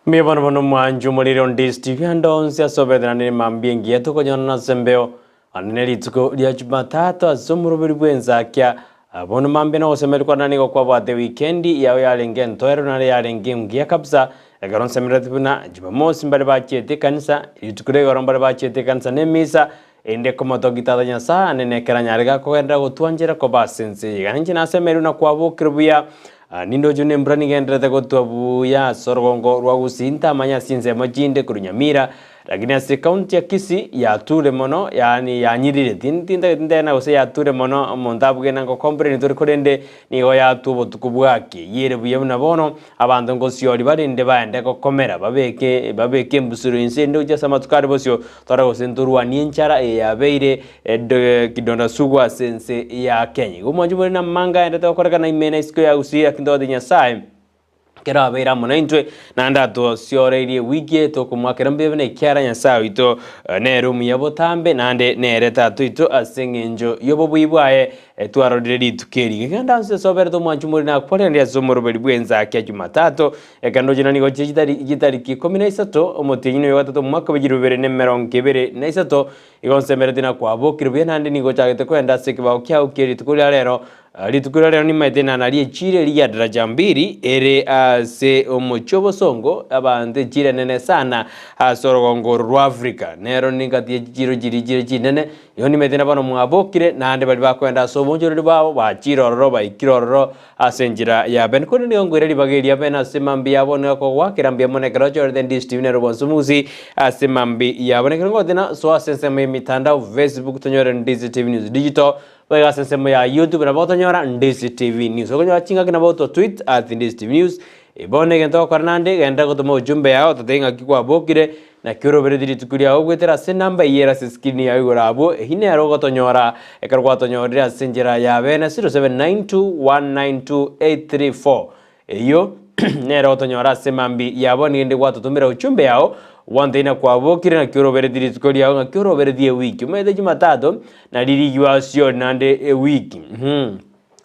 Mbuya bono bono omwancho omoriri onde Steve ande onsi ase obeteranire mambia engiya tokonyora ase embeo ande ne rituko ria Jumatatu ase omoroberi bw'ensakia bono mambia na ogosemeria kwane nigo kwabwate wikendi yao yarenge entoereru naende yarenge engiya kabisa ekero nsemereti buna Jumamosi mbare bachiete ekanisa rituko ria igoro mbare bachiete ekanisa na emisa ende komotogia Tata Nyasae ande nekero anyare gakogenderera gotwanchera koba ase ense eye. Iga inche nasemeirwe na kwabokire buya, nindoche buna embura nigendererete gotwa buya ase orogongo rwa Gusii ntamanya ase chinsemo chinde korwa Nyamira, lakini ase ekaunti ya Kisii yature mono yaani yanyirire tintageti ntebe gose yature mono omonto abuge na ngocomplain tore korende nigo yatwa obotuko bwake. Eyio ere buya buna bono Abanto ngosiori barende baende gokomera, babeke babeke embusuro inse ende gochia ase amatuko are bosio, tore gose ntorwanie enchara eye yabeire kidonda sugu ase ense ya Kenya. Igo mwanche more namanga aendete gokorekana ime na isiko ya Gusii, lakini togotebia Nyasaye ekero abeire amo naintwe, naende atosioreirie ewiki eye tokomoakera mbuya buna ekiara Nyasaye oito nere omuya botambe, naende nere Tata oito ase eng'encho y'obobui bwaye Twarorire rituko eri. Genda ase ase oberete omwanchi omoriri na akwarende ase omoroberi bw'ensakia Jumatatu, ekero ndoche na nigo chire chitari chitariki ikomi na isato, omotienyi noyo ogatato omwaka bwe chilifu bibere na emerongo ebere na isato, igo nsemeretie na kwabokire buya naende nigo ochagete koenda ase ekebao kiao kie rituko ria rero. Rituko ria rero nimaete ng'a nario echiro eria ya Daraja Mbili ere ase omochie obosongo, abanto echiro enene sana ase orogongo oro rwa Africa. Nero ningati ye chichiro chiria chire chinene, Igo nimanyete na bono mwabokire, naende baria bakoenda ase obonchoreri bwabo bachire ororo, baikire ororo ase enchera ya bene. Korende nigo nkoira ribaga eria bene ase mambia yabo, nigo kogoakera mbuya mono ekero ochorete Ndisi TV nere obonsumusi ase mambia yabo. Nekero ngotina soa ase ensemo y'emitandao, Facebook tonyore Ndisi TV News Digital, boigo ase ensemo ya YouTube nabo otonyora Ndisi TV News. Okonyora chingaki nabo oto tweet at Ndisi TV News. Bono egento ogokora naende, genda gotoma ujumbe yao, totebie ng'aki kwabokire, Naki oroberetie rituko riao goetera ase enamba eyio ere ase eskrini yao igoro abwo, eyio nero ogotonyora ekero gwatonyorire ase enchera ya bene 0792192834. Eyio nero ogotonyora ase mambi yabo nigende gwatotomera uchumbe yao gwanteina kwabokire naki oroberetie rituko riao ng'aki oroberetie ewiki. Omanyete jumatatu nari rigwa ase naende ewiki.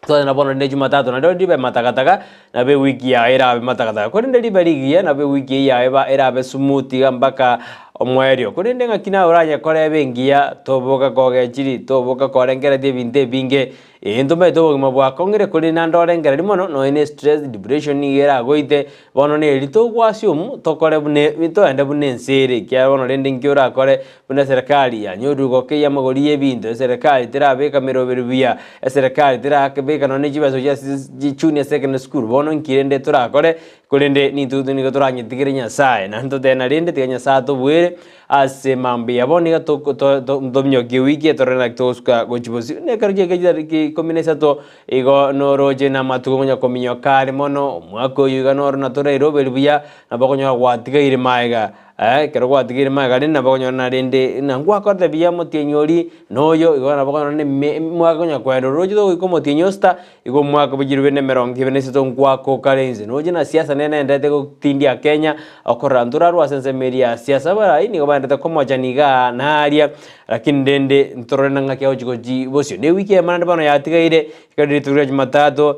Twagenda bono rinde Jumatatu nario ribe matakataka, nabo ewiki yaye erabe matakataka. Korende ribe rigiya, nabo ewiki eyio yaye eba erabe smooth iga mpaka omoerio. Korende ng'aki naye oranye kore ebe engiya, toboka kogechiri, toboka korengereria ebinto ebinge, eh ntomanyete obogima bwakong'ire korende naende orengereria mono, nonye na estress, depression nigo eragoite, bono neri togoassume tokore buna e toende buna ense ere, ekiagera bono rende nki orakore Buna eserekari yanyorire gokeyia amagori y'ebinto, eserekari terabeka emeroberi buya, eserekari terabeka nonya ne chibesa gochia ase junior secondary school, bono nki rende torakore? Korende nintwe nigo toranyetigere Nyasaye, naende totebe na rende tiga Nyasaye atobuere ase mambia. Bono nigo toko to to tominyokie ewiki eye torore naki togosuka gochia bosio. Na ekero chiaika chitariki ikomi na isato, igo noroche na amatuko konya kominyoka are mono, omwaka oyo iga noro natorairoberi buya, nabo okonyora gwatigaire maega. Ekero gwatigeire magega rende nabo okonyora narende ng'a ngwakorete buya omotienyi oria na oyo, igo nabo okonyora na eme omwaka konya koenda oroche togoika omotienyi o sita, igo omwaka bwa chilifu bibere na emerongo ebere na isato ngwaka okare inse. Noche na siasa nere naenderete gotindia Kenya, okorora ntorarwe ase ensemo eria ya siasa abarai nigo baenderete komochani igaa na aria, lakini rende ntorore na ng'aki agochi gochi bosio. Na ewiki eyemo naende bono yatigaire, ekero rituko ria jumatatu.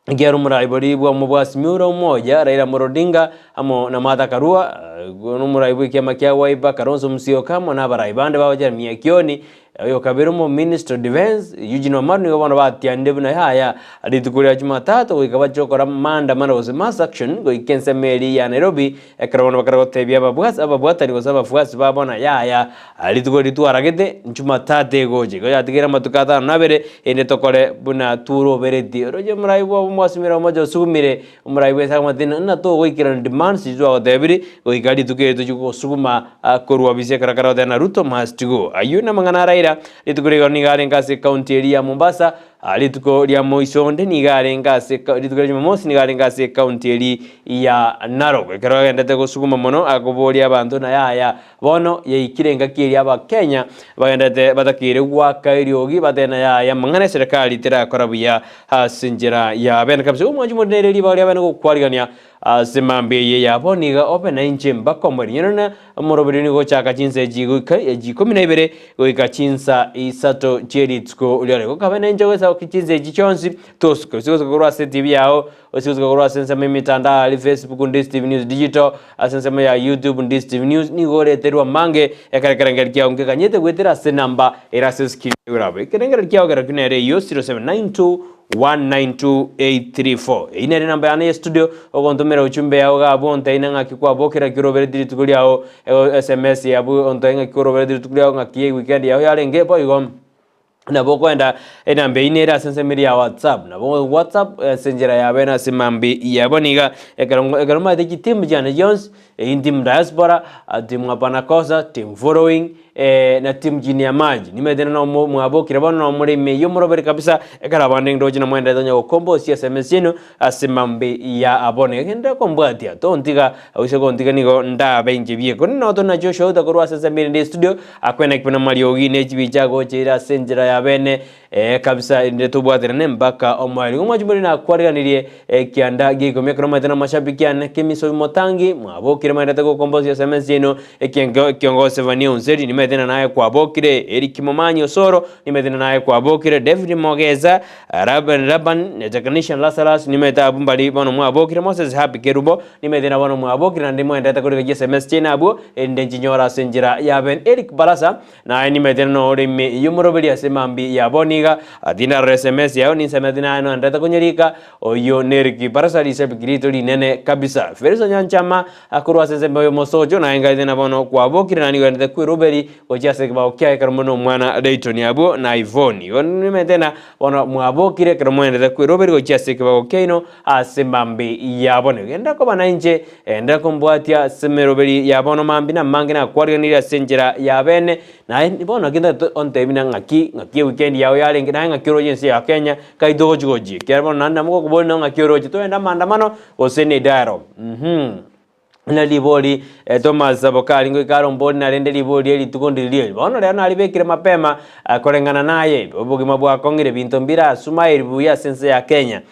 Ekiagera omorai boria bw'omobwasi Miura omoya, Raila Amolo Odinga, amo na Martha Karua, na omorai bw'ekiama kia Wiper Kalonzo Musyoka, amo na abarai bande babo Jeremiah Kioni, oyokabere omominister of defence Eugene Wamalwa nigo bono batianire buna yaya rituko ria Jumatatu goika bachie gokora maandamano gose mass action goika ensemo eria ya Nairobi ekero bono bakare gotebia ababwasi ababwatani gose abafuasi babo na yaya Rituko riria twaragete, Jumatatu egocha, igo yatigaire amatuko atano na abere, erinde tokore buna tworoberetie. Oroche omorai bwa omwasimire omoche osugumire, omorai bwensi akamotebia ng'a ng'a togoikerania demands chiria twagotebirie, goika rituko eri tochia gosuguma korwa ofisi ekero akare goteba ng'a Ruto must go. Ayio namang'ana a Raila, rituko riria nigo arenge ase ecounty eria ya Mombasa, Rituko ria moiso onde nigo arenge ase rituko ria Jumamosi nigo arenge ase ecounty eria ya Narok. Ekero agendete gosuguma mono akoboria abanto na yaya Bono yaikire engaki eria Abakenya bagenderete batakeire goaka eriogi batebe na yaya amang'ana eserekari terakora buya ase enchera ya bene kabisa. Omwanchi omonene nere ribaga ria bene gokwarigania ase mambia eye ya bono iga obe na inche mpaka omoerio. Nyene na omoroberio nigo gochaka chinsa echi goika echi ikomi na ibere goika chinsa isato chie rituko riare. Gokabe na inche goisa. kabisa chinsa echi chionsi tosuke, gose gosuka korwa ase etibi yao, gose gosuka korwa ase ensemo y'emetandao aria Facebook Ndisi TV News Digital, ase ensemo ya YouTube Ndisi TV News, nigo oreterwe amange ekero ekerengererio kiao nkeganyete goetera ase enamba ere ase escreen igoro abwo. Ekerengererio kiao kerokio nere eyio 0792 192834. Eyio nere enamba yane ye studio, ogontomera ujumbe yao iga abwo ontebi na ng'aki kwabokera ng'aki oroberetie rituko riao, SMS abwo ontebi ng'aki oroberetie rituko riao ng'aki eweekend yao yarenge, boigo nabo okoenda enamba eyio nere ase ensemo eria ya WhatsApp, nabo WhatsApp ase enchera ya bene ase mambia yabo niga ekero ekero omanyete chitimu chiane chionsi, eyio team diaspora, team hapana kosa, team following, na team chini ya maji, nimanyete na nomo mwabokire bono nomore ime eyio morobere kabisa, ekero abande ndoche namoenderete onye gokombosia SMS eno ase mambia ya bono. Egento ekombwatia, tontiga Gose gontiga nigo ndabe inche bieka. Korende nabo tore na Joshua ogoeta korwa ase ensemo erinde estudio, akwene buna amariogi ne chibicha agocha ase enchera ya bene, ee kabisa, erinde tobwaterane mpaka omoerio. Igo mwanche more nakwariganirie ekianda gia ikomi ekero omanyete na amashabiki ane Kemisobi Motangi, mwabokire maendete gokombosia ase emesa yaino, ekiengo ekiongosi Zephania Onseri, nimanyete na naye kwabokire, Eric Momanyi Osoro, nimanyete na naye kwabokire, David Mogeza, Laban, Laban, na Technician Lazarus, nimanyete abwo mbari bono mwabokire, Moses Happy Kerubo, Nimanyete na bono mwabokire naende mwenderete korika chiSMS chiaino abwo, erinde nchinyore ase enchera ya Ben Eric Barasa, naye nimanyete nore ime y'omoroberi ase mambia ya bono iga, tindarora SMS yao ninsemeti naye noenderete konyerika, oyio n'Eric Barasa risabiki riaito rinene kabisa. Felisa Nyanchama korwa ase ensemo y'omosocho naye ngaete na bono kwabokire naende nigo oenderete kweroberi gochia ase ekebao kiaye ekero more nomwana Layton abwo na Yvonne. Igo nimanyete na bono mwabokire ekero moenderete kweroberi gochia ase ekebago kiaino Ase mambi ya bono genda koba nainche, enda kombwatia ase emeroberi ya bono mambi namange nakwariganirie ase enchera ya bene. Naye bono naki ntagete ontebie na ng'aki, ng'aki eweekend yao yarenge, naye ng'aki oroche ense ya Kenya, kai togochi gochia. Ekiagera bono naende nabo ngokoboria nabo ng'aki oroche, togende amaandamano gose ne dialogue mh. Buna ribori Thomas Abokari ngoika arombori narende ribori rie rituko ndiri eri. Bono rero naribekire mapema koreng'ana naye obogima bwakong'ire ebinto mbirasumaeri buya ase ense ya Kenya.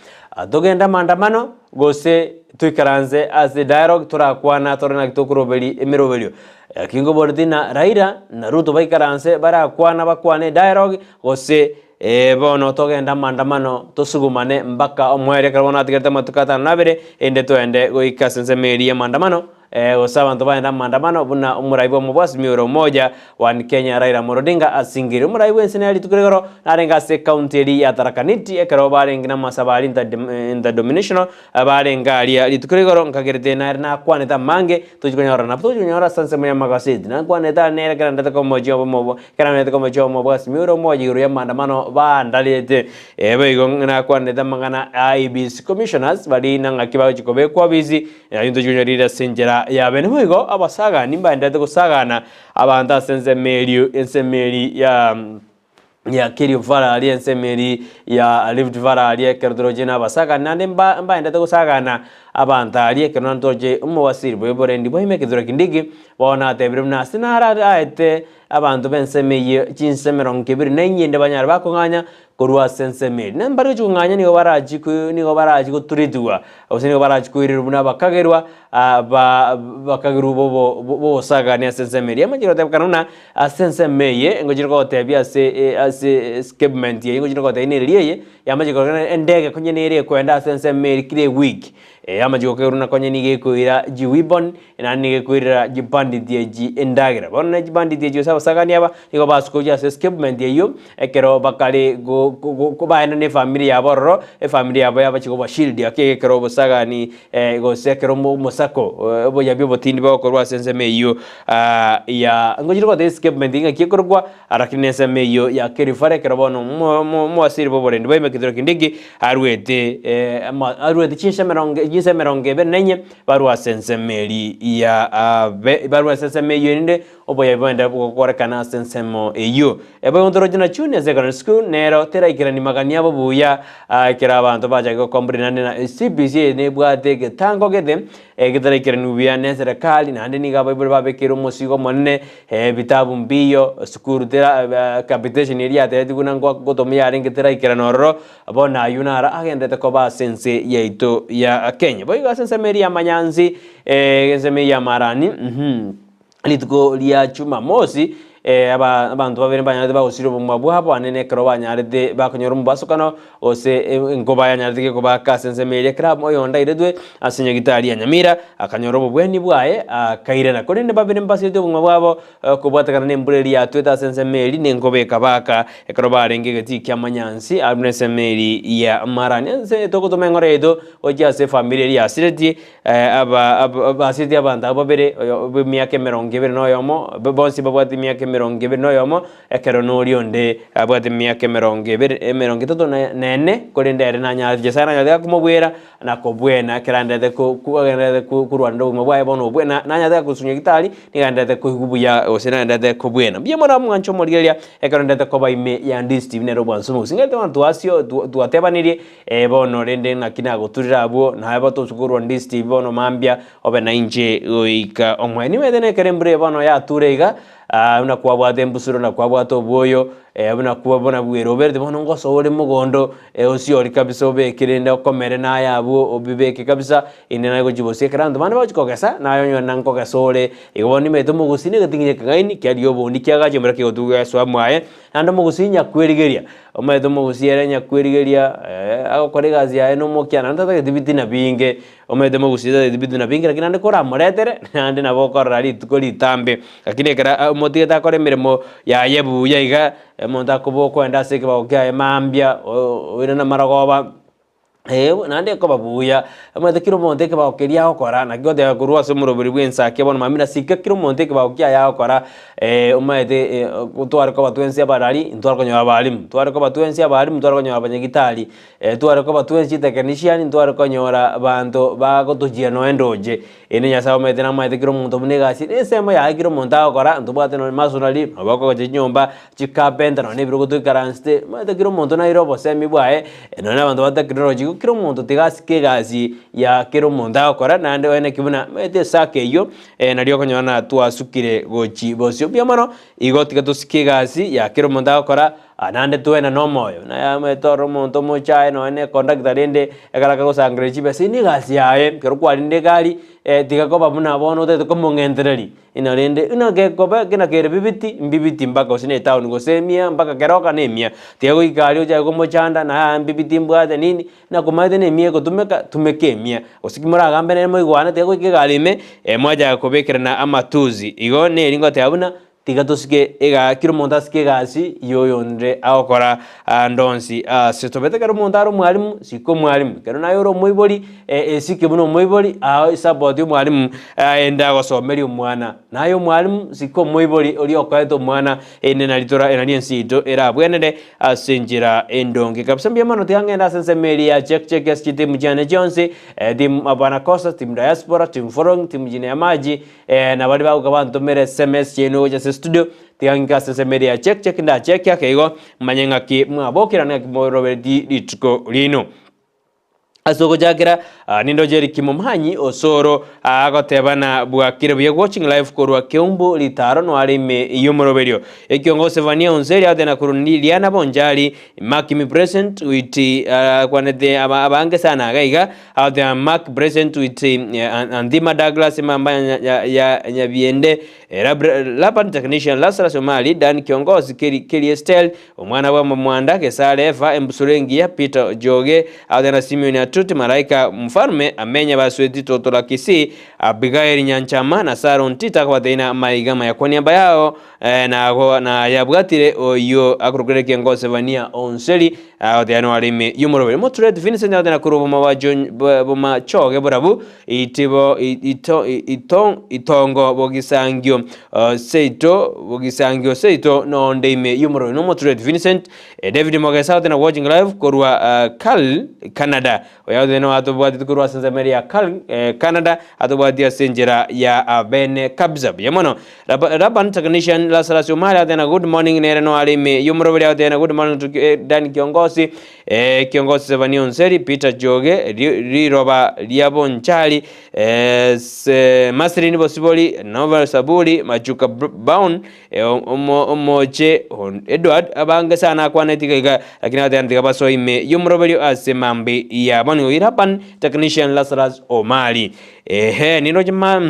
Togende amaandamano gose toikaranse ase dialogue torakwana tore naki tokoroberi emeroberio. Lakini nkoboreti na Raila na Ruto baikaranse barakwana bakwane dialogue gose Ee bono togende amaandamano, tosugumane mpaka omoerio ekero bono atigarete amatuko atano na abere, erinde toende goika ase ensemo eria y'amaandamano, ee, gose abanto bagende amaandamano buna omorai bw'omobwasimi ore omoja One Kenya Raila Amolo Odinga asingirie. Omorai bw'ense nere rituko rigoro narenge ase ecounty eria ya Tharaka Nithi ekero barenge namasabo aria interdominational barenge aria rituko rigoro nkagerete nere nakwanete amange tochi konyora nabo tochi konyora ase ensemo y'amagaseti nakwanete are nere ekero ndete komochia obomo Ekero namenyete komochia omobwasimi ore omoyo igoro y'amaandamano bandarete, ee boigo nakwanete amang'ana a IEBC commissioners baria na ng'aki bagochia kobekwa obisi, na intwe tochia ase enchera ya bene. Boigo abasagani mbaenderete gosagana abanto ase ensemo erio ensemo eria ya ya Kerio Valley aria ensemo eria ya Rift Valley aria ekero toroche na abasagani naende mba mbaenderete gosagana abanto aria ekero naende toroche omowasiri bw'oborendi bwa Ime Kithure Kindiki bono natebire buna ase naro aete Abanto b'ensemo eyio chinse emerongo ebere na inye inde banyare bakong'anya korwa ase ensemo eria. Na mbare gochia kong'anya nigo barachie ko nigo barachie goturetigwa, gose nigo barachie koirerwa buna abakagerwa ba bakagerwa bobo b'obosagani ase ensemo eria. Amachiko agotebekana buna ase ensemo eye ngochire kogotebia ase ase escapement eye ngochire kogotebia nereri eye, yamachire korokana endege konya nere ekoenda ase ensemo eria kera ewiki. Amachiko kagerwa na konya nigo ekoira chiweapon, Naende nigo ekoirera chibanditi echi endagera. Bono ne chibanditi echi gose abasagani aba nigo basukoria ase escapement eyio ekero bakare go go go baenda na efamiri yabo ororo, efamiri yabo yabachia koba shield ake ekero obosagani gose ekero omo omosako oboyabi obotindi bogokorwa ase ensemo eyio ya ngochire goteba escapement ng'aki ekorokwa lakini na ensemo eyio ya Kerifare ekero bono omo omo omowasiri bwa oborendi bwa Kithure Kindiki arwete ama arwete chinsa emerongo chinsa emerongo ebere na inye. Barue ase ensemo eria ya abe, barue ase ensemo eyio erinde oboyabi bogende gokorekana ase ensemo eyio. Eboigo ntoroche na Junior Secondary School nero teraikerani magani abo buya ekero abanto bachakire gokomplain naende na CBC eye nebwate egetango gete getaraikeraniwa buya ne eserekari naende nigo abaibori babekeire omosigo omonene ebitabu mbiyo, esukuru tera capitation eria yatebetigwe buna ngotomia yarenge teraikerana ororo. Bono ayio naro agenderete koba ase ense yaito ya Kenya. Boigo ase ensemo eria y'amanyansi, ensemo eria y'amarani, rituko ria Jumamosi, Aba abanto babere mbanyarete bagosiria obogima bwabo anene ekero banyarete bakonyora omobasokano gose enkoba yanyarete gekobaaka ase ensemo eria ekero oyonde airetwe ase nyagitari ya Nyamira akanyora obobweni bwaye akairana. Korende babere mbasireti obogima bwabo kobwatekana nembura eria yatwete ase ensemo eria na enkoba ekabaaka ekero barenge egetii ki'amanyansi abwo nensemo eria ya Marani. Ense togotoma eng'ora yaito gochia ase efamiri eria yasiretie Aba basete abanto abwo babere, oyo bw'emiaka emerongo ebere na oyomo, bonsi babwate emiaka emerongo ebere na oyomo, ekero noria onde abwate emiaka emerongo ebere, emerongo etato na na ene, korende ere nanyarete Nyasae nanyarete gakomobwera na kobwena ekero aenderete ko ko agenderete ko korwanera obogima bwaye bono obwe na nanyarete gakosunywa gitari, nigo aenderete koigwa buya gose naenderete kobwena. Mbuya mono mwanche omorigereria ekero ndete koba ime ya Ndisi TV nere obwansu bogose. Ng'ete bono twasio twatebanirie. Ee bono, rende ng'aki nagoturire abwo, naye batosu korwa Ndisi bono mambia obe nainche goika omoerio. Nimanyete nekero embura eye bono yature iga, ah, buna kwabwate embusuro na kwabwate obwoyo, buna kwa buna bweroberete bono ngosoa ore mogondo, osiori kabisa obeke rende okomere naye abwo obibeke kabisa, inde naye gochia bosia ekero abanto bande bagochia kogesa, naye onyore na nkogesa ore. Igo bono nimanyete omogusii na egeting'inye ekeng'aini kiaria obondi kiagacha embura kegotuga gesoa mwaye, Naende omogusii nyakwerigeria, omanyete omogusii ere nyakwerigeria agokora egasi yaye na omokia naende tatageti bitina binge, omanyete omogusii tatageti bitina binge lakini naende koramoretere, naende nabo okorora rituko ritambe. Lakini ekero omotigete akore emeremo yaye buya iga, omonto akoba okoenda ase ekebago kiaye mambia, oirane amarogoba. Ee, naende ekoba buya, omanyete kera omonto ekebago keria agokora, naki goteba korwa ase omoroberi bw'ensake bono mambia nasike kera omonto ekebago kiaye agokora, omanyete tware koba twensi abarari, ntware konyora abalimu, tware koba twensi abalimu ntware konyora abanyagitari, tware koba twensi chitechnician ntware konyora abanto bagotochia nonya ndoche. Ere Nyasae omanyete namanyete kera omonto buna egasi na ensemo yaye kera omonto agokora, ntobwate nonye masonry, nabo bakoagacha chinyomba, chicarpenter nonye na ebirogo toikaransete, omanyete kera omonto naire obosemi bwaye, nonye na abanto ba technology, igo kera omonto tiga asike egasi ya kera omonto agokora naende oye naki buna omanyete esaka eywo nario okonyora na twasukire gochi bosio. Mbuya mono, igo tiga tosike egasi ya kera omonto agokora. Aa naende twena nomoyo, naye amaete ore omonto omochaye nonya na econductor rende ekero akagosangereria chibesa eyio negasi yaye, ekero kwarinde egari tiga koba buna bono otagete komong'entereria, ina rende buna gekoba kena kere bibiti mbibiti mpaka gose na etown gose emia mpaka keroka na emia. Tiga goika aria ochake komochanda naye aa mbibiti mbwate nini, nakomaete na emia egotumeka, tumeka emia. Gose ki moragambe nere moigwane tiga goika egari ime, mwachaka kobekerana amatuzi. Igo neri ngoteba buna. Tiga tosike ega, kera omonto asike egasi y'oyonde agokora ande onsi ase tobete. Ekero omonto are omwalimu, sika omwalimu. Ekero naye ore omoibori, esike buna omoibori, aa esapoti omwalimu aende agosomerie omwana. Naye omwalimu, sika omoibori oria okoete omwana, erinde nari tora nari ense yaito erabwenere ase enchera endonge kabisa. Mbuya mono, tiga ng'ende ase ensemo eria ya check check ase chitimu chiane chionsi, team abanakosa, team diaspora, team following, team chini ya maji. Na baria bagoka bantomere sms chiaino gocha ase studio, tiga ng'ike ase ensemo eria ya check check ndacheke ake igo, manye ng'aki mwabokera na ng'aki moroberetie rituko riaino. Ase ogochakera, nindoche Eric Momanyi Osoro agotebana bwakire buya watching live korwa Keumbu Ritaro noare ime y'omoroberio. Ekiongo Sevania Onseri agotebana korwa Liana Bonchari Mark me present with akwanete abange sana iga iga Agoteba Mark present with Anthima Douglas Mamba ya Nyabiende Laban Technician Lazarus Omari Dan Kiongozi Kelly Estel Omwana bwa Mwanda Gesare Eva Embusuro Engiya Peter Joge Agoteba na Simeon Atuti Malaika Mfalme Amenya Basweti Totola Kisii Abigail Nyanchama na Sarah Ontita akobateina amaiga amaya kwa niaba yao na yabwatire oyio akorokire ekiango Zefania Onseri agoteba noare ime y'omoroberi Motureti Vincent agoteba korwa oboma bwa John bomachoge borabu itibo ito ito itongo bogisangio seito bogisangio seito nonde ime y'omoroberi nomotureti Vincent David Mogesa agoteba watching live korwa Cal Canada Oyo agoteba nigo atobwateti korwa ase ensemo eria ya Cal Canada atobwatie ase enchera ya abene kabisa buya mono Laban technician Lazarus Omari agoteba good morning nere no are ime y'omoroberi agoteba good morning to Dan Kiongosi Kiongosi Zephania Onseri Peter Joge riroba ria Bonchari Marceline Bosibori Novel Saburi Machuka Brown Omoche Edward abange sana akwaneti iga iga lakini agoteba tiga basoe ime y'omoroberio ase mambi yabo nigo Laban technician Lazarus Omari ehe nindoche ma.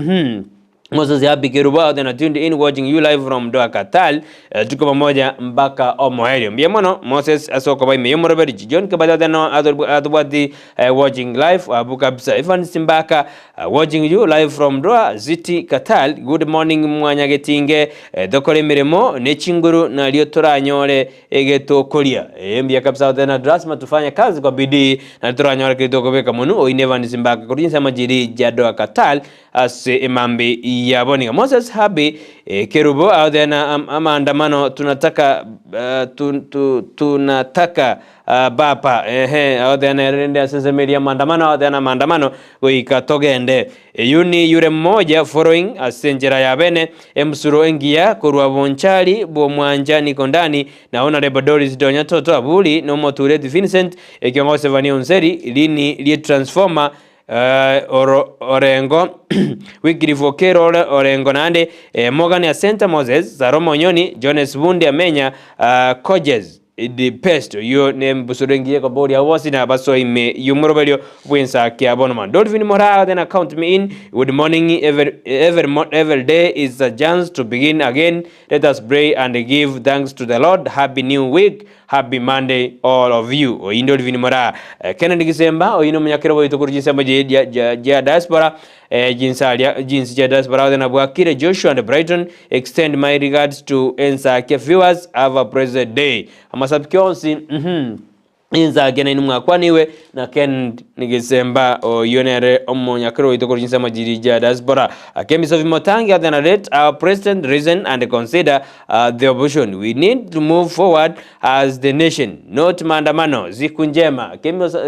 Moses Happy Kerubo out and tuned in watching you live from Doha Qatar. Eh, tuko pamoja mpaka omoerio. Mbuya mono Moses ase okoba ime y'omoroberi. John Kibati no atobwati eh, watching live abu kabisa. Ivan Simbaka uh, watching you live from Doha City Qatar. Good morning mwanyagetinge. Eh, tokore emiremo ne chinguru nario toranyore egetokoria. Eh, mbuya kabisa tena lazima tufanye kazi kwa bidii na toranyore ketokobeka monu. Oine Ivan Simbaka korwa chinsemo chiri chia Doha Qatar. Ase emambi yabo nigo Moses Habi Kerubo agoteena amaandamano tunataka tunataka baba ehe agoteena ere rende ase ensemo eria amaandamano agoteena amaandamano goika togende. Eyio ni yure mmoja following ase enchera ya bene emusuro engiya korwa bonchari bw'omwancha niko ndani na Honorable Doris Donya Toto Aburi na omotureti Vincent ekiongosi Zephania Onseri rini rie transformer Oro Orengo, Wycliffe Okello ore Orengo naende Morgan Asenta Moses, Salomo Onyoni, Jones Bundi Amenya, Kojes the best oyio nembusuro engiya ekoboria abwo bonsi na basoe ime y'omoroberio bw'ensakia bono man. Dolphin Moraa then count me in. Good morning every, every, every day is a chance to begin again. Let us pray and give thanks to the Lord. Happy new week. Happy Monday all of you. Oyio inde Olivine Moraa. Kennedy Gisemba oyio nomonyakero bwaito korwa chinsemo chia diaspora chinsaria chinsi chia diaspora gose na bwakire Joshua and Brighton extend my regards to Ensakia viewers have a blessed day. Amasabiki onsi uhmm Ensakia nainwe mwakwanigwe na Kennedy Gisemba oyio nere omonyakero oito korwa chinsemo chiria chia diaspora. Kemisofi Motangi gose let our president reason and consider the opposition we need to move forward as the nation not maandamano siku njema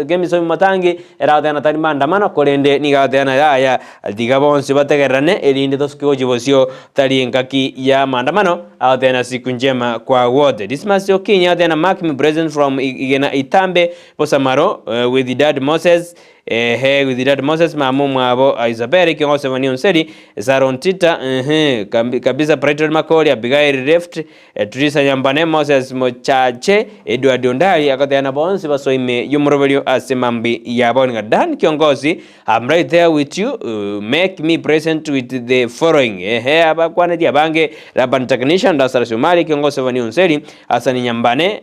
kemisomi matangi eragotebana tari maandamano korende nigo agotebana yaya tiga bonsi bategererane erinde tosuke gochia bosio tari engaki ya maandamano agotebana siku njema kwa wote Dismas Okinyi agotebana mark me present from Igena Itambe Bosamaro with dad Moses Ehe, with dad Moses mama omwabo Isabel ekio Vani Onseri Saron Tita ehe kabisa Brighton Makori Abigail Left Teresa Nyambane Moses Mochache Edward Ondari agoteana bonsi basoime y'omoroberio ase mambi yabo ng'a Dan Kiongozi I'm right there with you uh, make me present with the following ehe abakwaneti abange Laban Technician Lazarus Omari Kiongozi Vani Onseri Hassan Nyambane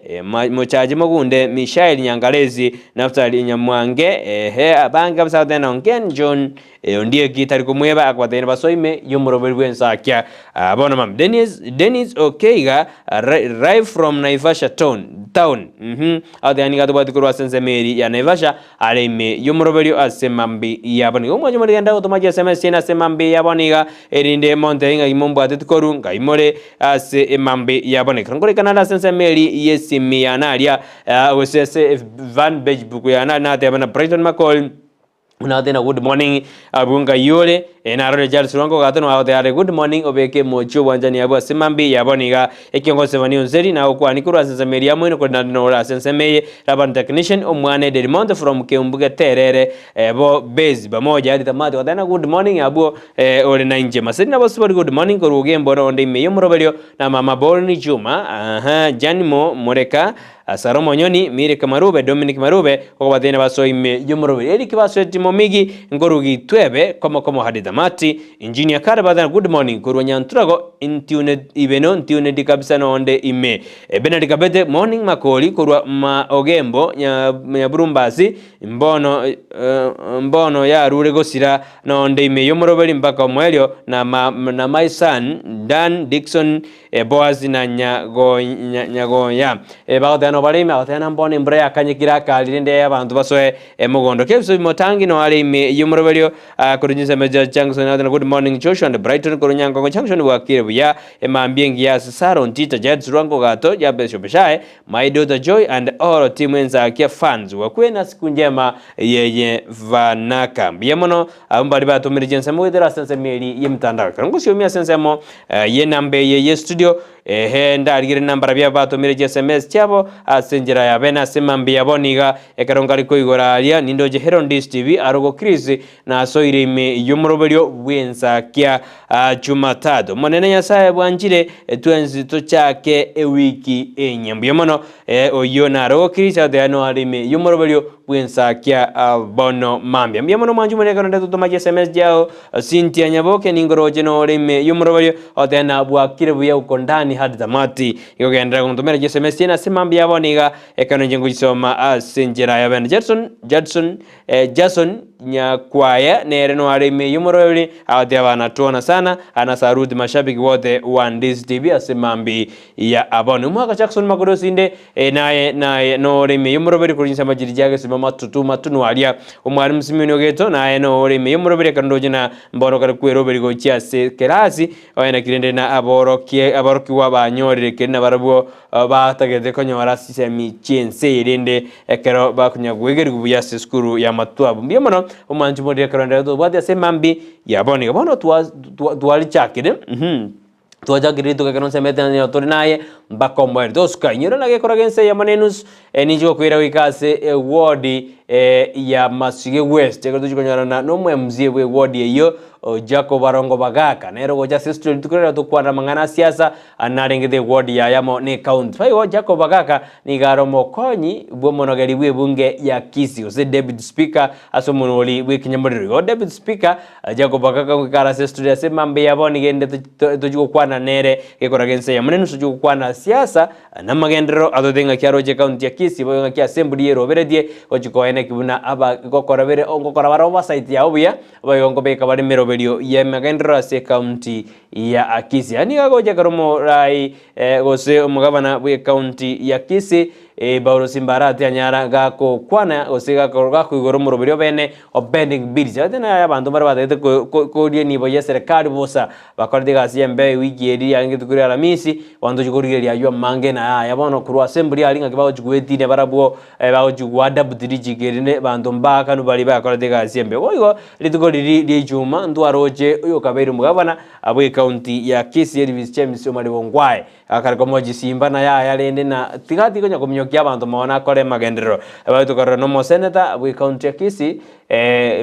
Mochache Mogunde Mishael Nyangaresi Naftali Nyamwange, ehe, abange kabisa goteba na Ongen John, Ondieki tari komweba akobateebia basoime y'omoroberi bw'ensakia. Ah, bono mama Dennis, Dennis Okeiga, live from Naivasha town, town, mhm, agoteba nigo atobwati korwa ase ensemo eria ya Naivasha are ime y'omoroberio ase mambi yabo. Nigo omwancho more genda gotoma chiSMS chiaino ase mambi yabo niga erinde montebie ng'ai mombwateti korwa ngai more ase emambi yabo. Nekero nkorekana are ase ensemo eria y'esimi yane aria Gose ase Van Bejbook yane nateba na Brighton Makori nateba good morning abwo ngai ore narore Charles Rwango gate nogoteba are good morning obeke emochi obwanchani abwo ase mambi yabo niga ekiongosi Vani Onseri nagokwani korwa ase ensemo eria moino korende naende nore ase ensemo eye Laban Technician omwana Ederimonte from Keumbu Geterere bo base pamoja Rita Mathew goteba na good morning abwo ore nainche Maseri na Bosibori good morning korwa Ogembo nonde ime yomoroberio na mama Borni Juma aha Janimo Moreka Salomo Nyoni, Milka Marube, Dominic Marube, okobatebia basoe ime y'omoroberi Eric Basweti Momigi, Ngorugi Twebe, Komo Komo Hadi Tamati, Engineer Kare Bathana Good morning korwa Nyanturago intuned ibeno ntuned kabisa nonde ime Benard Kabete Morning Makori korwa ma Ogembo Nyaburumbasi mbono mbono yarure gosira nonde ime y'omoroberi mpaka omoerio na na my son Dan Dickson Boazi na Nyagoya bagoteba nobare ime, agateba na mbono embura yakanyekire akari rende abanto basoe mogondo. Kebisa Motangi no are ime y'omoroberio korwa chinsemo chia Junction agateba good morning Joshua and Brighton korwa Nyangongo Junction bwakire buya emambia engiya ase Saron Tita Jets Rwango Gato Jabez Obishae My daughter Joy and all team Ensakia fans wakwe na siku njema yeye vanaka. Mbuya mono abwo mbari batomire chinsemo goetera ase ensemo eri y'emitandao. Ekero ngosiomia ase ensemo eh, ye namba eye ye studio. Ehe, ndarigere nambarabio abatomire chiSMS chiabo ase enchera ya bene ase mambia yabo niga ekero nkare koigora aria nindoche Herondis TV arogo Chris nasoire ime y'omoroberio bw'ensakia Jumatatu. Omonene Nyasae bwanchire twensi tochake ewiki enye. Mbuya mono oyio narogo Chris agotebi noare ime y'omoroberio bw'ensakia bono mambia. Mbuya mono mwanchi omorero ekero ndetotoma chiSMS chiao Cynthia Nyaboke ningoroche nore ime y'omoroberio otena bwakire buya uko ndani hadi tamati. Igo genderera gontomera chiSMS chiaino ase mambia ya bono iga ekero inche ngochisoma ase enchera ya bene. Jadson Jadson eh, Jason Nyakwaya nere noare ime y'omoroberio agoteba natuona sana anasaruti mashabiki wote wa Ndizi TV ase mambi ya abono. Omwaka Jackson Makori osinde eh, naye naye nore ime y'omoroberio korwa chinsemo chiria chia gesima matutu matunu aria. Omwalimu Simeon Ogeto naye nore ime y'omoroberio ekero ndoche na mbono kare kweroberi gochia ase kerasi oye naki rende na aborokie aborokigwa banyorire keri nabarabwo batagete konyora chisemi chi'ense eye rende ekero bakonya goegerigwa buya ase esukuru ya matutu abwo. Mbuya mono omwanchi morire ekero rende tobwate ase emambi ya bono iga. Bono twa twa twarichakire mh. Twachakire rituko ekero nsemete ng'a tore naye mpaka omoerio. Tosuka inyora naki ekoraga ense eyemo na enusu, ninche gokoira goika ase eward ya Masige West, ekero tochia konyorana na omo MCA bwa eward eyio Jacob Barongo Bagaka, nere ogocha ase studio rituko riria tokwana amang'ana a siasa narengete eward yaye amo na ecounty. Boigo Jacob Bagaka nigo are omokonyi bw'omonogeri bw'ebunge ya Kisii gose Deputy Speaker ase omonori bw'ekenyamorero. Igo Deputy Speaker Jacob agaka goikara ase estudio ase mambia ya bono nigo ende tochia gokwana nere gekoraga ense eyemo nenusu tochia gokwana siasa na amagenderero atote ng'aki aroche ekaunti ya Kisii boigo ng'aki assembly eroberetie gochia koeneki buna aba gokora bere ngokora bare oversight yabo buya boigo nkobeka bare emeroberio ya emagenderero ase ekaunti ya Kisii. Aya nigo agocha ekero omorai gose omogabana bwe ekaunti ya Kisii Paulo Simbarati anyara gakokwana gose gakoigora omoroberio obene o pending bills. Ase naye abanto mbare batagete koria enibo ya eserekari bosa, bakorete egasi y'embeo ewiki eria yarenge rituko ria Aramisi, bono tochia korigereria aywo amange na aya bono korwa ase embori aria ng'aki bagochia goetinia barabwo bagochia goadapt richiko eri ne banto mbaakanwe baria bakorete egasi y'embeo. Boigo rituko riria ria echuma ntwaroche oyokabeire omogabana bw'ecounty ya Kisii Elvis James Omari Ongwae. Akare komoa chisimba na yaya rende na tiga tikonya kominyokia abanto mono akore amagenderero. Abaito korora nomoseneta bwe county ya Kisii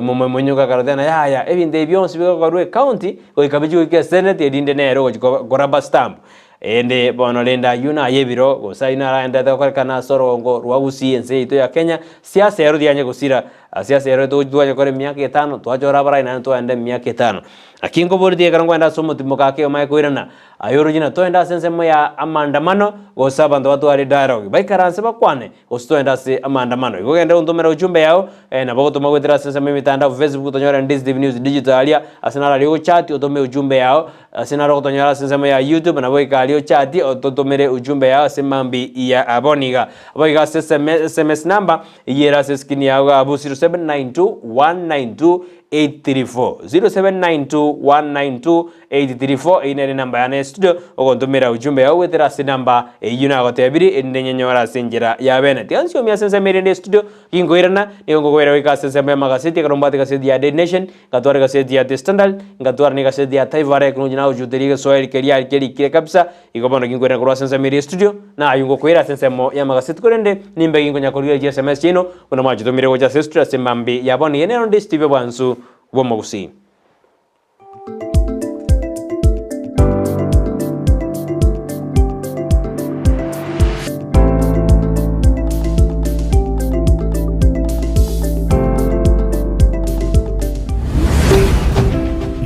momonyoka akaroteba na yaya ebinto ebi bionsi bigokorwa ecounty goika bichie goika eseneti erinde nere ogochia koraba stamp. Ende bono rende ayio naye ebiro gose ayio naraenderete gokorekana ase orogongo rwa Gusii ense yaito ya Kenya siasa ero tiyanye gosira. Siasa ero togochia twanya kora emiaka etano twachora abarai naende twaenda emiaka etano. Naki nkoboretie ekero nkoenda ase omotimoka ake omanye koirana Aye oroche na toende ase ensemo ya amaandamano, gose abanto batware dialogue, baikaranse bakwane, gose toende ase amaandamano. Igo genda gontomera ujumbe yao, nabo ogotoma goetera ase ensemo y'emitandao, Facebook otonyore Ndizi TV News Digital aria, ase naro aria ogochati otome ujumbe yao, ase naro ogotonyora ase ensemo ya YouTube nabo goika aria ochati ototomere ujumbe yao ase mambi ya bono iga. Boigo ase SMS number, eyio ere ase eskrini yao iga abwo 0792 192 834, 0792 192 834 eyio nere enamba yane ya studio ogontomera ujumbe yao goetera ase enamba eyio nagotebirie erinde nyenyore ase enchera ya bene. Tiga nsiomie ase ensemo erinde estudio ginkoirana nigo nkokoira goika ase ensemo y'amagaseti ekero mbwate egaseti ya Daily Nation ngatwara egaseti ya The Standard ngatwara na egaseti ya Taifa Leo ekero nagochuteria egeswahili keria kerikire kabisa igo bono ginkoirana korwa ase ensemo eria estudio naye ngokoira ase ensemo y'amagaseti korende nimbe ginkonya korigereria chiSMS chiaino buna mwachitomire gocha ase estudio ase emambi ya bono iga nero nde Steve Bwansu bw'omogusii.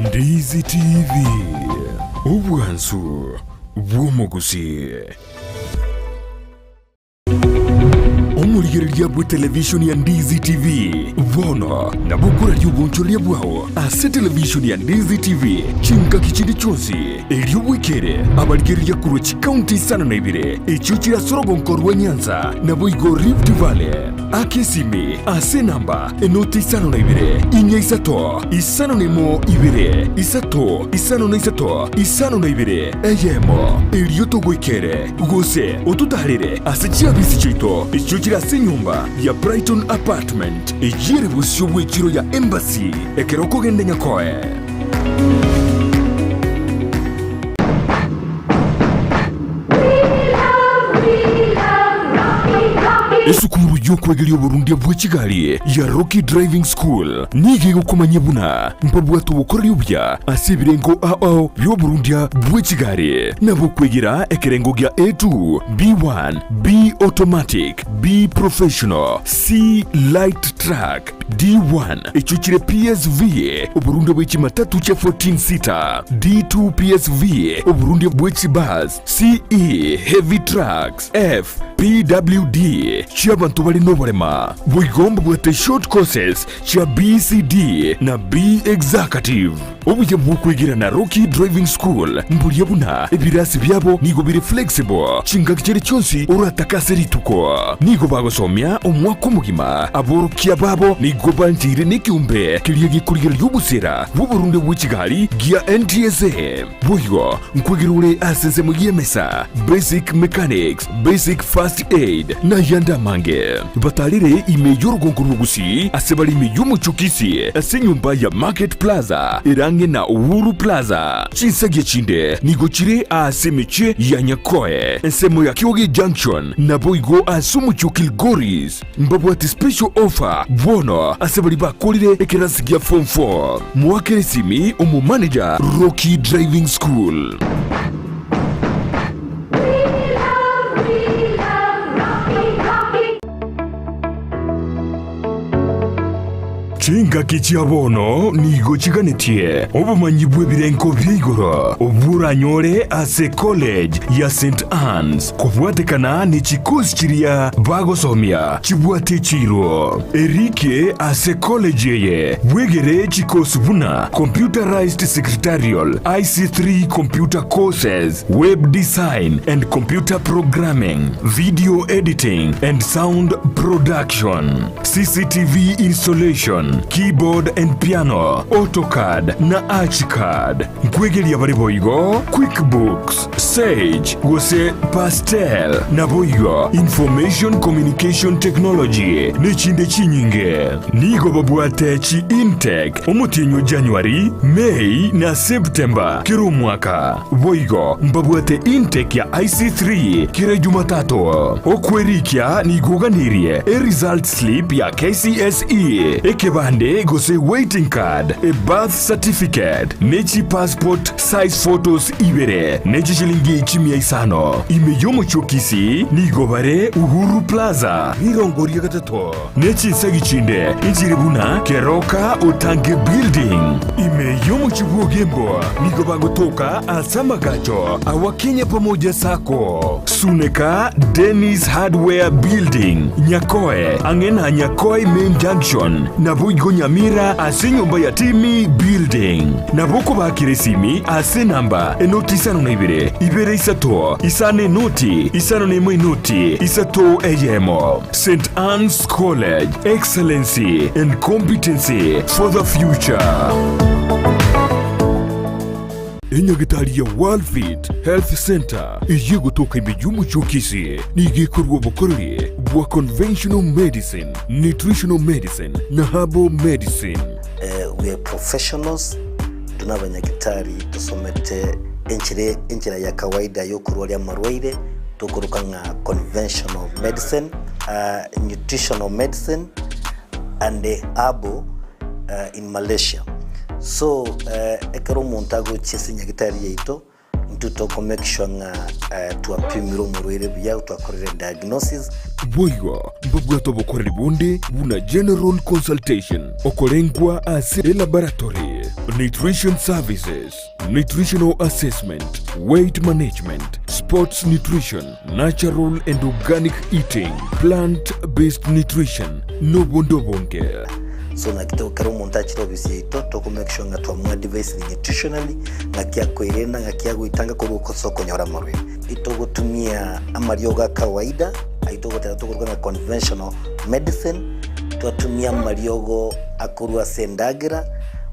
Ndizi TV, obwansu bw'omogusii. Omorigereria bw'etelevishoni ya Ndizi TV bono nabo okoraria obonchoreria bwao ase televishoni ya Ndizi TV chingaki chinde chionsi, erio bwekere abarigereria korwa chikaunti isano na ibere echio chire ase orogonko rwa Nyanza naboigo Rift Valley. Aka esimi ase enamba enoti isano na ibere, inya isato, isano na emo ibere, isato, isano na isato, isano na ibere, eyemo, erio togoikere. Gose ototaarere ase chiabisi chiaito echio chire ase enyomba ya Brighton Apartment, eyio ere bosio bw'echiro ya Embassy, ekero okogenda Nyakoe. Esukuru y'okwegeria oborundia bwe chigari ya Rocky Driving School nigo egokomanyia buna mbabwate obokoreri obuya ase ebirengo ao ao bi'oborundia bwe chigari, nabo okwegera ekerengo gia A2, B1, B Automatic, B Professional, C Light Truck, D1 echio chire PSV, oborundia bwe chimatatu chia 14 seater, D2 PSV, oborundia bwe chibus, CE Heavy Trucks, F PWD chi'abanto bare noborema. Boigo mbabwate short courses chia BCD na B Executive. Obuya bw'okwegera na Rocky Driving School mboria buna ebirasi biabo nigo bire flexible chingaki chiria chionsi oratake ase rituko. Nigo bagosomia omwaka omogima. Aborokia babo nigo bancheire nekeombe keria gekorigereria obosera bw'oborunde bwe chigari gia NTSA. Boigo nkwegera ore ase ensemo y'emesa, basic mechanics, basic first aid, na ayande amange. Batarere ime y'orogongo rw'Ogusii ase bare ime y'omochie o Kisii ase enyomba ya Market Plaza ere ang'e na Uhuru Plaza. Chinsagia chinde nigo chire aase emechie ya Nyakoe, ensemo ya Kioge Junction, naboigo ase omochie o Kilgoris. Mbabwate special offer bono ase baria bakorire ekerasi gia form 4. Moakere esimi omomanager Rocky Driving School. Chingaki chia bono nigo chiganetie obomanyi bw'ebirengo bia igoro obwo oranyore ase College ya St Anne's kobwatekana ne chikosi chiria bagosomia chibwate chiiro. Erike ase college eye bwegere chikosi buna Computerized Secretarial, IC3 Computer Courses, Web Design and Computer Programming, Video Editing and Sound Production, CCTV Installation, Keyboard and Piano, AutoCAD na ArchiCAD. Nkwegeria bare boigo QuickBooks, Sage gose Pastel, naboigo Information Communication Technology nechinde chinyinge. Nigo babwate chi intake omotienyi o January, May na September kera omwaka. Boigo mbabwate intake ya IC3 kera Jumatatu. Okwerikia nigo oganirie e result slip ya KCSE, ekebande gose waiting card, e birth certificate, ne chi passport size photos ibere, ne chishilingi chimia isano. Ime y'omochie o Kisii nigo bare Uhuru Plaza, rirongo ria gatato, ne chinsegi chinde inchire buna Keroka Otange Building. Ime y'omochie bw'Ogembo nigo bagotoka ase amagacho a Wakenya Pamoja Sacco, Suneka Dennis Hardware Building, Nyakoe, ang'e na Nyakoe Main Junction, naboigo Nyamira ase enyomba ya Timmy Building. Nabo okobakera esimi ase enamba enoti isano na ibere, ibere isato, isano enoti, isano na emo enoti, isato eyemo. St Anne's College, Excellency and Competency for the Future. Enyagitari ya Worldfit Health Centre eyio egotoka ime y'omochie o Kisii nigo ekorua obokoreri bwa conventional medicine, nutritional medicine na herbal medicine. We are professionals, intwe nabanyagitari tosomete enchera enchera ya kawaida yokorwaria amarwaire tokoroka ng'a conventional medicine, nutritional medicine and herbal in Malaysia. So ekero omonto agochia ase enyagitari yaito, intwe toko make sure ng'a twapimire omorwaire buya, twakorire diagnosis. Boigo mbabwate obokoreri bonde buna general consultation, okorengwa ase elaboratory, nutrition services, nutritional assessment, weight management, sports nutrition, natural and organic eating, plant based nutrition, nobonde obonge. So naki to ekero omonto achire ofisi yaito toko make sure ng'a twamoadvisire nutritionally, ng'aki akoerenda, ng'aki agoetanga korwa ase okonyora amarwaire. Itogotumia amariogo a kawaida, ayio togoteba tokoruga ng'a conventional medicine, twatumia amariogo akorwa ase endagera,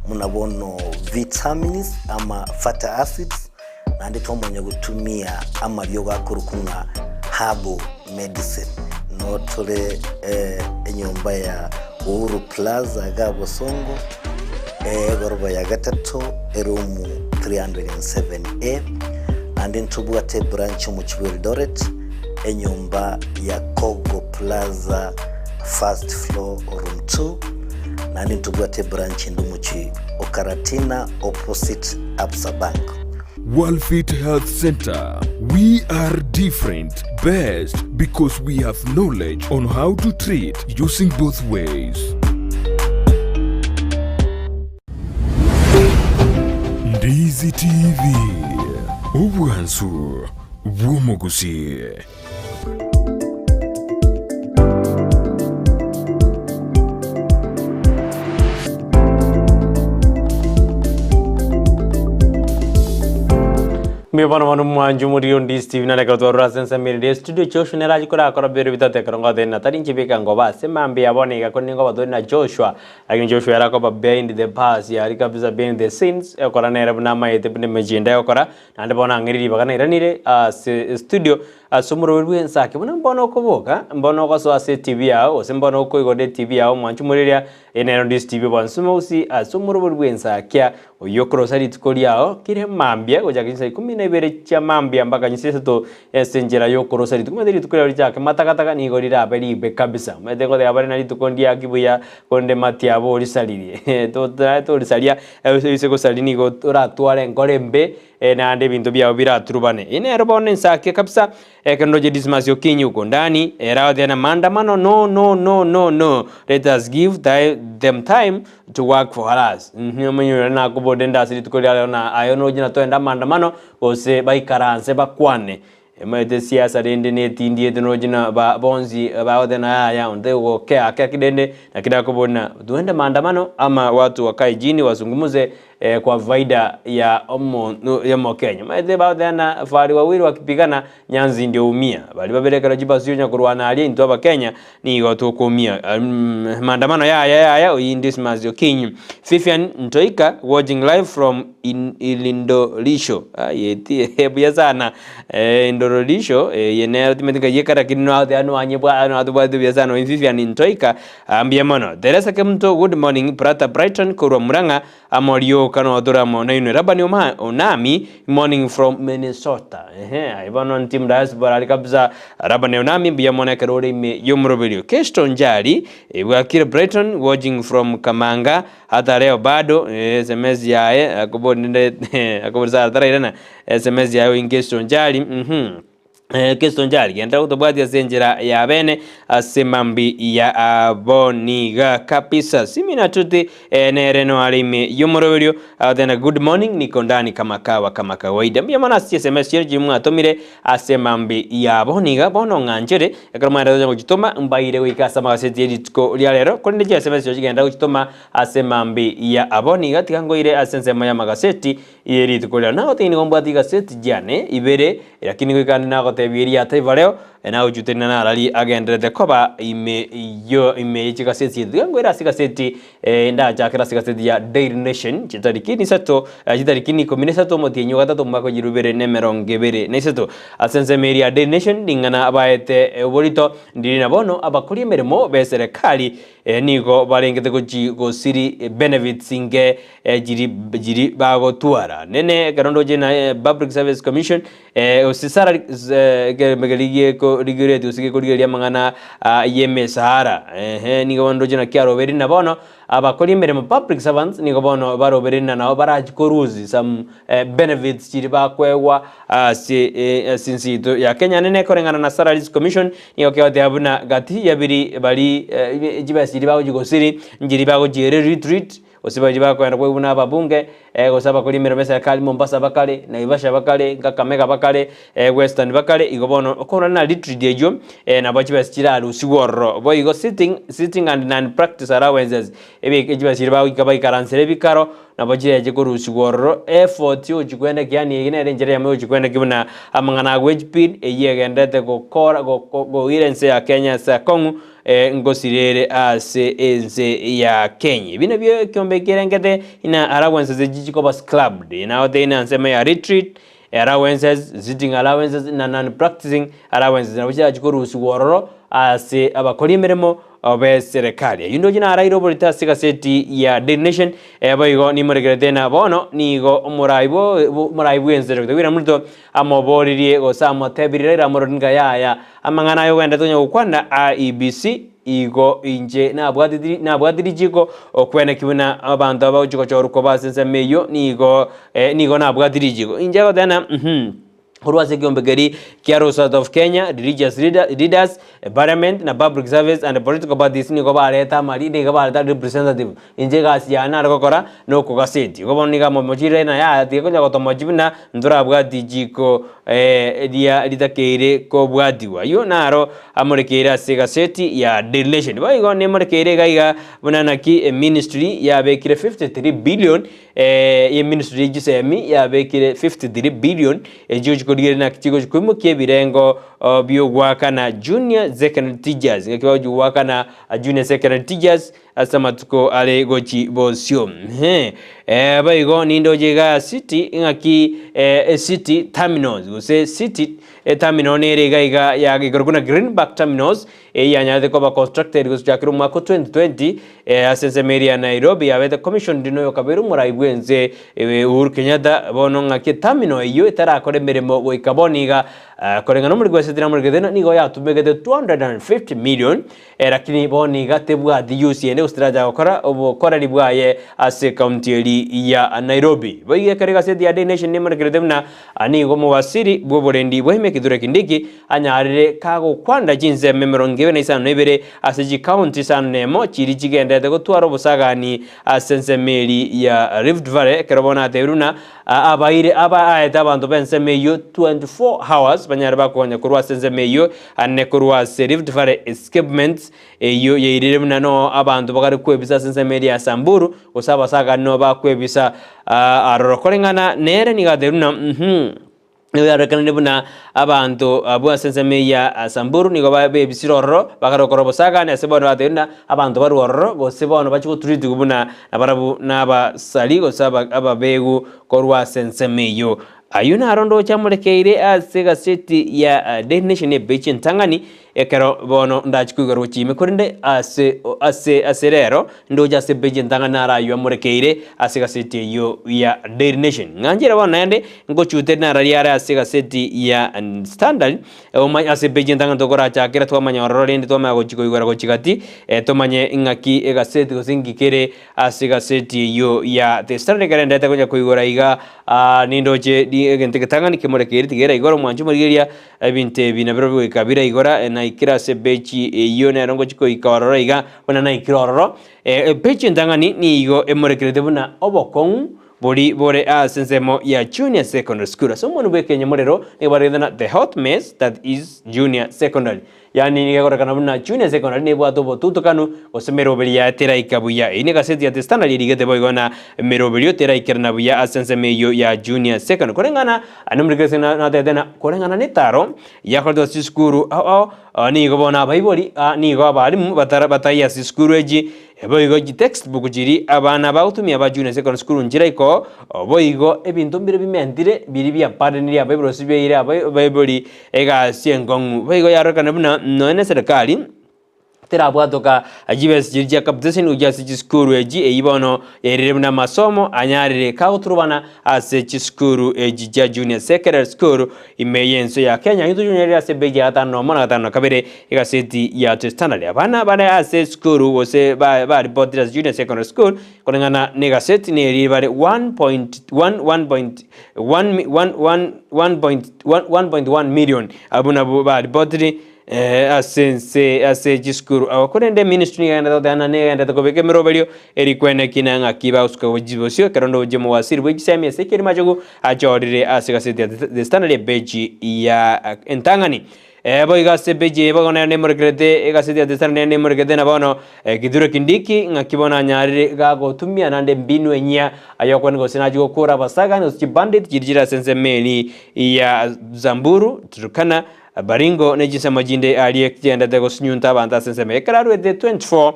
buna bono vitamins ama fatty acids, naende twamanya gotumia amariogo akorokwa ng'a herbal medicine. Noo tore enyomba ya Uhuru Plaza iga Bosongo, egoroba ya gatato, eroom 307A, naende ntobwate ebranch omochie bwa Eldoret. enyomba ya Kogo Plaza first floor room 2, naende ntobwate ebranch ende omochie o Karatina opposite Absa Bank. Walfit Health Center, we are different, best because we have knowledge on how to treat using both ways. Ndizi TV, obwansu bw'omogusii. Mbuya bono bono mwanchu morio ndi Steve na reka twarora ase ensemo ere ria studio Joshua nere achi korakora bire bitato ekero ngoteba na tari inche beka ngoba ase mambia bono iga korende ngoba tore na Joshua Lakini Joshua ere akoba behind the bars yari kabisa behind the scenes egokora nere buna amaete buna emechie ende egokora naende bono ang'eire ribaga nairanire ase estudio ase omoroberi bw'ensake buna mbono okoboka mbono ogosoa ase etv yao gose mbono okoigora etv yao omwanchi omoriria eye nero Ndizi TV bonsi mogusi ase omoroberi bw'ensakia oyio okorosa rituko riao kire mambia gochaka chinsa ikomi na ibere chia mambia mpaka chinsa isato Ase enchera y'okorosa rituko, omanyete rituko riao richake matakataka nigo rirabe ribe kabisa. Omanyete ngoteba bare na rituko ndiaki buya korende matiabo orisaririe. Totarae torisaria ase gosaria nigo oratware enkoro embe naende ebinto biao biraturubane. Eye nero bono ensake kabisa ekero ndoche Dismas Okinyi uko ndani ere agoteba na maandamano no no no no no let us give them time to work for us. Omonye oyo nakobode nde ase rituko ria rero na aye noche na toende amaandamano Gose baikaranse bakwane. Emanyete siasa rende netindiete nochi na ba bonsi bagoteba yaya onde gokea ake ake rende naki nakobori na tuende maandamano ama watu wakae chini wazungumze eh, kwa faida ya omo ya omokenya. Omanyete bagoteba na fahali wawili wakipigana nyanzi ndio umia. Baria babere ekero chibasi onya korwana aria intwe abakenya nigo tokoumia. Maandamano yaya yaya oyio Dismas Okinyi. Fifian Ntoika watching live from In Ilindolisho aye buya sana eh, Indorolisho eye nero timanyeti nkai ekare lakini noagotebi noanye bwa noatobwate buya sana oyo Vivian Ntoika ah, mbuya mono. Teresa Kemunto good morning brother Brighton korwa Murang'a amo rioka notore amo nainwe. Rabani Oma Onami morning from Minnesota ehe aye bono ntim diaspora ari kabisa Rabani Onami mbuya mono ekero ore ime y'omoroberio. Kesto Njari bwakire Brighton watching from Kamanga Hata leo bado sms yaye akobori nende akobori sara tarairana sms yaye oinke esonchari mhm kesonchari genda gotobwatia ase enchera ya bene ase mambi ya aboniga kabisa simina tuti nere no are ime y'omoroberio agoteba good morning niko ndani kama kawa kama kawaida mbuya mono ase sms chiria chiria mwatomire ase mambi ya aboniga bono ng'anchere Ekero mwaenderete gochitoma, mbaire goika ase amagaseti ye rituko ria rero, korende chiasemo echio chigenda gochitoma ase mambi ya abo. Nigo tiga ngoire ase ensemo y'amagaseti ye rituko ria rero. Nagotebia nigo mbwate igaseti chiane ibere, lakini goika ande nagotebia eria Taifa Leo, nagochuteria na narari agenderete koba ime yo ime ye chigaseti echi. Tiga ngoire ase egaseti ndachakere ase egaseti ya Daily Nation, chitariki isato, chitariki ikomi na isato omotienyi o gatato omwaka o 2023. Ase ensemo eria ya Daily Nation ring'ana baete oborito ndiri na bono abakori emeremo b'eserekari nigo barengete gochi gosiri benefits inge chiri chiri bagotwara. Nene ekero ndoche na Public Service Commission gose salary ekerembe keria gieko rigureti gose gekorigereria amang'ana y'emesahara eeh nigo bono ndoche naki arobeire na bono abakori emeremo public servants nigo bono barobeire na nabo barachi korusi some benefits chiria bakoegwa ase ase ense yaito ya Kenya. Naende koreng'ana na Salaries Commission nigo kegoteba buna gati ya biri bari chibesa chiria bagochi gosiri nchiria bagochiera retreat gose baria bakoenda koigwa buna ababunge gose abakori emeremo y'eserekari Mombasa bakare, Naivasha bakare, Kakamega bakare, Western bakare, igo bono okorora na retreat eyio nabo chibesa chirarusigwe ororo. Boigo sitting sitting and non practice allowances ebi chibesa chiria bagoika baikaransera ebikaro Nabo chireche korusigwa ororo effort ochi kwendekia yaani eye nere enchera eyemo yochi kwendekia buna amang'ana a wage bill eyio egenderete gokora goira ense ya Kenya ase akong'u ngosira ere ase ense ya Kenya. Ebi nabio ekiombe ekerengete ina allowances echi chikoba scrubbed nagotebi na ensemo ya retreat allowances, sitting allowances na non practicing allowances nabo chirachi korusigwa ororo ase abakori emeremo. B'eserekari. Ayio ndoche naraire oborito ase egaseti ya Daily Nation, boigo nimorekerete na bono nigo omorai omorai bw'ense Doctor William Ruto amoboririe gose amotebirie Raila Amolo Odinga yaya amang'ana aye ogenderete konya gokwana IEBC igo inche nabwateti nabwate richiko okweneki buna abanto aba bagochi gochorwa koba ase ensemo eyio nigo nigo nabwati richiko. Inche goteba ng'a mh. Korwa ase ekeombe keria kia Rosat of Kenya, Religious Leaders, Parliament na Public Service and Political Parties nigo bareta amari nigo bareta representative. Inche egasi yane nare gokora na okogaseti. Igo bono nigo amomochire na yaya tiga konya gotomochi buna ntorabwati richiko ria ritakeire kobwatigwa. Ayio naro amorekeire ase egaseti ya Daily Nation. Boigo nemorekeire iga iga buna naki eministry yabekire 53 billion Eministry ye chisemi yabekire 53 billion echio chikorigereria naki chigochi koimokia ebirengo biogoakana junior secondary teachers ng'aki bagochi goakana junior secondary teachers ase amatuko are gochi bosio. Eeh boigo nindoche igaa city ng'aki city terminals gose city eterminal nere iga iga ya ekorokwa buna greenback terminals Eyio yanyarete koba constructed gochakera omwaka o 2020 ase ensemo eria ya Nairobi yabete commissioned noyo kabere omorai bwense Uhuru Kenyatta bono ng'aki eterminal eyio etarakora emeremo goika bono iga koreng'ana omoriki bwa eseti namorikete ng'a nigo yatumegete 250 million lakini bono iga tebwati use ende gose teracha gokora obokoreri bwaye ase ecounty eri ya Nairobi. Boigo ekero egaseti ya Daily Nation nemorekerete buna nigo omowaziri bw'oborendi bwa Kithure Kindiki anyarire kagokwanera chinsemo emerongo ebere na isano na ibere ase chikaunti isano na emo chiria chigenderete gotwara obosagani ase ensemo eria ya Rift Valley ekero bono atebirie buna abaire aba aete abanto b'ensemo eyio 24 hours banyare bakonya korwa ase ensemo eyio ane korwa ase Rift Valley escapements eyio yairire buna noo abanto bagare kwebisa ase ensemo eria ya Samburu gose abasagani noo bakwebisa aroro koreng'ana nere nigo atebirie buna uhum. Nigo yarorekanire buna abanto abwo ase ensemo eyio ya Samburu nigo bebisire ororo, bakarokora obosagani ase bono batebire buna abanto barwe ororo, gose bono bachie gotreatigwa buna nabarabwo nabasari gose ababegu korwa ase ensemo eyio. Ayio naro ndoche amorekeire ase egaseti ya Daily Nation epeji entang'ani, Ekero bono ndachie koigorwa gochia ime, korende ase ase ase rero ndoche ase epeji entang'ani naro ayio amorekeire ase egaseti eyio ya Daily Nation. Ng'anchire bono naende ngochute nararia are ase egaseti ya Standard, omanye ase epeji entang'ani tokorachakera twamanya ororo rende twamanya gochia koigora gochia gati, tomanye ng'aki egaseti gose nki kere ase egaseti eyio ya The Standard ekero endete konya koigora iga nindoche egento egetang'ani kemorekeire tiga eraigore omwancho omorigereria Ebinto ebi nabirobio goika biraigora, naikire ase ebechi eyio nero ngochia goika ororo iga, buna naikire ororo. Ebechi entang'ani nigo emorekerete buna obokong'u bori bore ase ensemo ya Junior Secondary School. Ase omonwa bw'ekenyamorero nigo baregete ng'a the hot mess that is Junior Secondary. Yaani nigo egorekana buna Junior Secondary nebwate obotutokanu gose emeroberi yaye teraika buya. Eyio negaseti ya The Standard erigete boigo ng'a emeroberio teraikerana buya ase ensemo eyio ya Junior Secondary. Koreng'ana Nomorikesi natebete ng'a koreng'ana netaro yakoretwe ase chisukuru ao ao, nigo bono abaibori nigo abalimu batara bataiyo ase chisukuru echi, boigo chitextbook chiria abana bagotumia ba junior secondary school nchiraikoo, boigo ebinto mbire bimentire biria biaparanirie abaibori gose biaire abaibori egasi enkong'u. Boigo yarorekana buna nonya na eserekari. Terabwatoka chibesa chiria chia capitation gochia ase chisukuru echi, eyio bono yairire buna amasomo anyarire kagoturubana ase chisukuru echi chia junior secondary school ime y'ense ya Kenya. Intwe tonyarire ase ebeji ya gatano nomo na gatano na kabere egaseti ya The Standard. Abana bare ase esukuru gose ba baripotire ase junior secondary school koreng'ana na egaseti neri bare 1.1 1.1 1 1.1 1.1 million abwo nabwo baripotire Ase ense ase chisukuru agwo, korende eministry nigo egenderete goteba ng'a negenderete kobeka emeroberio eri kweneki na ng'aki bagosuka gochia bosio ekero onde ogochia omowasiri bwe chisemi ase ekerimo achogu achorire ase egaseti ya The Standard epeji ya entang'ani. Boigo ase epeji eye boigo nero nemorekerete egaseti ya The Standard nero nemorekerete na bono Kithure Kindiki ng'aki bono anyarire gagotumia naende embinu enyia ayokwana gose nachie gokora abasagani gose chibandit chiria chire ase ensemo eri ya Samburu, Turkana. Baringo ne chinsemo chinde aria chiendete gosunyunta abanto ase ensemo eye. Ekero aruete 24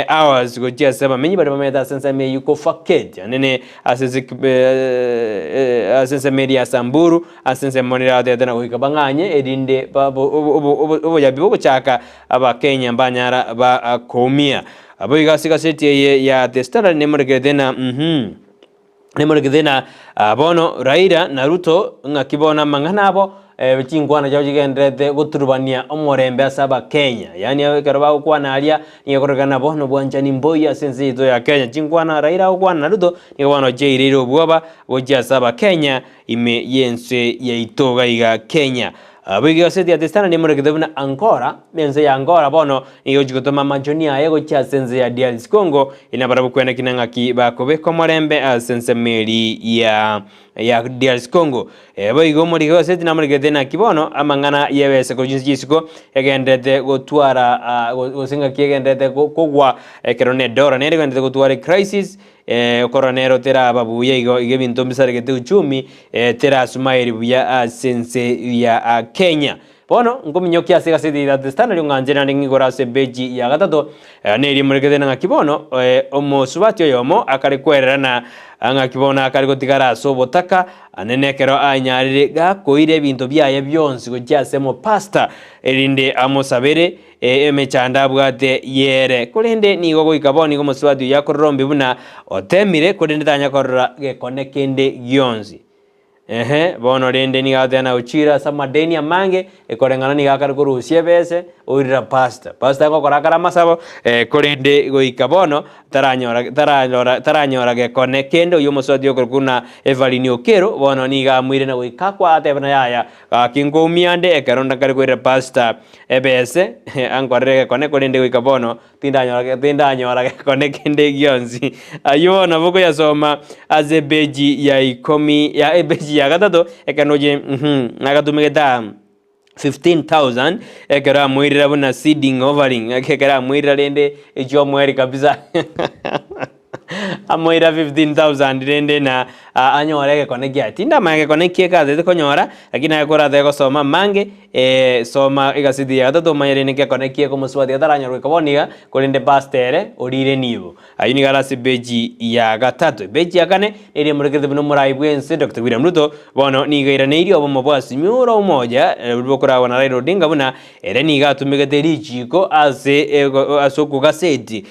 hours gochia ase abamenyi baria bamenyete ase ensemo eyio Kofaketi anene ase ase ensemo eria ya Samburu ase ensemo nere abatebete na goika bang'anye erinde oboyabi bogochaka abakenya mbanyara bakoumia. Boigo ase egaseti eye ya The Standard nemorekerete ng'a Nemorekete na bono Raila na Ruto ng'aki bono amang'ana abo chinkwana chiabo chigendererete goturubania omorembe ase abakenya. Yaani ekero bagokwana aria nigo ekororekana bono obwanchani mboiyo ase ense yaito ya Kenya. Chinkwana Raila agokwana na Ruto nigo bono chiaireire obwoba gochia ase abakenya ime y'ense yaito iga iga Kenya. Boigo egaseti ya The Standard nemorekete buna Angola, ense ya Angola bono nigo egochia gotoma amachoni aye gochia ase ense ya DRC Congo, ina barabwo kweneki na ng'aki bakobeka omorembe ase ensemo eri ya ya DRC Congo. Boigo omoriki bw'egaseti namorekete naki bono amang'ana y'ebese korwa chinse chi'isiko egendererete gotwara gose ng'aki egendererete kogwa ekero ne edora nere egendererete gotwara ecrisis Okorora nero teraba buya igo igo ebinto mbisaregete uchumi terasumaeri buya ase ense ya Kenya. Bono nkominyokia ase egaseti ya The Standard ong'anche naende ng'igore ase epeji ya gatato neria emorekete ng'aki bono omosubati oyomo akare kwererana ng'aki bono akare gotigara ase obotaka anene ekero anyarire gakoira ebinto biaye bionsi gochia ase omopastor erinde amosabere Emechando abwate y'ere. Korende nigo goika bono nigo omosubati oyio akorora ombe buna otemire, korende tanya korora gekone kende gionsi. Ehe, bono rende nigo agoteba na ochire ase amadeni amange, ekoreng'ana nigo akare korusia ebese, oirera pastor. Pastor agokora akare amasabo, korende goika bono taranyora tararora taranyora gekone kende oyio omosubati okorokwa buna Evelyn Okero, bono nigo amoire na goika akwa atebe buna yaya, gaki nkoumia nde ekero ndakare koirera pastor Ebese ankorere egekone, korende goika bono tindanyora tindanyora gekone kende gionsi. Ayio bono nabo okoyasoma ase epeji ya ikomi ya epeji ya gatato, ekero noche mh agatumegete aa 15,000 ekero amoirera buna seeding offering, ekero amoirera rende echio omoerio kabisa. Amoira 15,000 rende na anyore egekone kiaye. Tindamanya gekone ki ekatete konyora, lakini aye koratake gosoma amange, soma egaseti ya gatato omanye rende gekone ki ekomosubati ataranyora goika bono iga, korende pastor ere orire nibo. Ayio nigo are ase epeji ya gatato. Epeji ya kane, nere emorekerete buna omorai bw'ense Doctor William Ruto, bono nigo airaneirie obomo bwa Azimio la Umoja, oria bokoragwa na Raila Odinga buna ere nigo atumegete richiko ase ase okogaseti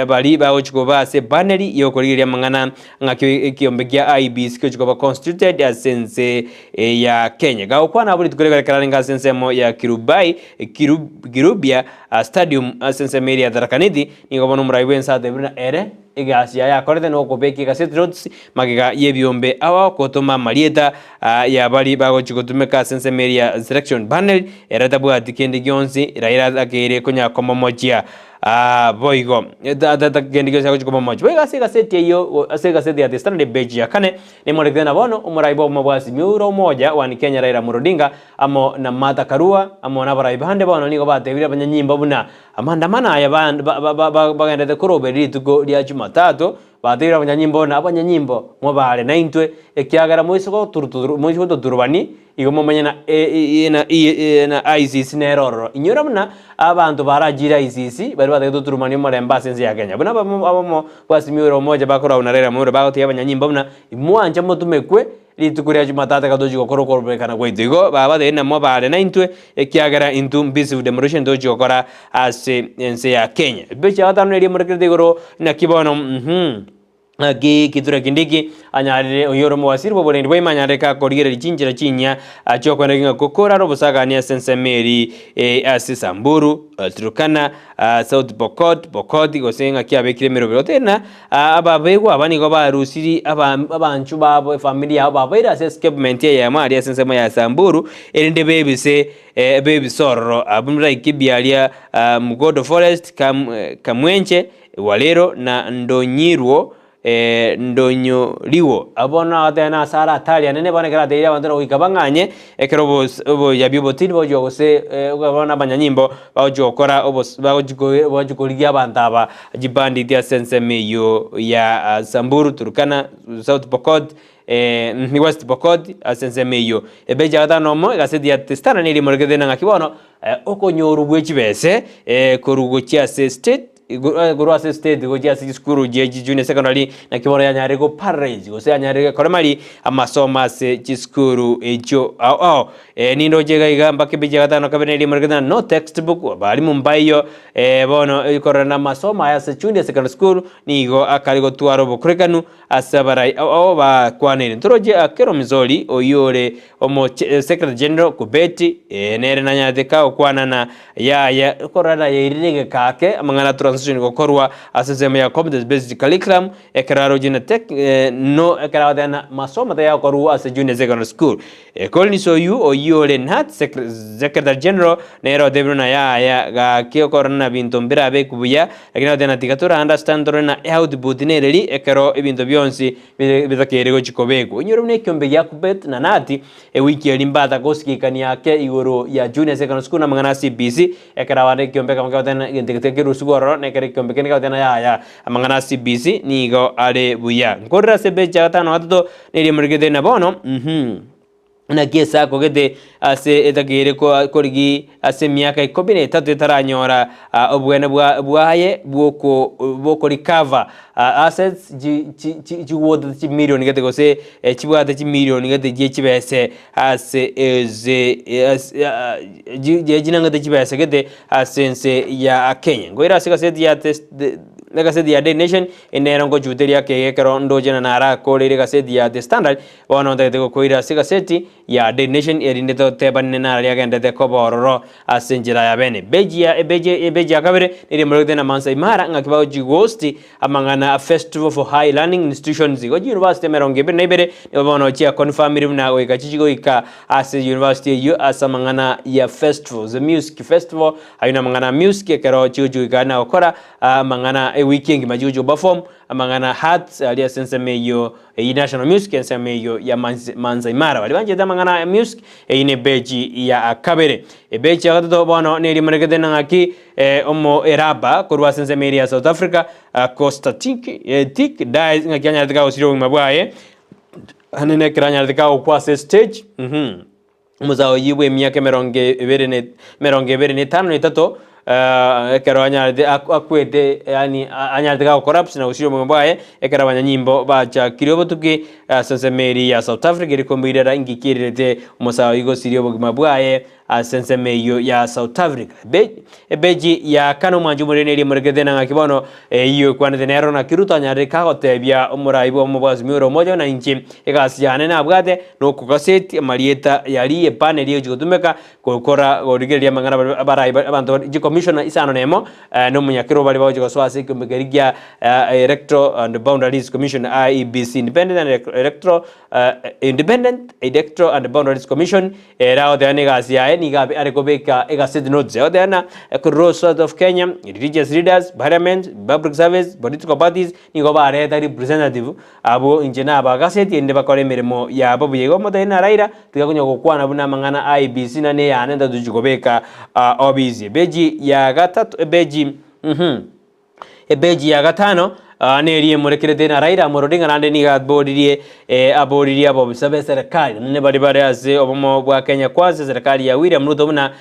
Baria bagochia koba ase epaneli y'okorigereria amang'ana ng'aki ekiombe kia IEBC gochia koba constituted ase ense ya Kenya. Gagokwana abwo rituko riria ekero arenge ase ensemo ya Kirubai, Kirubia Stadium ase ensemo eria ya Tharaka Nithi, nigo bono omorai bw'ense atebire buna ere egasi yaye akorete nokobeka egaseti notes magega y'ebiombe ao gotoma amarieta ya baria bagochia gotumeka ase ensemo eria ya selection panel ere tabwati kende gionsi Raila akeire konya komomochia. Aa, boigo, kende gionsi agochia komomochia. Boigo ase egaseti eyio, ase egaseti ya The Standard page ya kane, nemorekire na bono omorai bw'obomo bwa Azimio la Umoja One Kenya Raila Amolo Odinga amo na Martha Karua amo nabarai bande bono nigo batebirie abanyanyimbo buna amandamano aya bagenderete koroberia rituko ria Jumatatu, batebirie abanyanyimbo buna abanyanyimbo mobare naintwe ekiagera moise gototurubani Igo momanye na na ICC nere ororo. Inyora buna abanto barachire ICC baria batagete goturumania omorembe ase ense ya Kenya. Buna abamo abamo bwasimigwe omocha bakorwa na Raila Amolo bagotebia abanyanyimbo buna imwanche motumekwe rituko ria Jumatatu ekero tochia gokora okorobekana gwaito. Igo babatebia namwe bare naintwe ekiagera intwe peaceful demonstration tochia gokora ase ense ya Kenya. Epeji ya gatano neria emorekerete igoro naki bono mh. Naki Kithure Kindiki anyarire oyio ore omowasiri bw'oborendi bwaime anyarire kakorigereria chinchera chinyia chi'okwendekia ng'a kokorara obosagani ase ensemo eri ase Samburu, Turkana, South Pokot, Pokot gose ng'aki abekire emeroberi. Goteba ng'a ababegwa aba nigo barusiri abanchwa babo efamiri yabo babaire ase escapement eyemo aria ase ensemo ya Samburu erinde bebise bebise ororo. Abwo Laikipia aria Mugodo Forest, Kamwenche. Warero na ndonyirwo, ee, ndonyorigwo. Abwo bono nagoteeba nase are atari anene, bono ekero atebirie abanto na goika bang'anye, ekero obos oboyabi obotindi bogochia gose bono abanyanyimbo bagochia gokora obos bagochia ko bagochia korigia abanto aba chibanditi ase ensemo eyio ya Samburu, Turkana, South Pokot. West Pokot ase ensemo eyio. Ebeji ya gatano nomo egaseti ya The Standard nigo emorekete ng'a ng'aki bono okonyorwa gwe chibese korwa gochia ase state korwa ase state gochia ase chisukuru chie chi junior secondary naki bono yanyarire go paralyze gose yanyarire koremari amasomo ase chisukuru echio ao ao. Nindoche iga iga mpaka ebeji ya gatano kabere neri emorekete ng'a no textbook abalimu mbaiyo bono korora na amasomo aya ase junior secondary school nigo akare gotwara obokorekanu Ase abarai ao bakwaneire, ntoroche Akelo Misori, oyio ore omo Secretary General Kubeti, ee nere nanyarete kagokwana na yaya korora nayairire egeka ake amang'ana a transition gokorwa ase ensemo ya competence based curriculum ekero aroche na tech no ekero agoteba na masomo tayagokorwa ase junior secondary school. Collins oyio oyio ore Knut Secretary General nere otebire buna yaya gaki okorora na binto mbirabekwe buya Lakini agoteba ng'a tiga tora understand torore na eoutput nereri ekero ebinto bionsi bitakeire gochi kobekwa. Onyore buna ekiombe gia Kuppet na Knut ewiki eria mbata gosigikania ake igoro ya Junior Secondary School na amang'ana a CBC ekero abande ekiombe ekemo kegoteba ng'a egento eke tigekerusigwa ororo na ekero ekiombe kende kegoteba ng'a yaya amang'ana a CBC nigo are buya. Nkorire ase epeji ya gatano na gatato neria emorikete na bono mh. Naki ase akogete ase etakeire korigi ase emiaka ikomi na etato etaranyora obwene bwaye bw'oko recover assets chigwotete chimilioni gete gose chibwate chimilioni gete chie chibese ase ase chinang'ete chibese gete ase ense ya Kenya. Nkoira ase egaseti ya egaseti ya Daily Nation nero ngochuteria ake ekero ndoche na narakoreire egaseti ya The Standard. Bono ntagete gokoira ase egaseti ya Daily Nation erinde totebanine nararia agendete koba ororo ase enchera ya bene. Beji ya ebeji ebeji ya kabere neri emorogete na Maasai Mara ng'aki bagochi ghost amang'ana a Festival for High Learning Institutions igo chiuniversity emerongo ebere na ibere nigo bono chia confirmire buna goika chichi goika ase university eyio ase amang'ana ya festivals music festival ayio namang'ana a music ekero chigochi goika na gokora amang'ana ewiki engima chigochi go perform amang'ana hearts aria ase ensemo eyio Eyio National Music ensemo eyio ya Maasai Mara. Baria banchete amang'ana ya music eyio ne ebeji ya kabere. Ebeji ya gatato bono neria emorekete na ng'aki omo eraba korwa ase ensemo eria ya South Africa Costa Tik Tik Dies ng'aki anyarete kagosiria obogima bwaye ande nekero anyarete kagokwa ase stage. Omosae oyio bw'emiaka emerongo ebere na emerongo ebere na etano na etato, ekero anyarete akwete yaani anyarete ga gocollapse na gosiria obogima bwaye, ekero abanyanyimbo bachakire obotuki ase ensemo eria ya South Africa ere komoirera inki kiererete omosae oyio gosiria obogima bwaye ase ensemo eyio ya South Africa. Ebeji ya kane omwancho omorere neria emorekete na ng'aki bono eyio ekwanete nero naki Ruto anyarire kagotebia omorai bw'omo bwa Azimio la Umoja buna inche egasi yane nabwate nokogaseti amarieta yaria epana eria egochi gotumeka gokora gorigereria amang'ana baria abarai abanto chicommissioner isano na emo na omonyakero baria bagochi gosoa ase ekeombe keria kia Electoral and Boundaries Commission IEBC Independent and Electoral Independent Electoral and Boundaries Commission Ere agoteba na egasi yaye nigo are kobeka egaseti notes agoteba na Law Society of Kenya, Religious Leaders, Parliament, Public Service, Political Parties nigo bareta representative abwo inche nabagaseti erinde bakore emeremo yabo buya. Igo omotebi na Raila tiga konya gokwana buna amang'ana a IEBC na neyane ntatochi kobeka obisi. Epeji ya gatato epeji mmh. Epeji ya gatano neria emorekerete na Raila Amolo Odinga naende nigo aboririe aboririe abobisa b'eserekari naende baria bare ase obomo bwa Kenya Kwanza eserekari ya William Ruto buna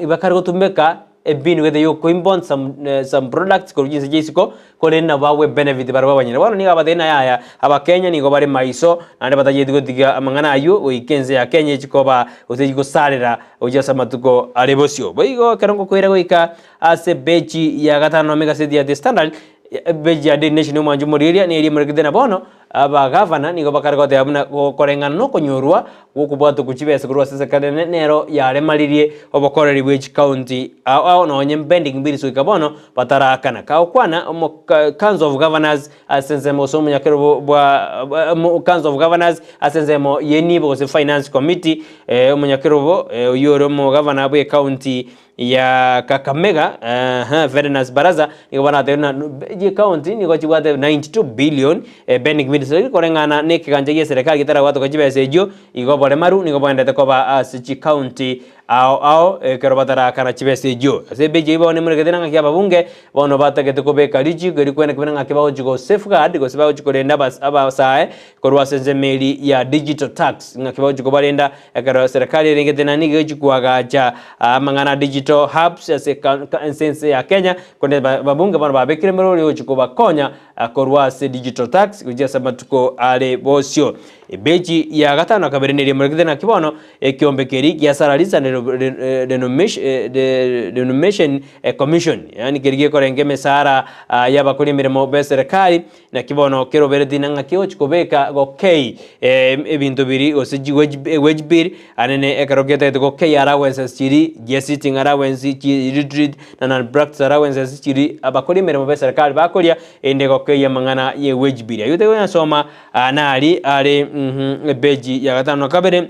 bakare gotumeka embinu gete ya okoimport some some products korwa chinse chia isiko korende nabo bagwe benefit barabwo abanyene. Bono nigo abatebia naye aya abakenya nigo bare maiso naende batacheti gotiga amang'ana aywo goika ense ya Kenya echi koba gose echi gosarera gochia ase amatuko are bosio. Boigo ekero ngokoira goika Ase epeji ya gatano ime egaseti ya The Standard, epeji ya Daily Nation omwancho omorieria neria emorekete na bono abagavana nigo bakare goteba buna koreng'ana na okonyorwa gw'okobwatwa kwe chibesa korwa ase eserikali enene nero yaremaririe obokoreri bwe chikaunti ao ao nonye pending bills goika bono batarakana. Kagokwana omo Council of Governors ase ensemo gose omonyakero bwa Council of Governors ase ensemo y'enibo gose Finance Committee omonyakerobo oyio ore omogavana bwe ekaunti ya Kakamega Ferdinand Barasa nigo baratebe buna chikaunti nigo chibwate 92 billion pending bills lakini koreng'ana na ekegancha gia eserekari getarabwatoka chibesa echio igo oboremaru nigo boendete koba ase chikaunti Ao ao ekero batarakana chibesa echio. Ase ebeji eyio bono emorekete na ng'aki ababunge bono batagete kobeka richiko eri kweneka buna ng'aki bagochi go safeguard gose bagochi korenda abas abasae korwa ase ensemo eri ya digital tax ng'aki bagochi kobarenda ekero serikali erengete na nigo egochi koagacha amang'ana a digital hubs ase eka ase ense ya Kenya korende ba ababunge bono babekire emerori egochi kobakonya korwa ase digital tax gochia ase amatuko are bosio. Ebeji ya gatano na kabere neria emorekete naki bono Ekeombe keria gia Salaries and Remuneration Commission, yaani keria gekorenga emesara y'abakori emeremo b'eserekari, naki bono keroberetie na ng'aki ogochia kobeka gokei ebinto biria gose wage bill anene ekero getagete gokei allowances chiria chia sitting allowance, chi retreat na non practice allowances chiria abakori emeremo b'eserekari bakoria erinde gokei amang'ana ye wage bill. Ayio tokoyasoma nari are epeji ya gatano na kabere.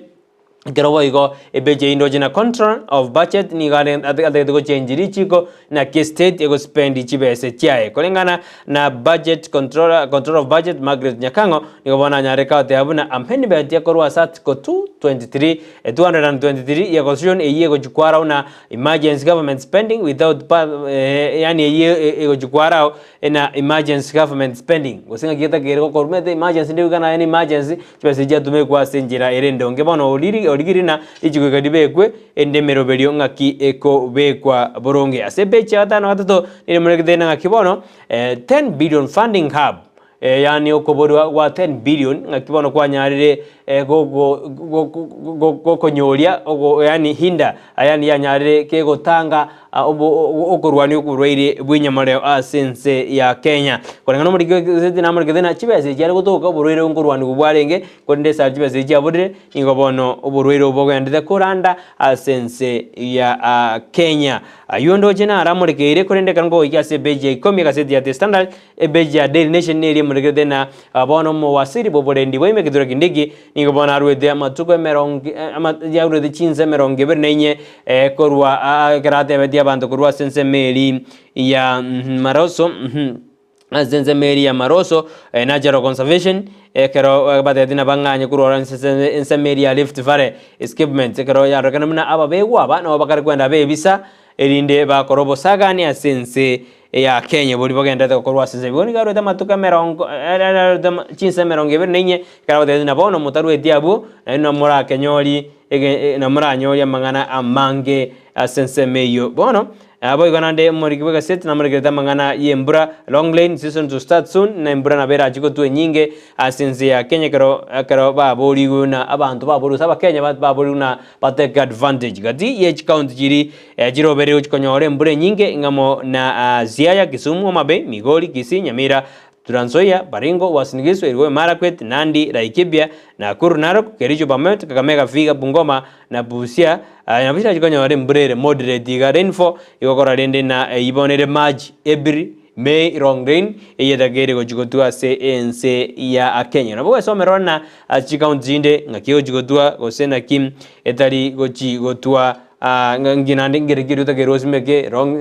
Ekero boigo epeji eyio ndoche na control of budget nigo are atagete gochengi richiko naki estate egospendi chibese chiaye. Koreng'ana na budget controller control of budget Margaret Nyakang'o nigo bono anyare goteba buna amendment ekorwa ase article 223 223 ya constitution eyio egochi kwarao na emergency government spending without yaani eyio egochi kwarao na emergency government spending, gose ng'aki getakeire gokorwa, omanyete emergency ndebika naye ne emergency, chibesa echi chiatumekwa ase enchera ere endonge. Bono oriri origiri ng'a richiko eke ribekwe, erinde emeroberio ng'aki ekobekwa boronge. Ase epeji ya gatano na gatato, nigo emorekete ng'a ng'aki bono, 10 billion funding hub, yaani okoborwa gwa 10 billion ng'aki bono kwanyarire gokonyoria yaani hinder yaani yanyarire kegotanga okorwania oborwaire bw'enyamareo ase ense ya Kenya. Koreng'ana nomoriki bw'egeseti namorekete ng'a chibesa echi are gotoka oborwaire nkorwanigwa bwarenge, korende ase chibesa echi chiaborire, nigo bono oborwaire obo bogenderete koranda ase ense ya Kenya. Ayio ndoche naro amorekeire, korende ekero nkogoikia ase epeji ya ikomi egaseti ya The Standard, Epeji ya Daily Nation neria emorekete na bono omowasiri bw'oborendi bwa ime Kithure Kindiki nigo bono aruete amatuko emerongo aruete chinsa emerongo ebere na inye korwa ekero atebetie abanto korwa ase ensemo eria ya Maroso ase ensemo eria ya Maroso Natural Conservation ekero batebetie nabang'anye korwa ororo ase ensemo eria ya Rift Valley Escapement ekero yarorekana buna ababegwa aba nabo bakare kwenda bebisa erinde bakore obosagani ase ense eya Kenya boria bogenderete gokorwa ase ense. Igo nigo arwete amatuko emerongo arwete chinsa emerongo ebere na inye, ekero agotebetie ng'a bono motarweti abwo, naende namorakenyori ege namoranyorie amang'ana amange ase ensemo eyio. Bono, naboigo naende omoriki bw'egaseti namorekerete amang'ana y'embura, long rain season to start soon, na embura nabo erache gotwa enyinge ase ense ya Kenya ekero ekero baborigwe buna abanto baborigwe gose abakenya baborigwe buna Batake advantage gati ye chikaunti chiri chirobere gochi konyora embura enyinge ng'amo na Siaya, Kisumu, Homa Bay, Migori, Kisii, Nyamira, Trans Nzoia, Baringo, Uasin Gishu, Elgeyo Marakwet, Nandi, Laikipia, Nakuru, Narok, Kericho, Bomet, Kakamega, Vihiga, Bungoma na Busia nabo chirachi konyora embura ere moderate iga rainfall igokora rende na eyio bono ere March, April, May long rain eyio etakeire gochi gotwa ase ense ya Kenya. Nabo gwesomera ore na ase chikaunti chinde ng'aki egochi gotwa gose naki etari gochi gotwa ng'aki naende nkere ki otakeire osimeke long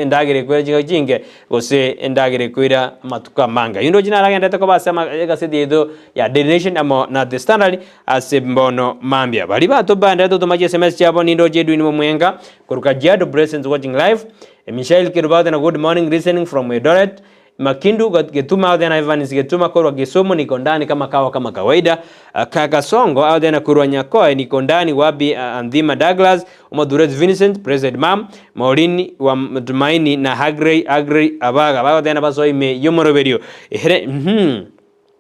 endagera ekoira chingaki chinke gose endagera ekoira amatuko amange. Ayio ndoche naragenderete koba ase egaseti yaito ya Daily Nation amo na The Standard ase mbono mambia. Baria batobanderete gotoma chiSMS chiabo nindoche Edwin Omwenga korwa Kajiado Blessings watching live. Michael Kerubo na good morning listening from Eldoret. Makindu Getuma out there Evans Getuma korwa Kisumu niko ndani kama kawa kama kawaida. Kaka Songo out there korwa Nyakoe niko ndani wapi Andhima Douglas Omoduret Vincent President Mam Maureen wa Tumaini na Hagrey Agrey abaga bagoteana basoime yomoroberio. Ehere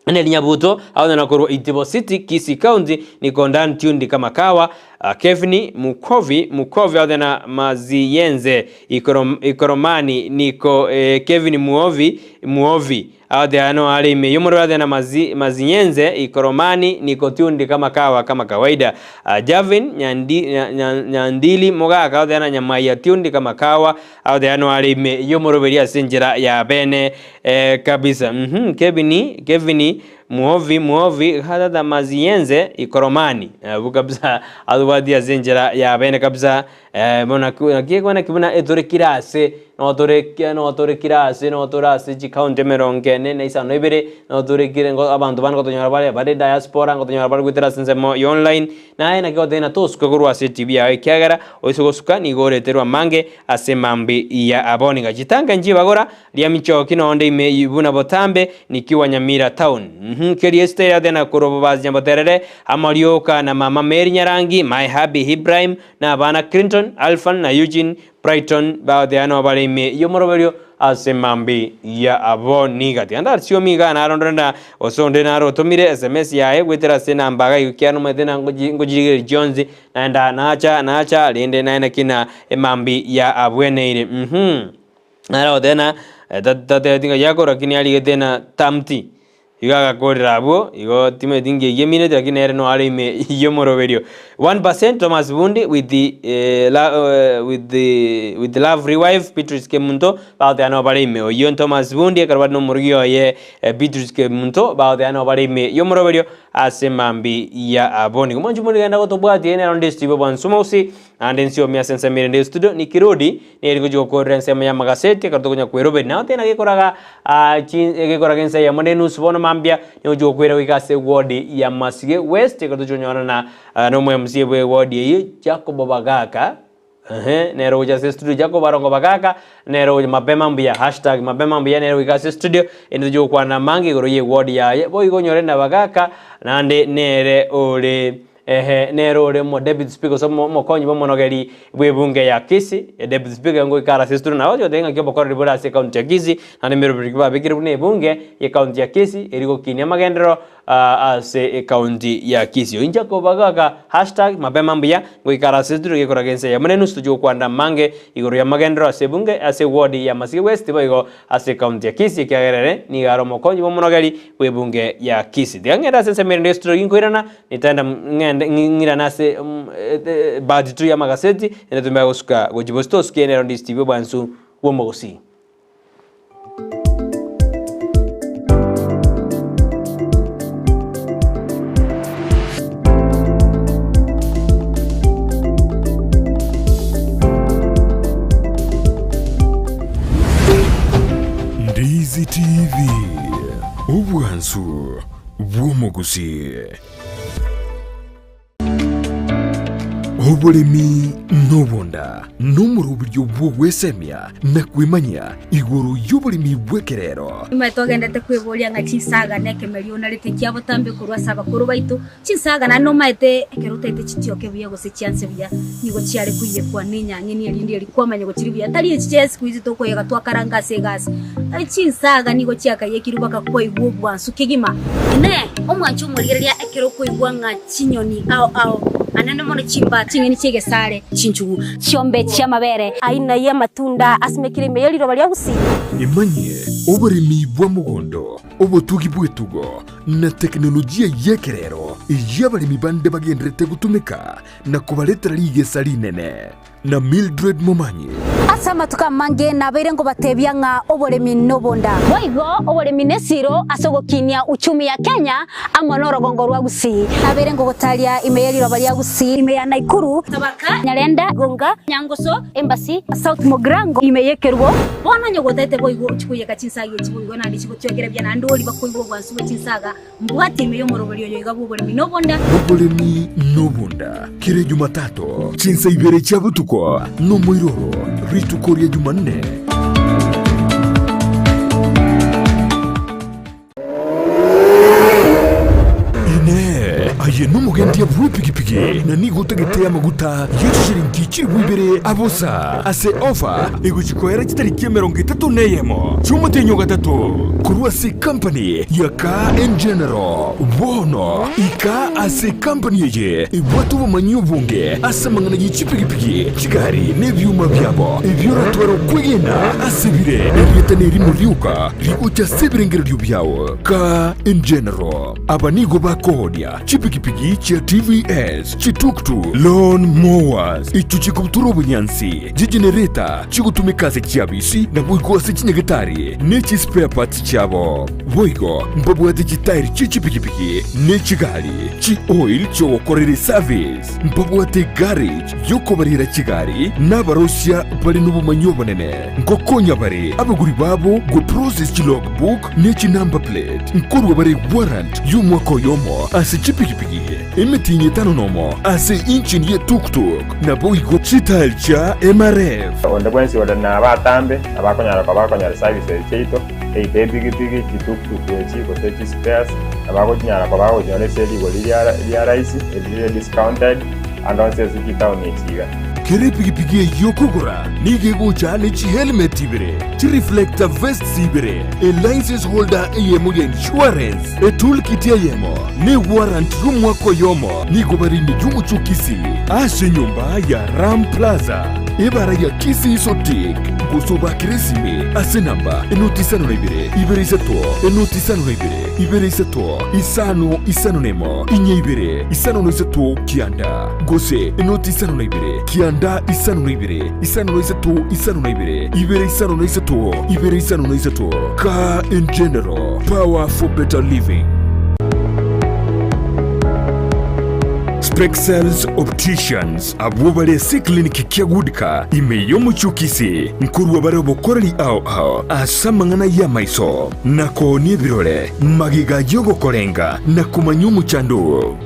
Neri Nyabuto aonena korwa Itibo City, Kisii County, niko ndani tuned kama kawa. Kevin Mukovi Mukovi aonena Maziyenze Ikoromani niko Kevin Muovi Muovi aotea no are ime yomorero aonena Mazi Maziyenze Ikoromani niko tuned kama kawa kama kawaida. Javin Nyandi Nyandili Mogaka aotea Nyamaiya tuned kama kawa aotea no are ime yomoroberi ase enchera ya bene kabisa. Kevin Kevin. Muhovi Muhovi Hadada Maziyenze Ikoromani abwo kabisa atobwatie ase enchera ya bene kabisa bono naki naki ekwana ki buna etore kera ase notore ki notore kera ase notore ase chikaunti emerongo ene na isano na ibere notore kere ngo abanto bande ngotonyora bare bare diaspora ngotonyora bare goetera ase ensemo ya online. Naye naki goteba ng'a tosuka korwa ase etibi yao ekiagera oise gosuka nigo oreterwe amange ase emambi ya abwo. Niga chitanka nchibagora ria michoki nonde ime buna botambe nikiwa Nyamira town. Uhmm keria esita eria tena korwa Bobasi Nyaboterere amo rioka na mama Mary Nyarangi, my hubby Ibrahim na abana Clinton, Alphan na Eugene Brighton bagoteeba nabo bare ime y'omoroberio ase mambi ya abo niga. Tiga ndarsiomi igaa narondore na gose onde naro otomire sms yaye goetera ase enamba iga igo ekiagera nomanyete na ngochirigereria chionsi naende nacha nacha rende naye naki na emambi ya abweneire uhum. Naro agoteba na tatebeti ng'a yakora lakini arigete na tamti. Igo agakorera abwo, igo timanyeti nki eyio emineti lakini nere no are ime y'omoroberio. 1% Thomas Bundi with the, eh, la, eh, with the, with lovely wife Beatrice Kemunto bagoteba nabo bare ime. Oyio Thomas Bundi ekero bare nomorugi oye eh, Beatrice Kemunto bagoteba nabo bare ime y'omoroberio ase mambi ya abwo. Nigo mwanche morigenda gotobwatia nero onde Steve Bwansumosi naende nsiomi ase ensemo erende y'estudio Nicky Rodi Neri gochia gokorera ensemo y'amagaseti ekero tokonya kweroberi. Nao tena gekoraga ah, chi gekoraga ensa eyemo na enusu bono mambia, nigo gochia gokwera goika ase eward ya Masige West ekero tochia konyorana ah, na omo MCA bwe eward eyio Jacob Bagaka, ehe, nere ogocha ase estudio Jacob Arongo Bagaka, nere ogocha mapema mbuya, hashtag mapema mbuya nere goika ase estudio, ende tochia gokwana amange igoro ya eward yaye, boigo onyore na Bagaka, naende nere ore. Ehe, nere ore omo deputy speaker gose omo omokonyi bw'omonogeri bw'ebunge ya Kisii, e deputy speaker ngoika are ase estudio nabo oche goteba ng'aki obokoreri bore ase ecounty ya Kisii, naende emeroberi ki babekire buna ebunge y'ecounty ya Kisii eri gokinia amagenderero ase ecounty ya Kisii. Oyio inche kobagaka hashtag mapema mbuya, ngoika are ase estudio gekoraga ense eyemo na enusu tochie gokwanera amange igoro y'amagenderero ase ebunge ase eward ya Masige West boigo ase ecounty ya Kisii ekiagera ere nigo are omokonyi bw'omonogeri bw'ebunge ya Kisii. Tiga ng'ende ase ensemo erinde estudio ginkoirana Nitaenda ng'ende ng'irane ase part 2 y'amagaseti, ende tumbe gosuka gochia bosio tosukie nero ndi Steve obwansu bw'omogusii. Ndizi TV, obwansu bw'omogusii. Oboremi nobonda nomoroberio bw'ogwesemia na kwemanyia igoro y'oboremi bw'ekerero. Nyuma togendete kweboria ng'a chinsaga na ekemerio onarete kia botambe korwa ase abakoro baito, chinsaga naende nomaete ekero otaete chitioke buya gose chianse buya, nigo chiare koiyekwa na enyang'eni erinde eri kwamanya gochiri buya tari echi chia siku hizi tokoyega twakaranga ase egasi. Chinsaga nigo chiakayekirwe mpaka kwaigwa obwansu kegima. Inee! Omwanche omorigereria ekero okoigwa ng'a chinyoni ao ao, anene mono chimbata, ching'eni chi'egesare, chinchugu, chiombe chi'amabere, aina y'amatunda asimekire ime ye riroba ria gusii. Emanyie oboremi bwa mogondo, obotugi bw'etugo, na tekinolojia y'ekerero eyio abaremi bande bagendererete gotumeka na kobaretera rigesa rinene. Na Mildred Momanyi. Ase amatuko amange nabeire nkobatebia ng'a oboremi nobonda. Boigo oboremi nesiro ase ogokinia uchumi ya Kenya amo norogongo rwa Gusii. Nabeire ngogotaria ime ye riroba ria Gusii, ime ya Nakuru, Tabaka, Nyarenda, Gonga, Nyangoso, Embasi, South Mugirango, ime y'Ekerubo. Bono onye gotaete boigo ochie koiyeka chinsaga echi boigo naende chigotwekera buya naende oria bakoigwa obwansu bwe chinsaga Mbwate ime y'omoroberi oyo iga bw'oboremi nobonda. Oboremi nobonda, kera Ejumatatu, chinsa ibere chia botuko, nomoiroro, rituko ria Jumanne. Inee! Aye nomogendia bw'epigipigi, na nigo otagete amaguta ye chishilingi chilifu ibere abosa ase ofa egochia koera chitariki emerongo etato neyemo chi'omotienyi o gatato, korwa ase company ya Car and General. Bono ika ase company eye ebwate obomanyi obonge ase amang'ana ye chipigipigi, chigari na ebioma biabo, ebio oratware okwegena ase bire. Erieta nerimo rioka rigocha ase ebirengererio biao. Car and General. Aba nigo bakoonia chipigipigi. Chipigipigi chia TVS, chituktuk, lawn mowers, echio chikobutora obonyansi, chigenereta chigotumeka ase chiabisi naboigo ase chinyagetari ne chispare parts chiabo. Boigo mbabwate chitairi chie chipigipigi ne chigari, chi-oil chiogokorera eservice. Mbabwate egarage y'okobarera chigari na abarosia bare nobomanyi obonene. Nkokonya bare abagori babo go-process chilogbook ne chinumber plate. Nkorua bare warrant y'omwaka oyomo ase chipigipigi, emetienyi etano nomo ase engine ye tuk-tuk, naboigo chitairi chia MRF. Onde bwensi ore nabatambe nabakonyara koba bakonyora services chiaito, either epigipigi, chituktuk echi, gose chispares, nabagochinyara koba bagochinyora ase rigori ria rahisi, erire discounted, ande onsi ase chitaoni echi iga. Kera epigipigi eyio okogora nigo egocha ne chihelmet ibere, chireflector vests ibere, elicense holder eyemo ya insurance, etoolkit eyemo, na ewarrant y'omwaka oyomo. Nigo bare ime y'omochie o Kisii ase enyomba ya Ram Plaza, ebara ya Kisii Sotik, gose obakere esimi ase enamba enoti isano na ibere, ibere isato, enoti isano na ibere, ibere isato, isano isano na emo, inye ibere, isano na isato, kianda, gose enoti isano na ibere, kianda isano na ibere, isano na isato, isano na ibere, ibere isano na isato, ibere isano na isato. Car in general, power for better living. Spexels Opticians abwo bare ase eclinic kia Goodcar ime y'omochie o Kisii nkorua bare obokoreri ao ao ase amang'ana y'amaiso na koonia ebirore magega y'ogokorenga na komanya omochando oo.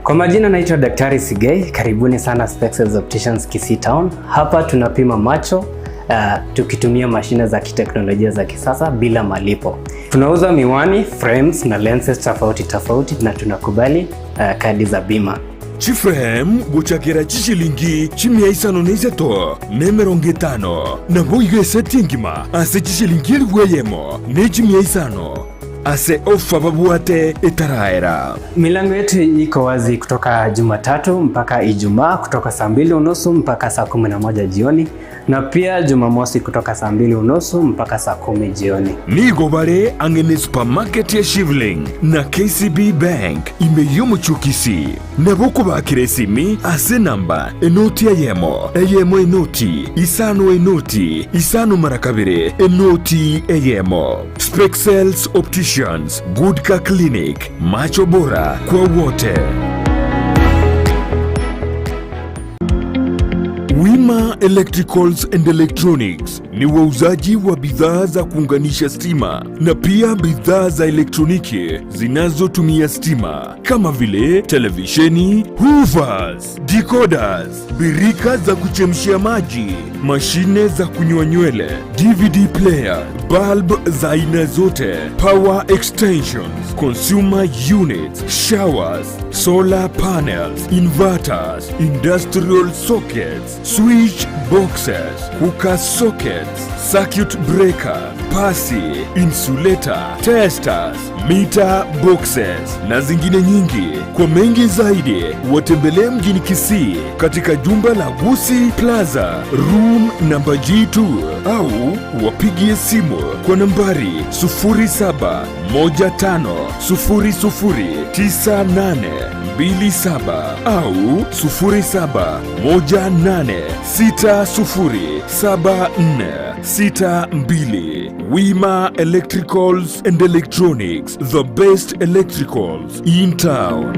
Kwa majina naitwa Daktari Sigei, karibuni sana Spexels Opticians Kisii Town. Hapa tunapima macho tukitumia mashine za kiteknolojia za kisasa bila malipo. Tunauza miwani, frames na lenses tofauti tofauti na tunakubali kadi za bima. Chiframe gochakera chishilingi chimia isano na isato na emerongo etano, naboigo eseti engima ase chishilingi elifu eyemo ne chimia isano ase ofa babwate etaraera. Milango yetu iko wazi kutoka Jumatatu mpaka Ijumaa kutoka saa mbili unusu mpaka saa 11 jioni na pia Jumamosi kutoka saa mbili unusu mpaka saa 10 jioni. Nigo bare ang'e ne supermarket ya Shivling na KCB Bank ime y'omochie o Kisii. Nabo okobakera esimi ase enamba enoti eyemo, eyemo enoti, isano enoti, isano mara kabere, enoti eyemo. Spexels Opticians, Good Car Clinic, macho bora kwa wote. Wima Electricals and Electronics ni wauzaji wa bidhaa za kuunganisha stima na pia bidhaa za elektroniki zinazotumia stima kama vile televisheni, hoovers, decoders, birika za kuchemshia maji, mashine za kunyoa nywele, DVD player, bulb za aina zote, power extensions, consumer units, showers, solar panels, inverters, industrial sockets, switch boxes, cooker sockets, circuit breaker, pasi, insulator, testers, meter boxes na zingine nyingi. Kwa mengi zaidi watembelee mjini Kisii katika jumba la Gusii Plaza room namba G2 au wapigie simu kwa nambari 0715009827 au 0718607462. Wima Electricals and Electronics, the best electricals in town.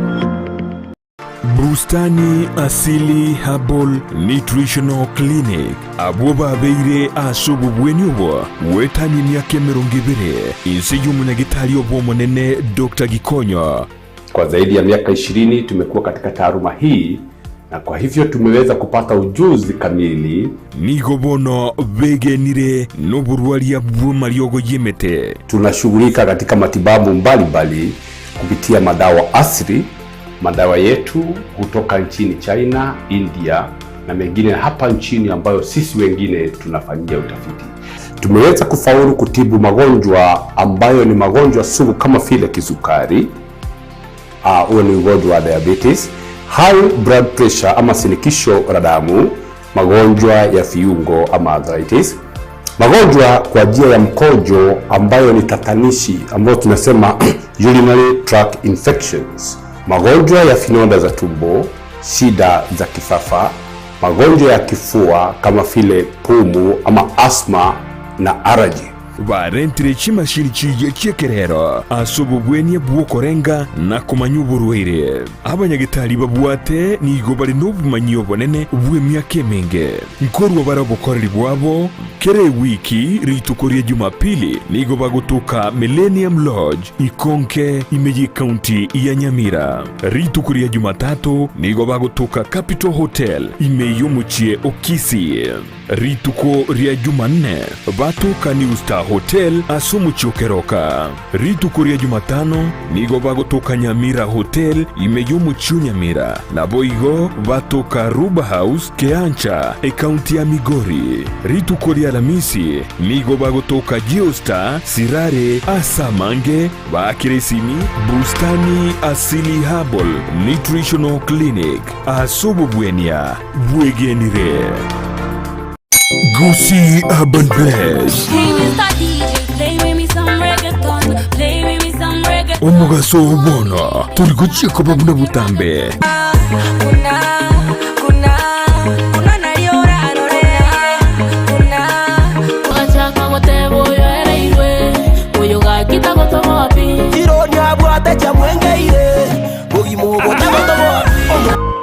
Bustani Asili Herbal Nutritional Clinic abwo babeire ase obobweni obo goetania emiaka emerongo ebere inse y'omonyagitari obo omonene Doctor Gikonyo. Kwa zaidi ya miaka 20 tumekuwa katika taaluma hii na kwa hivyo tumeweza kupata ujuzi kamili. Nigo bono begenire noborwaria bw'amariogo y'emete. Tunashughulika katika matibabu mbalimbali kupitia madawa asili, madawa yetu kutoka nchini China, India na mengine hapa nchini ambayo sisi wengine tunafanyia utafiti. Tumeweza kufaulu kutibu magonjwa ambayo ni magonjwa sugu kama vile kisukari, huo ni ugonjwa wa diabetes, high blood pressure ama shinikizo la damu, magonjwa ya viungo ama arthritis, magonjwa kwa njia ya mkojo ambayo ni tatanishi ambayo tunasema urinary tract infections. Magonjwa ya vinonda za tumbo, shida za kifafa, magonjwa ya kifua kama vile pumu ama asthma na allergy. Barentire chimashini chiria chi'ekerero ase obobwenia bw'okorenga na komanya oborwaire. Abanyagetari babwate nigo bare nobomanyi obonene bw'emiaka emenge. Nkorua bare obokoreri bwabo kera ewiki rituko ria Jumapili nigo bagotoka Millennium Lodge Ikonke ime y'ecounty ya Nyamira. Rituko ria Jumatatu nigo bagotoka Capital Hotel ime y'omochie o Kisii. Rituko ria Jumanne batoka New Star Hotel ase omochie o Keroka. Rituko ria Jumatano nigo bagotoka Nyamira Hotel ime y'omochie o Nyamira, naboigo batoka Ruba House Keancha, ecounty ya Migori. Rituko ria Alamisi nigo bagotoka Geostar Sirare ase amange baakire esimi Bustani Asili Herbal Nutritional Clinic ase obobwenia bwegenire. Gusii Urban Blaze. Omogaso oo bono tori gochia koba buna botambe.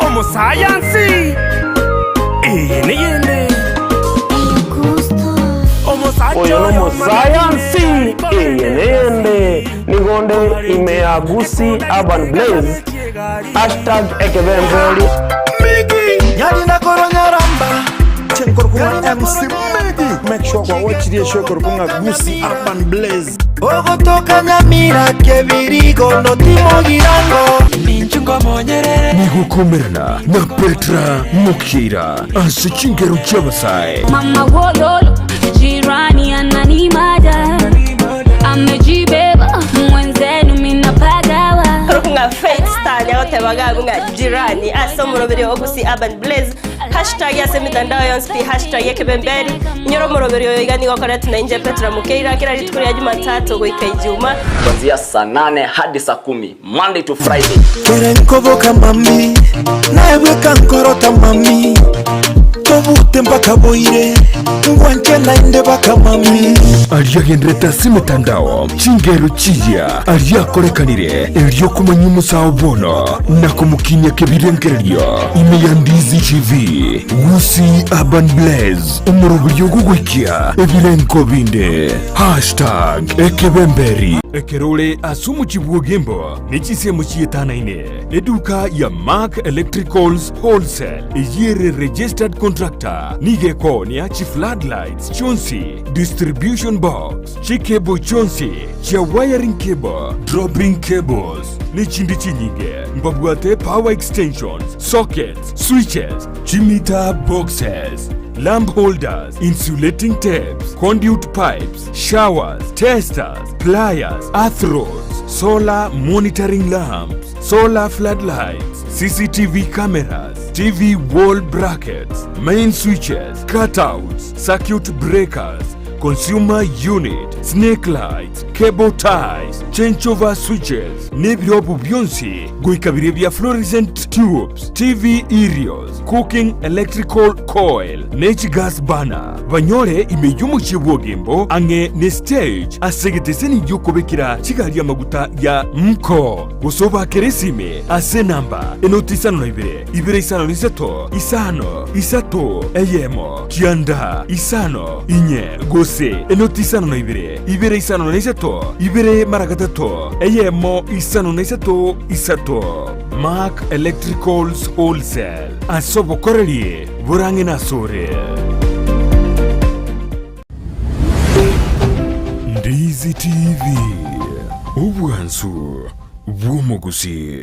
Omosayansi eye neyende. Oyo nomosayansi eye neyende. Nigo nde ime ya Gusii Urban Blaze hashtag ekebemberi. MC Miggy Make sure kwa watch show korkunga Gusii Urban Blaze. Ogotoka Nyamira kebirigo notimogirango Nigokomerana na Petra Mokira ase chingero chi'abasae. Mama wololo, jirani ananimada, amejibeba mwenzenu minapagawa. Korkunga Faith Star nyagotebaga ng'a jirani ase omoroberi o Gusii Urban Blaze hashtag ase emitandao yonsi pi hashtag ekebemberi inyore omoroberi oyo iga nigo okoretwe na inche Petra Mukeira kera rituko ria Jumatatu goika Ijuma. Kuanzia saa nane hadi saa kumi Monday to Friday. Kere nkoboka mami naebweka nkorota mami tobute mpaka boire ngwanche naende baka mami. Aria agenderete ase emetandao, chingero chiya aria akorekanire erio komanya omosao bono na komokinia kebirengererio ime ya Ndizi TV, Gusii Urban Blaze, omoroberio ogogoikia ebirengo binde. Hashtag ekebemberi. Ekero ore ase omochie bw'Ogembo ne chinsemo chietanaine, eduka ya Mark Electricals Wholesale eyio ere registered contractor nigo ekoonia chi floodlights chionsi, distribution box, chicable chionsi chia wiring cable, dropping cables ne chinde chinyinge. Mbabwate power extensions, sockets, switches, chimeter boxes, lamp holders, insulating tapes, conduit pipes, showers, testers, pliers, earth rods, solar monitoring lamps, solar floodlights, CCTV cameras, TV wall brackets, main switches, cutouts, circuit breakers, consumer unit, snake lights, cable ties, changeover switches, nebirobu bionsi goika biria bia fluorescent tubes, TV aerials, cooking electrical coil, ne chigas burner. Banyore ime y'omochie bw'Ogembo ang'e ne stage ase egeteseni gi'okobekera chigari amaguta ya Mko. Gose obakere esime ase enamba enoti isano na ibere, ibere isano na isato, isano, isato, eyemo, kianda, isano, inye, gose enoti isano na ibere, ibere isano na isato, ibere mara gatato, eyemo, isano na isato, isato. Mark Electricals Wholesale, ase obokoreri borang'e nasore. Ndizi TV, obwansu bw'omogusii.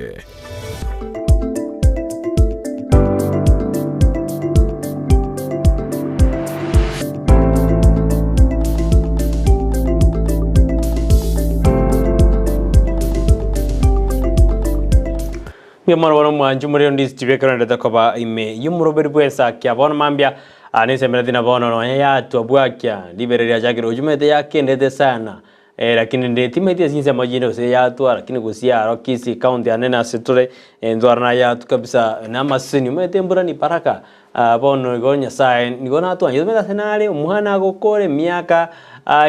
Mbuya mono bono mwanche more onde ase chibekero naende tokoba ime y'omoroberi bw'esaki bono mambia aa nesemereti na bono nonya yatwa bwakia ribere riachakire gochumete yakendete sana. Lakini rende timaeti ase chinsemo chinde gose yatwa lakini gose aro Kisii county ande nase tore ntware nayatwa kabisa na amaseseni omanyete embura ni baraka bono igo Nyasaye nigo natwanchete omanyete ase nare omwana agokora emiaka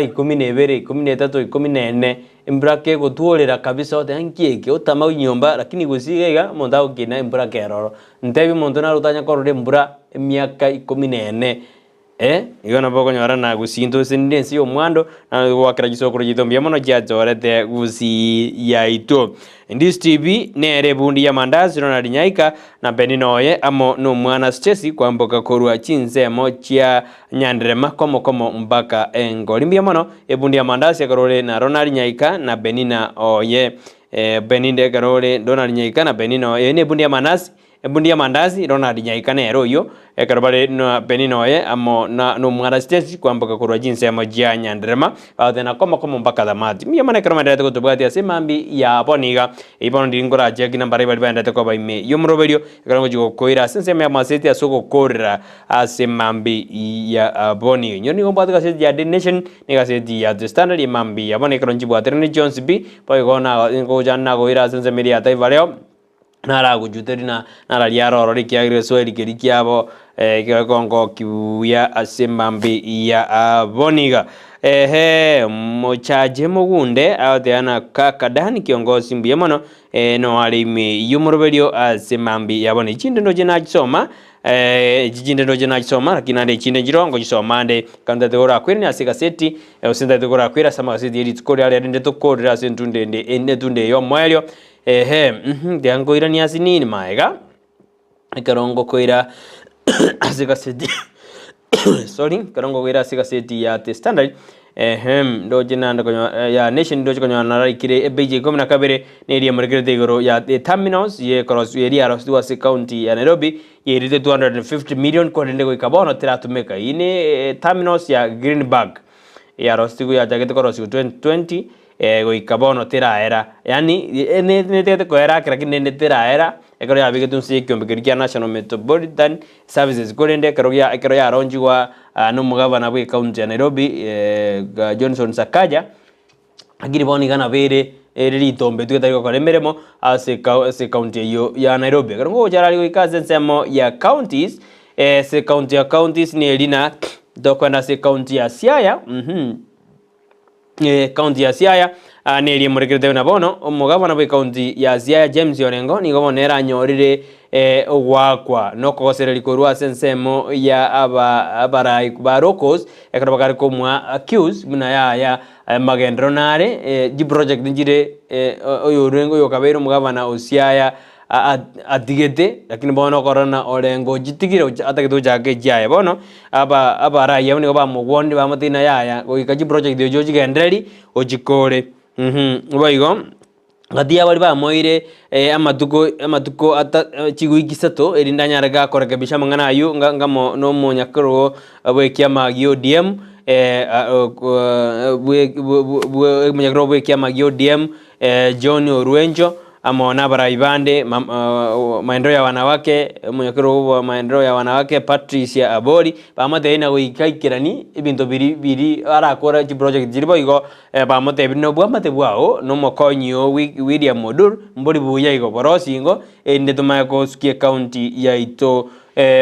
ikomi na ebere, ikomi na etato, ikomi na ene, embura kegotworera kabisa ogoteba nki eke otama nyomba lakini gose iga iga omonto agokina embura keroro. Ntebi omonto nare otanya korora embura emiaka ikomi na ene. Igo nabo okonyora na gusii ntosenire ense y'omwando, na goakera chisokoro chiaito mbuya mono chiachorete gusii yaito. Ndizi TV nere ebundi y'amandasi Ronald Nyaika na Penina oye amo nomwana Stacy kwamboka korwa chinsemo chia Nyanderema komo komo mpaka engori. Mbuya mono ebundi y'amandasi ekero ore na Ronald Nyaika na Penina oye. Penina ekero ore Ronald Nyaika na Penina oye. Eye nebundi y'amandasi Ebundi y'amandasi, Ronald Nyaika nere oyio, ekero bare na Penina oye amo na nomwana Stacy kwamboka korwa chinsemo chia Nyanderema, bagotena komo komo mpaka Thamati. Mbuya mono ekero mwenderete gotobwatia ase emambi ya bono iga. Eyio bono ndiri nkorachia ki nambare baria baenderete koba ime y'omoroberio, ekero ngochia gokoira ase ensemo y'amaseti ase ogokorera ase emambi ya bono iga. Inwe nigo mbwate egaseti ya Daily Nation, na egaseti ya The Standard emambi ya bono ekero nchibwateranie chionsi pi, boigo na ngocha nagoira ase ensemo eria ya Taifa Leo. Naragochute rina nararia aroro ekiagera egeswahili keria kiabo gekongoki buya ase emambi ya boniga. Ehe mochache mogunde agoteana na kaka Dan kiongozi mbuya mono noare ime y'omoroberio ase emambi ya bono. Echinde ndoche nachisoma echi chinde ndoche nachisoma lakini naende echinde nchiroo ngochisoma ande ekero ntagete korakwirania ase egaseti gose ntagete korakwira ase amagaseti ye rituko riria rende tokorere ase entunde ende entunde eye y'omoerio. Ehe, mhm, tiga nkoiranie ase nini magega, ekero ngokoira ase egaseti sorry, ekero ngokoira ase egaseti ya The Standard, ehe, ndoche naende konya ya Nation ndoche konyora naraikire epage ya ikomi na kabere, neria emorekerete igoro ya the terminals yekorosiwa eria yarosiwa ase ekaunti ya Nairobi, yairete 250 million korende goika bono teratumeka. Eyio ne terminals ya Greenberg, yarosiwa yachagete korosiwa 2020. Goika bono teraera, yaani netagete koera ake lakini rende teraera, ekero yabegetwe inse y'ekiombe keria kia National Metropolitan Services, korende ekero gia ekero yaronchigwa na omogavana bwe ekaunti ya Nairobi Johnson Sakaja, lakini bono iga nabo ere ere ritombe tu etari gokora emeremo ase eka ase ekaunti eyio ya Nairobi. Ekero ngocha arari goika ase ensemo ya counties, ase ekaunti ya counties neri na tokoenda ase ekaunti ya Siaya. Ekaunti ya Siaya neria emorekerete buna bono omogabana bw'ekaunti ya Siaya James Orengo nigo bono ere anyorire ogoakwa na okogosereria korwa ase ensemo ya abarai ba locals ekero bakare komoa accuse buna yaya magenderero nare chiproject nchire oyorenge oyokabeire omogabana o Siaya atigete, lakini bono okorora ng'a orenge ochitigire atagete gochaka echiaye. Bono aba abarai abwo nigo bamogwonire bamotebia ng'a yaya goika chiproject echio ochigendereri ochikore mh. Boigo gati ya baria bamoeire amatuko amatuko ata chiwiki isato erinde anyare gakorekebisha amang'ana aywo nga ngamo na omonyakerogo bwa ekiama gia ODM bwe bwe omonyakerogo bwa ekiama gia ODM John Orwencho, amo nabarai bande, maendeleo ya wanawake, omonyakero bwa maendeleo ya wanawake Patricia Abori, bamotebirie na goika aikerani ebinto biri biri arakore chiproject chiria boigo bamotebirie na obwamate bwao na omokonyi oo William Odur mbori buya igo borosie igo erinde tomanye gosukia ecounty yaito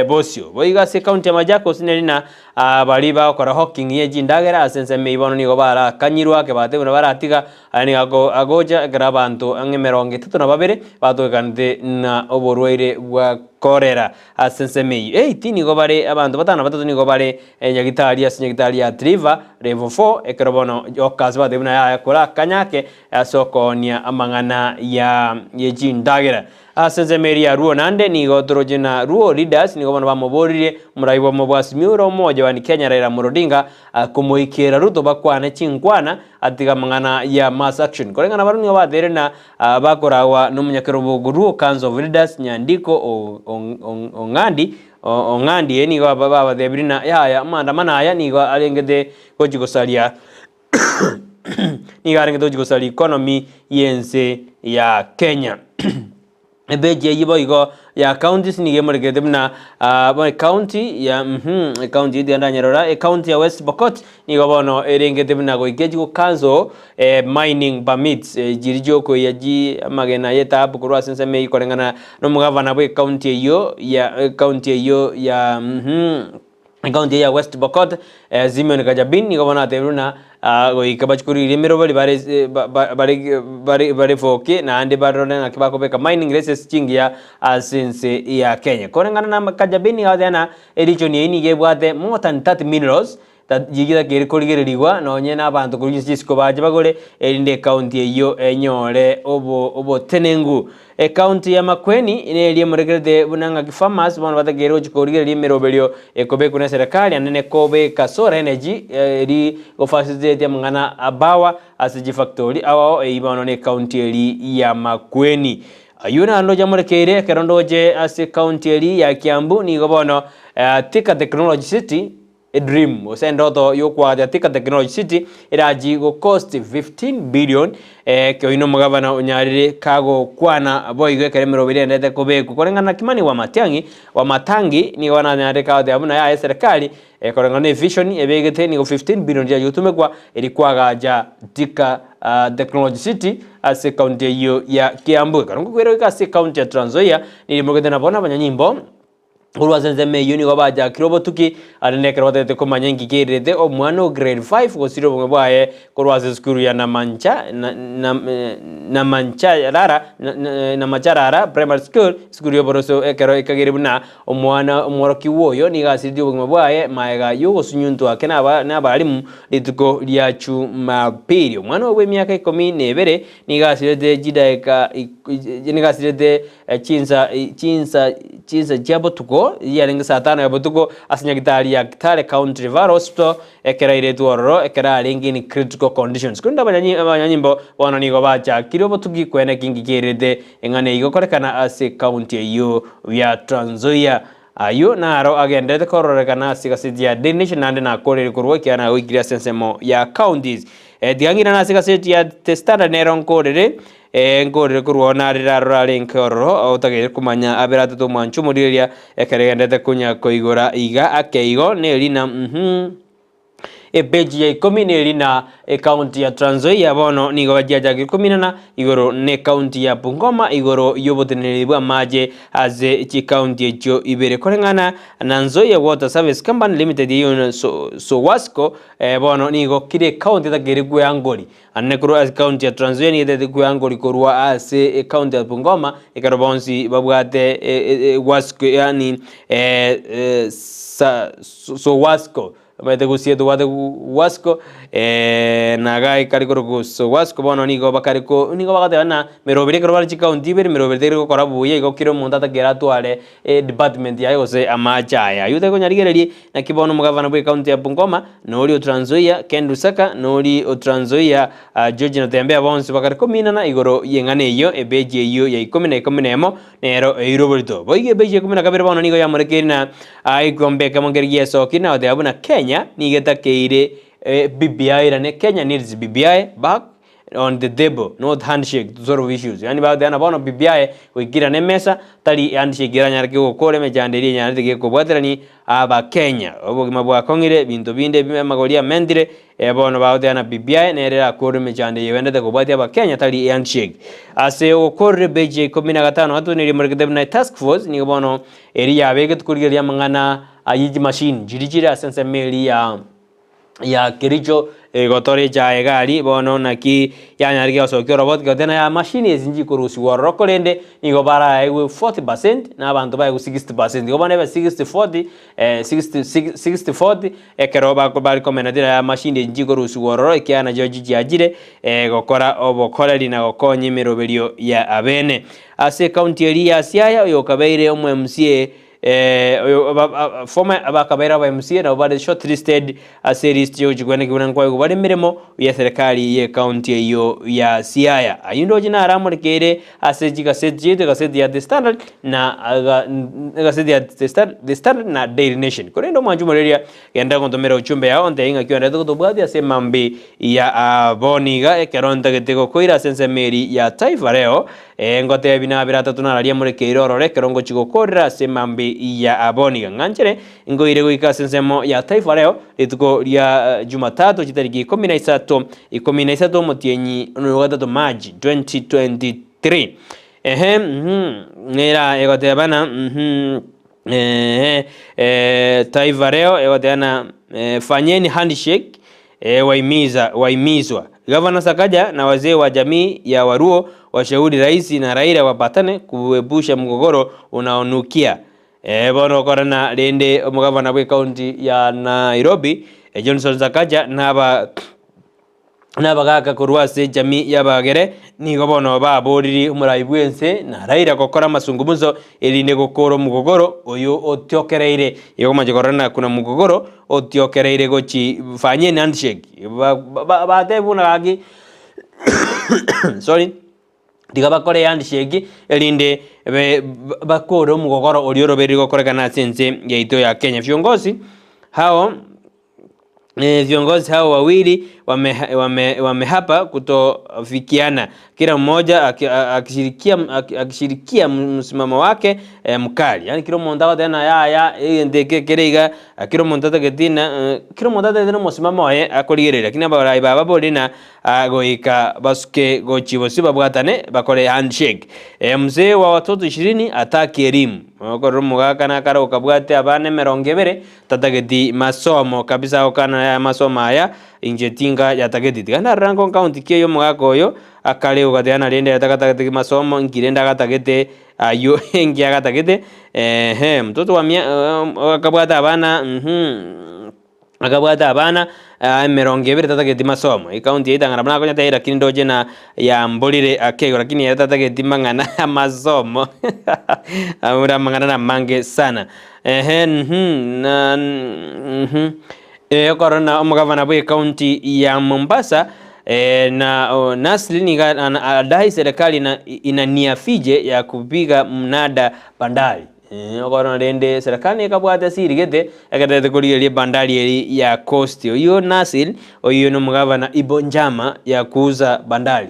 bosio. Boigo ase ecounty ya Machakos neri na baria bagokora hawking ye chindagera ase ensemo eyio bono nigo barakanyirwe ake batebwe nabo baratiga Aya nigo agocha ekero abanto ang'e emerongo etato na babere batogekanete na oborwaire bwa korera ase ensemo eyio. 8 nigo bare abanto batano na batato nigo bare nyagitari ase nyagitari ya Triva level 4 ekero bono okase batebia buna yaya korakanya ake ase okoonia amang'ana ya ye chindagera. Ase ensemo eria ya Luo naende nigo toroche na Luo leaders nigo bono bamoboririe omorai bw'omo bwa Azimio ore omoja wa Kenya Raila Amolo Odinga komoikera Ruto bakwane chinkwana atiga amang'ana ya mass action. Koreng'ana barabwo nigo bateire na bakoragwa nomonyakerobo Luo Council of Leaders Nyandiko Ong'andi Ong'andi eye nigo babatebirie na yaya amaandamano aya nigo arengete gochi gosaria nigo arengete gochi gosaria economy y'ense ya Kenya. Ebeji eyio boigo ya counties nigo emorekete buna ah, ecounty ya mhm, ecounty eyio tiga ndanyerora, ecounty ya West Pokot nigo bono erengete buna goika echi go cancel eh, mining permits eh, chiria chiokoiya chi amagena ya etaabu korwa ase ensemo eyio koreng'ana na omogavana bwa ecounty eyio ya ecounty eyio ya mhm. Ekaunti eye ya West Pokot, Simeon Kajabin nigo bono atebirie buna goika bachie korigereria emeroberi bare bare bare bare foki naende barore ng'aki bakobeka mining license chingiya ase ense ya Kenya. Koreng'ana na Kajabin nigo agoteba ng'a eregion eyio nigo ebwate more than 30 minerals that chigitakeire korigererigwa nonye na abanto korwa chinse chisiko bache bagore erinde ekaunti eyio enyore obo obotenengu. Ecounty ya Makueni neria emorekerete buna ng'aki farmers bono batakeire gochia korigereria emeroberio ekobekwa ne serikali ande ne kobeka solar energy eri gofacilitate amang'ana a power ase chifactori ao ao eyio bono ne ecounty eri ya Makueni. Ayio naende oche amorekeire ekero ndoche ase ecounty eri ya Kiambu nigo bono Thika Technology City Edream, gose endoto y'okoagacha Thika Technology City erachi go cost 15 billion eh, oyo nomogabana onyarire kagokwana boigo ekero emerobo eria endete kobekwa. Koreng'ana na Kimani Wamatiang'i, Wamatangi nigo nanyarire kagoteba buna yaya eserekari eh, koreng'ana na evision ebegete nigo 15 billion riachi gotumekwa eri koagacha Thika ah, Technology City ase ecounty eyio ya Kiambu. Ekero ngokwera goika ase ecounty ya Trans Nzoia nirimogete nabo nabanyanyimbo Korwa ase ensemo eyio nigo bachakire obotuki, aria nekero batagete komanya inki kererete omwana o grade 5 gosira obong'e bwaye korwa ase esukuru ya Namancha Namancharara Namacharara Primary School, esukuru y'oboroso ekero ekageire buna omwana omworokigwa oyo nigo asiririe obogima bwaye maega y'ogosunyuntwa ake nabalimu rituko ria Jumapili. Omwana oyo bw'emiaka ikomi na ebere nigo asirete chidaeka nigo asirete chinsa chinsa chinsa chia botuko, yarenge saa tano ya botuko, ase nyagitari ya Kitale County Referral Hospital, ekero airetwe ororo, ekero arenge in critical conditions. Korende abanyanyi abanyanyimbo bono nigo bachakire obotuki kwene kinki kerete eng'ana eyio gokorekana ase ecounty eyio ya Trans Nzoia. Ayio naro agenderete kororekana ase egaseti ya Daily Nation naende nakoreire korwa ekiagera nagoikire ase ensemo ya counties. Tiga ng'irane ase egaseti ya The Standard nero nkorere nkorere korwa oo narire aroro arenge ororo otageire komanya abere atete omwancho omorigereria ekero egenderete konya koigora iga ake igo nerina uhmm. Epeji ya ikomi neri na ekaunti ya Trans Nzoia bono nigo bachiachakire kominana igoro nekaunti ya Bungoma igoro y'oboteneneri bw'amache ase chikaunti echio ibere. Koreng'ana na Nzoia Water Service Company Limited eyio Sowasco bono nigo kera ekaunti etakeire kweangori ande korwa ase ekaunti ya Trans Nzoia nigo etagete kweangori korwa ase ekaunti ya Bungoma ekero bonsi babwate Wasco yaani Sowasco. Omanyete gose tobwate Wasco na iga kare korokwa gose Wasco bono nigo bakare ko nigo bagoteba ng'a meroberi ekero bare chikaunti ibere meroberi teri gokora buya igo kera omonto atakeire atware edepartment yaye gose amache aye. Aywo tari konyarigereria naki bono omogavana bwa ekaunti ya Bungoma na oria o Trans Nzoia Ken Lusaka na oria o Trans Nzoia George Natembeya bonsi bakare kominana igoro y'eng'ana eyio ebeji eyio ya ikomi na ikomi na emo Nero eire oborito. Boigo epeji ya ikomi na kabere bono nigo yamorekeire na egekombe ekemo nkeria gi'esoki na goteba buna Kenya nigo etakeire BBI irane Kenya needs BBI back on the table not handshake to solve issues. Yaani bagoteba ng'a bono BBI goika irane emesa tari handshake eranyare gokora emechando eria enyarete gekobwaterani Abakenya. Obogima bwakong'ire, ebinto binde amagori amentire, bono bagoteba ng'a BBI nere erakore emechando eye ebendete kobwatia Abakenya tari ehandshake. Ase ogokorera ebeji ya ikomi na gatano gatato nigo emorekete buna etask force nigo bono eria yabegetwe korigereria amang'ana ayio chimashini chiria chire ase ensemo eria ya Kericho egotora echae egari bono naki yanyarire gosokia oroboti goteba ng'a mashini ezi nchikorusiwa ororo korende nigo baraegwe 40% na abanto baegwe 60%. Igo bono ebe 60 40 60 60 40 ekero bako barecommended aya mashini ezi nchikorusiwa ororo ekiagera nachio chiachire gokora obokoreri na gokonya emeroberio ya abene. Ase ecounty eria ya Siaya oyo okabeire omo MCA. Eh, former abakabaira aba MCA nabo bare shortlisted ase list yogochia kweneki buna nkoegwa bare emeremo ya serikali ye county eyio ya Siaya. Ayio ndoche naramorekeire ase chigaseti chiaito egaseti ya The Standard na egaseti ya The Standard na Daily Nation. Korende omwanchi omoreria genda gontomera ujumbe yao ontebie ng'aki oendete gotobwatia ase emambi ya bono iga ekero ntagete gokoira ase ensemo eri ya Taifa Leo Ee, ngotebi nabere atato nararia morekeire ororo ekero ngochia gokoorera ase emambi ya Aboniga. Ng'anchere ngoire goika ase ensemo ya Taifa Leo rituko ria Jumatatu chitariki ikomi na isato, 13 omotienyi oyo gatato March 2023. Ehe, mhm, nera egotebana, mhm, ehe, eh, Taifa Leo egotebana, eh, fanyeni handshake eh, waimiza, waimizwa. Gavana Sakaja na wazee wa jamii ya Waluo washauri rais na Raila wapatane kuepusha mgogoro unaonukia. Eh, bono okorana rende omogavana bwe county ya Nairobi eh, Johnson Sakaja naba nabagaka korwa ase jamii y'Abagere nigo bono baboriri omorai bw'ense na Raila gokora amasungumuzo erinde gokora omogogoro oyo otiokereire. Igo omache korora kuna mogogoro otiokereire gochi fanyeni handshake batebie buna gaki sorry tiga bakore handshake erinde bakore omogogoro oria orobereire gokorekana ase ense yaito ya Kenya. Viongozi hao Viongozi hao wawili wamehapa kutofikiana, kila mmoja akishirikia msimamo wake mkali. Yaani kila omonto agoteba ng'a yaya egento eke ekere iga, kila omonto atageti ng'a kila omonto atagete na omosimamo oye akorigereria. Lakini abarai baba bori ng'a goika basuke gochia bosio babwatane bakore handshake. Mzee wa watoto ishirini ataki elimu. Okorora omogaka nakare okabwate abana emerongo ebere Tatageti masomo kabisa agokana aya amasomo aya inche tinga yatageti tiga ndarora nko county ki eye omogaka oyo akare ogateba rende yatagatagete masomo nki rende agatagete aywo nki agatagete eeh mtoto wa mia akabwate abana mh akabwate abana emerongo ebere tatageti masomo ecounty eye etang'ana buna akonyete lakini ndoche na yamborire ake igo lakini ere tatageti mang'ana amasomo abure amang'ana namange sana. Ehe, mhm, na, mhm. Eh, okorora na omogavana bw'ekaunti ya Mombasa eh, na oh, Nasri niga ana- adai serikali ina, ina nia fije ya kupiga mnada bandari Eh, okorora rende serikali nekabwate siri gete egererete korigereria ebandari eri ya Coast oyio Nasir oyio nomogavana ibo njama ya kuuza bandari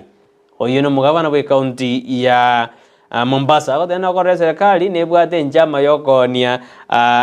Oyio nomogabana bw'ecounty ya Mombasa agoteba nokorora eserekari nebwate enchama yokoonia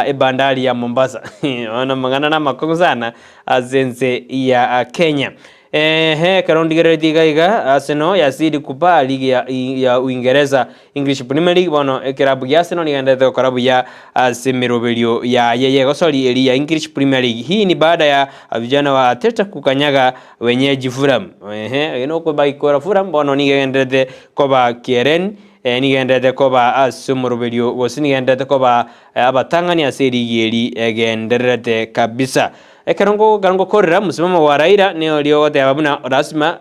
ebandari ya Mombasa. Bono amang'ana namakong'u sana ase ense ya Kenya. Ehe ekero ndigereretie iga iga Arsenal yazidi kupaa ligi ya, ya Uingereza English Premier League bono ekerabu gia Arsenal nigenderete gokora buya ase emeroberio yaye yegosori eri ya English Premier League. Hii ni baada ya vijana wa Arteta kukanyaga Wenyeji Fulham, ehe, oyo nokobaikora Fulham bono nigo egendererete koba kieren, eh, nigo egendererete koba ase omoroberio gose nigo egendererete koba abatang'ani ase erigi eri egendererete kabisa. Ekero ngo ekero ngokorera mosimamo gwa Raila nigo oria ogoteba buna lazima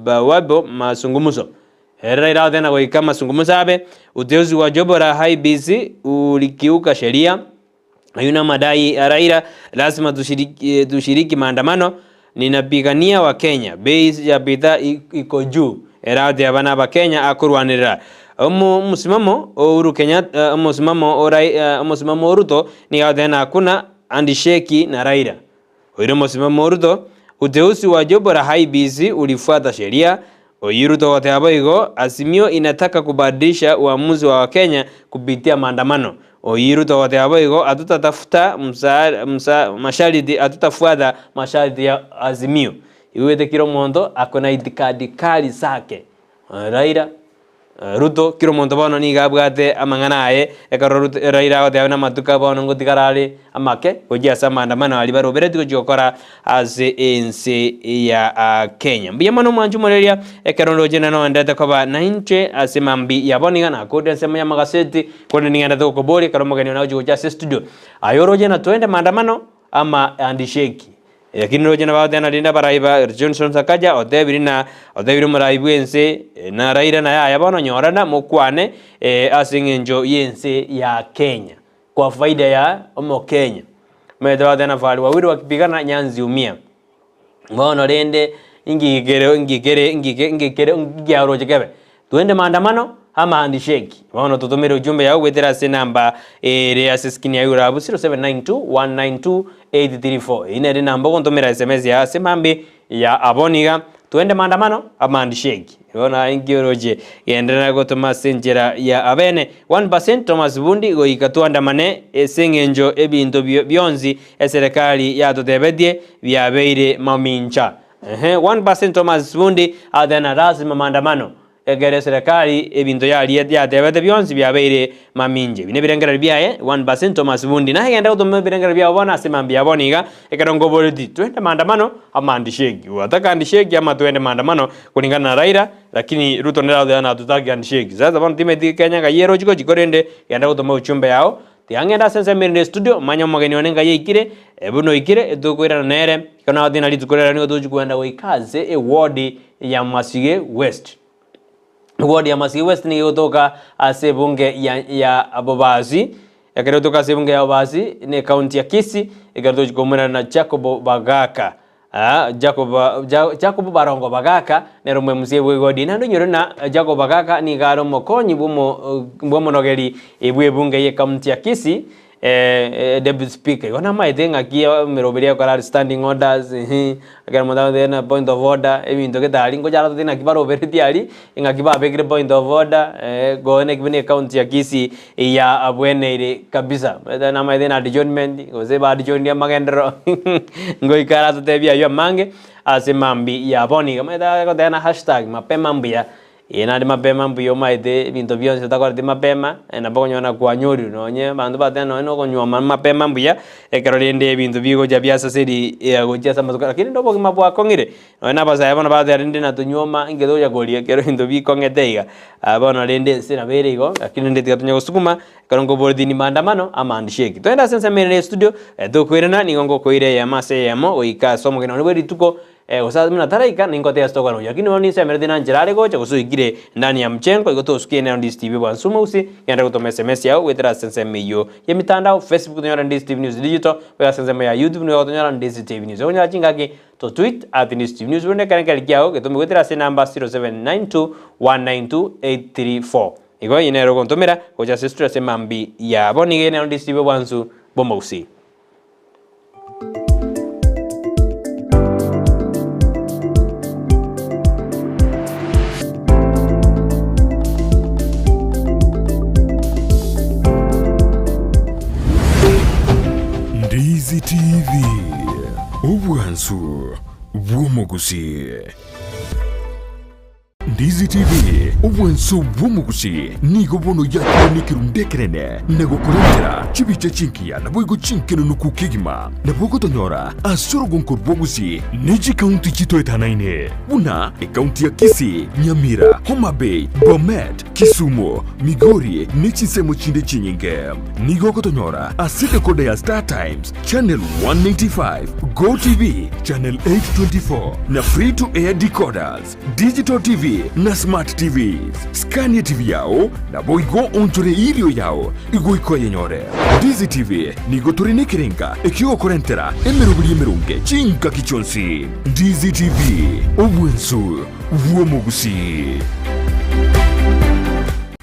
bawapo mazungumzo. Ere Raila agoteba goika amazungumzo abe, uteuzi wa jopo la IEBC ulikiuka sheria. Ayio namadai a Raila, lazima tushiriki, tushiriki maandamano, ninapigania Wakenya, bei ya bidhaa iko juu. Ere agoteba nabakenya akorwanerera. Omo omosimamo o Uhuru Kenyatta, omosimamo o Rai, omosimamo o Ruto nigo agoteba ng'a hakuna handshake na Raila. Oire omosimamo o Ruto, uteuzi wa jopo la IEBC ulifuata sheria. Oyio Ruto ogoteba boigo, Azimio inataka kubadilisha uamuzi wa Wakenya kupitia maandamano. Oyio Ruto ogoteba boigo, hatutatafuta msa, msa, masharti, hatutafuata masharti ya Azimio. Igwete kera omonto ako na itikadi kali zake. Raila Ruto kera omonto bono nigo abwate amang'ana aye, ekero Ruto Raila agoteba buna amatuko aa bono ngotigara are amake gochia ase amaandamano aria baroberetie gochia gokora ase ense ya Kenya. Mbuya mono omwanchi omoreria, ekero ndoche naende nonderete koba nainche ase mambia ya bono iga nakorire ensemo y'amagaseti, korende nigenderete gokoboria ekero omogeni one agochia gocha ase estudio. Aye oroche na twende maandamano ama handshake. Lakini roche nabagoteena rende abarai ba Johnson Sakaja otebire na otebire omorai bw'ense na Raila na yaya bono nyorana mokwane ase eng'encho y'ense ya Kenya. kwa faida ya omokenya. Omanyete bagoteba na fahali wawili wakipigana nyanzi umia. Bono rende inki kere inki kere inki inki kere inki kiaroche kebe? Twende maandamano ama handshake? Bono totomere ujumbe yao goetera ase enamba ere ase eskini yaye igoro abwo 0792192834. Eyio nere enamba ogontomera sms yao ase mambia ya abwo niga twende maandamano ama handshake. Bono aye inki oroche? Genderera gotoma ase enchera ya abene. 1% Thomas Bundi goika twandamane ase eng'encho ebinto bionsi eserekari yatotebetie biabeire mamincha. Ehe, 1% Thomas Bundi atena lasima maandamano ekero eserekari ebinto yaria yatebete bionsi biabeire mamincha. Ebi nebirengererio biaye 1% Thomas Bundi. Naye genda gotoma ebirengererio biao bono ase mambia bono iga ekero nkoboreti twende maandamano ama handshake. Wataka handshake ama twende maandamano kulingana na Raila lakini Ruto nere agoteba natutaki handshake. Sasa bono timanyeti Kenya ng'ai erochi gochi korende genda gotoma ujumbe yao Tiga ng'ende ase ensemo erinde estudio, manye omogeni one ngai aikire, buna oikire, etokoirana nere. Ekero nagotebi ng'a rituko riaye nigo togochia kogenda goika ase eward ya Masige West. Eward ya Masige West nigo egotoka ase ebunge ya ya Bobasi, ekero egotoka ase ebunge ya Bobasi, na ecounty ya Kisii, ekero togochia koumerana na Jacob Bagaka. Aa, Jacob, Ja, Jacob Barongo Bagaka, nere omwemusia bw'egodi. Naende onyore ng'a Jacob Bagaka nigo are omokonyi bw'omo, bw'omonogeri bw'ebunge y'ecounty ya Kisii, eh, deputy speaker. Igo namaete ng'aki emeroberi egokora are standing orders, eeh, ekero omonto agoteba ng'a point of order, ebinto gete aria ngocha aratotebie naki baroberetie aria, ng'aki babekire point of order, konya naki buna ecounty ya Kisii Eyabweneire kabisa. Omanyete namaete na adjournment, gose ba adjournirie amagenderero ngoika aratotebie aywo amange ase mambia ya bono iga. Omanyete agoteba na hashtag mapema mbuya, eh naende mapema mbuya omaete ebinto bionsi otakoreti mapema, nabo okonyora na kwanyorire nonye abanto bateba nonye na okonyuoma mapema mbuya, ekero rende ebinto bigocha biasaseri gochia ase amatuko lakini rende obogima bwakong'ire. Nonya na abasae bono bateba rende natonyuoma inki togocha koria ekero ebinto bikong'ete iga. Ah bono rende ense nabo ere igo, lakini rende tiga tonya gosukuma, ekero nkoboretie ni maandamano ama handshake. Togende ase ensemo ere ya estudio, tokoirana nigo ngokoira eyemo ase eyemo goika ase omogeni one bwe rituko, gose ase buna taraika ninkotebia ase tokwana gochia. Lakini bono ninsemereti na nchera are gocha gose oikire ndani ya mjengo igo tosukie nero Ndizi TV bwansu omogusii, genda gotoma sms yao goetera ase ensemo eyio ya emitandao, Facebook tonyore Ndizi TV News Digital, goika ase ensemo ya YouTube nigo gotonyora Ndizi TV News. Okonyora chingaki To tweet at Ndizi TV News rende ekero nkeri kiao getome goetera ase enamba 0792192834. Igo eye nero ogontomera gocha ase studio ase mambi ya bono iga eye nero Ndizi TV obwansu bw'omogusii. Ndizi TV. Obwansu bw'omogusii. Ndizi TV, obwansu bw'omogusii nigo bono yakire nekerundu ekenene na gokorentera chibicha chingiya naboigo chinkenunuku kegima. Nabo ogotonyora ase orogonko rw'ogusii ne chikaunti chitoetanaine buna ekaunti ya Kisii, Nyamira, Homa Bay, Bomet, Kisumu, Migori ne chinsemo chinde chinyinge. Nigo ogotonyora ase decoder ya Star Times, Channel 195, Go TV, Channel 824 na Free to Air decoders, Digital TV na Smart TVs. Scania TV yao naboigo onchore irio yao igoika oyenyore. Ndizi TV nigo tore nekerenga ekiogokorentera emeroberi emerunge chingaki chionsi. Ndizi TV, obwensu bw'omogusii.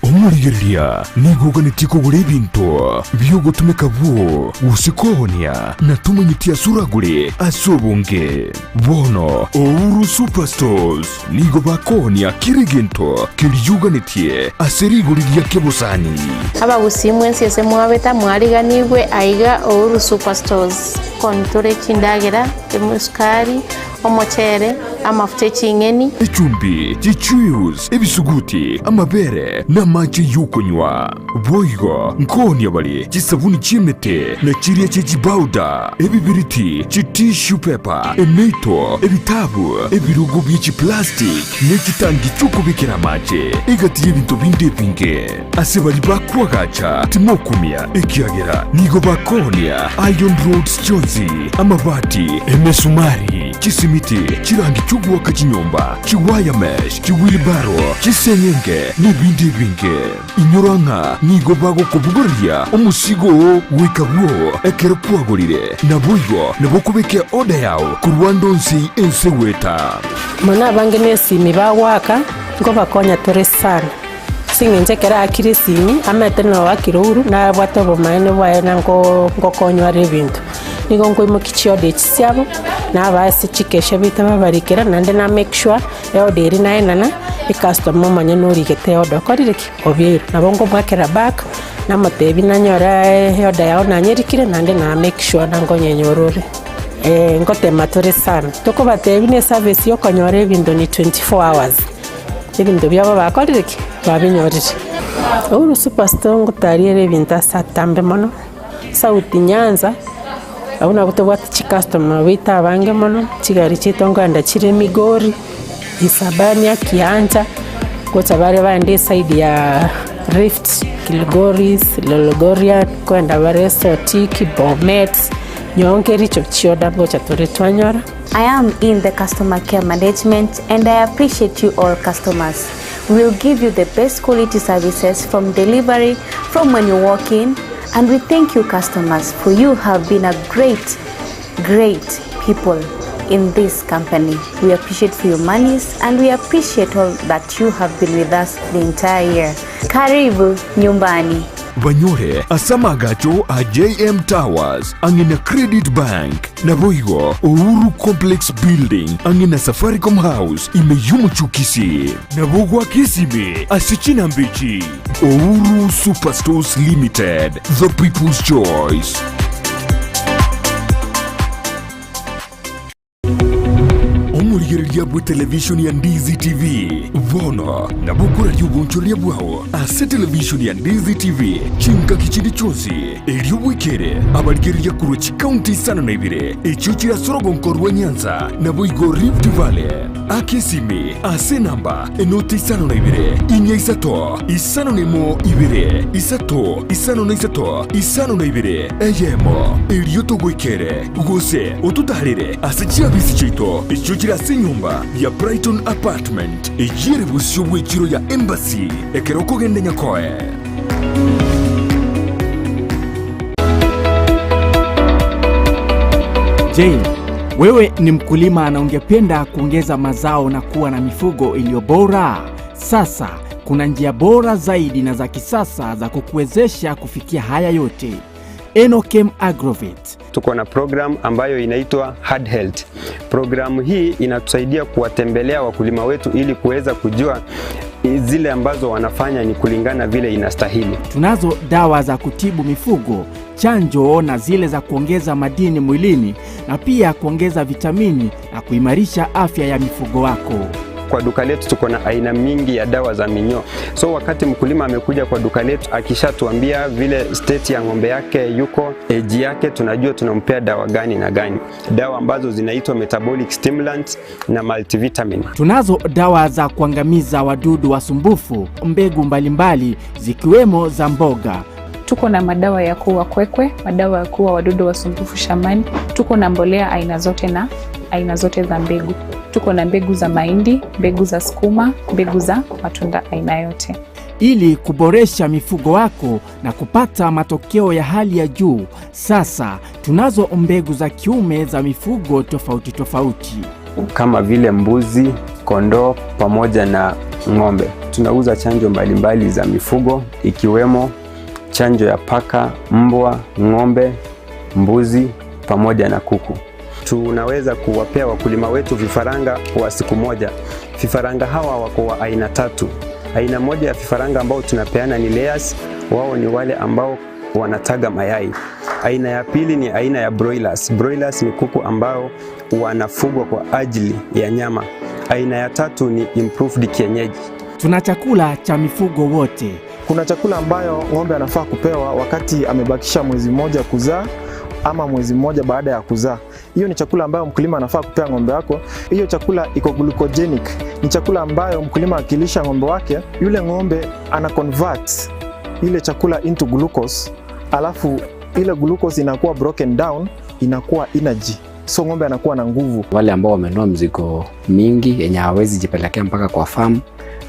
Omorigereria nigo oganetie kogora ebinto bi'ogotumeka bwoo gose koonia, na tomanyeti ase oragore ase obonge. Bono Ouru Superstores nigo bakoonia kera egento keria oganetie ase rigori ria kebosani. Abagusii mwensi ase mwabeta mwariganigwe aiga Ouru Superstores. Kontore chindagera, esukari, Omochere, amafuta e ching'eni. Echumbi, chichuius, ebisuguti, amabere, na amache y'okonywa. Boigo nkoonia bare chisabuni chi'emete, na chiria chie chibauda, ebibiriti, chitissue paper, emeito, ebitabu, ebirogo bie chiplastic, ne chitangi chi'okobekera amache, egati y'ebinto binde ebinge. Ase baria bakoagacha timokumia, ekiagera nigo bakoonia iron rods chionsi, amabati, emesumari. Chisimiti, chirangi chi'ogoaka chinyomba, chiwire mesh, chiwheelbarrow, chisenyenge, nebinde ebinge. Inyora ng'a nigo bagokobogoreria omosigo oo goika bwoo ekero kwagorire. Naboigo nabo okobeka eoda yao korwa ande onsi ense goeta. Mono abange nesimi bagoaka, nkobakonya tore sana. Ase eng'encho ekero aakire esimi, amaete na oakire ouru, nabwate obomaene bwaye na nko nkokonywa are ebinto. Nigo nkoimokia chioda echi chiabo, nabaa ase chikesha baito babarikera, naende na make sure eoda eria naenana, ecustomer omonyene origete eoda okorire ki? Obeire. Nabo nkomoakera back, namotebia nanyora eoda yao nanyerikire naende na make sure nankonyenyora ore. Ngotema tore sana, tokobatebia na eservice ya okonyora ebinto ni 24 hours. Ebinto biabo bakorire ki? Babinyorire. Uhuru Superstore ngotariere ebinto ase atambe mono, South Nyanza, abwo nabwo tobwate chicustomer baito abange mono, chigari chiaito nkoenda chire Migori, Isabania, Kiancha, gocha bare baende eside ya Rift, Kilgoris, Lologorian, nkoenda bare Sotik, Bomet, nyowe Kericho chioda ngocha tore twanyora. I am in the customer care management and I appreciate you all customers. We will give you the best quality services from delivery, from when you walk in, and we thank you customers for you have been a great, great people in this company. We appreciate for your monies and we appreciate all that you have been with us the entire year. Karibu nyumbani. Banyore ase amagacho a JM Towers ang'e na Credit Bank. Naboigo Uhuru Complex Building ang'e na Safaricom House ime y'omochie o Kisii. Nabo goaka esimi ase chinamba echi. Uhuru Superstores Limited, the people's choice. Omorigereria bwe televishoni ya Ndizi TV bono nabo okoraria obonchoreria bwao ase televishoni ya Ndizi TV chingaki chinde chionsi, erio bwekere abarigereria korwa chikaunti isano na ibere echio chire ase orogonko rwa Nyanza naboigo Rift Valley. Aka esimi ase enamba enoti isano na ibere, inya isato, isano na emo ibere, isato, isano na isato, isano na ibere, eyemo, erio togoikere, gose ototaarere ase chiabisi chiaito echio chire ase enyomba ya Brighton Apartment, eyio ere bosio bw'echiro ya Embassy ekero okogenda Nyakoe. Je, wewe ni mkulima na ungependa kuongeza mazao na kuwa na mifugo iliyo bora? Sasa kuna njia bora zaidi na za kisasa za kukuwezesha kufikia haya yote. Enokem Agrovet. Tuko na program ambayo inaitwa Hard Health. Programu hii inatusaidia kuwatembelea wakulima wetu ili kuweza kujua zile ambazo wanafanya ni kulingana vile inastahili. Tunazo dawa za kutibu mifugo, chanjo na zile za kuongeza madini mwilini na pia kuongeza vitamini na kuimarisha afya ya mifugo wako. Kwa duka letu tuko na aina mingi ya dawa za minyoo. So wakati mkulima amekuja kwa duka letu akishatuambia vile state ya ng'ombe yake yuko, age yake, tunajua tunampea dawa gani na gani, dawa ambazo zinaitwa metabolic stimulant na multivitamin. Tunazo dawa za kuangamiza wadudu wasumbufu, mbegu mbalimbali zikiwemo za mboga. Tuko na madawa ya kuua kwekwe, madawa ya kuua wadudu wasumbufu shambani. Tuko na mbolea aina zote na aina zote za mbegu. Tuko na mbegu za mahindi, mbegu za sukuma, mbegu za matunda aina yote. Ili kuboresha mifugo wako na kupata matokeo ya hali ya juu, sasa tunazo mbegu za kiume za mifugo tofauti tofauti kama vile mbuzi, kondoo pamoja na ng'ombe. Tunauza chanjo mbalimbali za mifugo ikiwemo chanjo ya paka, mbwa, ng'ombe, mbuzi pamoja na kuku. Tunaweza kuwapea wakulima wetu vifaranga wa siku moja. Vifaranga hawa wako wa aina tatu. Aina moja ya vifaranga ambao tunapeana ni layers, wao ni wale ambao wanataga mayai. Aina ya pili ni aina ya broilers. Broilers ni kuku ambao wanafugwa kwa ajili ya nyama. Aina ya tatu ni improved kienyeji. Tuna chakula cha mifugo wote. Kuna chakula ambayo ng'ombe anafaa kupewa wakati amebakisha mwezi mmoja kuzaa ama mwezi mmoja baada ya kuzaa. Hiyo ni chakula ambayo mkulima anafaa kupea ng'ombe wako. Hiyo chakula iko glucogenic, ni chakula ambayo mkulima akilisha ng'ombe wake, yule ng'ombe ana convert ile chakula into glucose, alafu ile glucose inakuwa broken down, inakuwa energy. So ng'ombe anakuwa na nguvu. Wale ambao wamenunua mzigo mingi yenye hawawezi jipelekea mpaka kwa farm,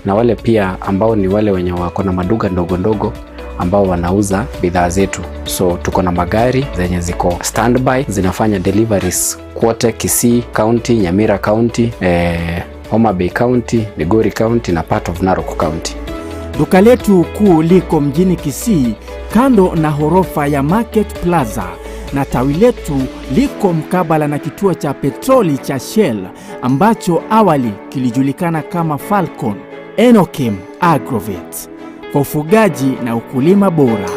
na wale pia ambao ni wale wenye wako na maduka ndogo ndogo ambao wanauza bidhaa zetu. So tuko na magari zenye ziko standby zinafanya deliveries kwote Kisii County, Nyamira County, Homa Bay County, Migori County na part of Narok County. Duka letu kuu liko mjini Kisii kando na horofa ya Market Plaza na tawi letu liko mkabala na kituo cha petroli cha Shell ambacho awali kilijulikana kama Falcon. Enokim Agrovet kwa ufugaji na ukulima bora.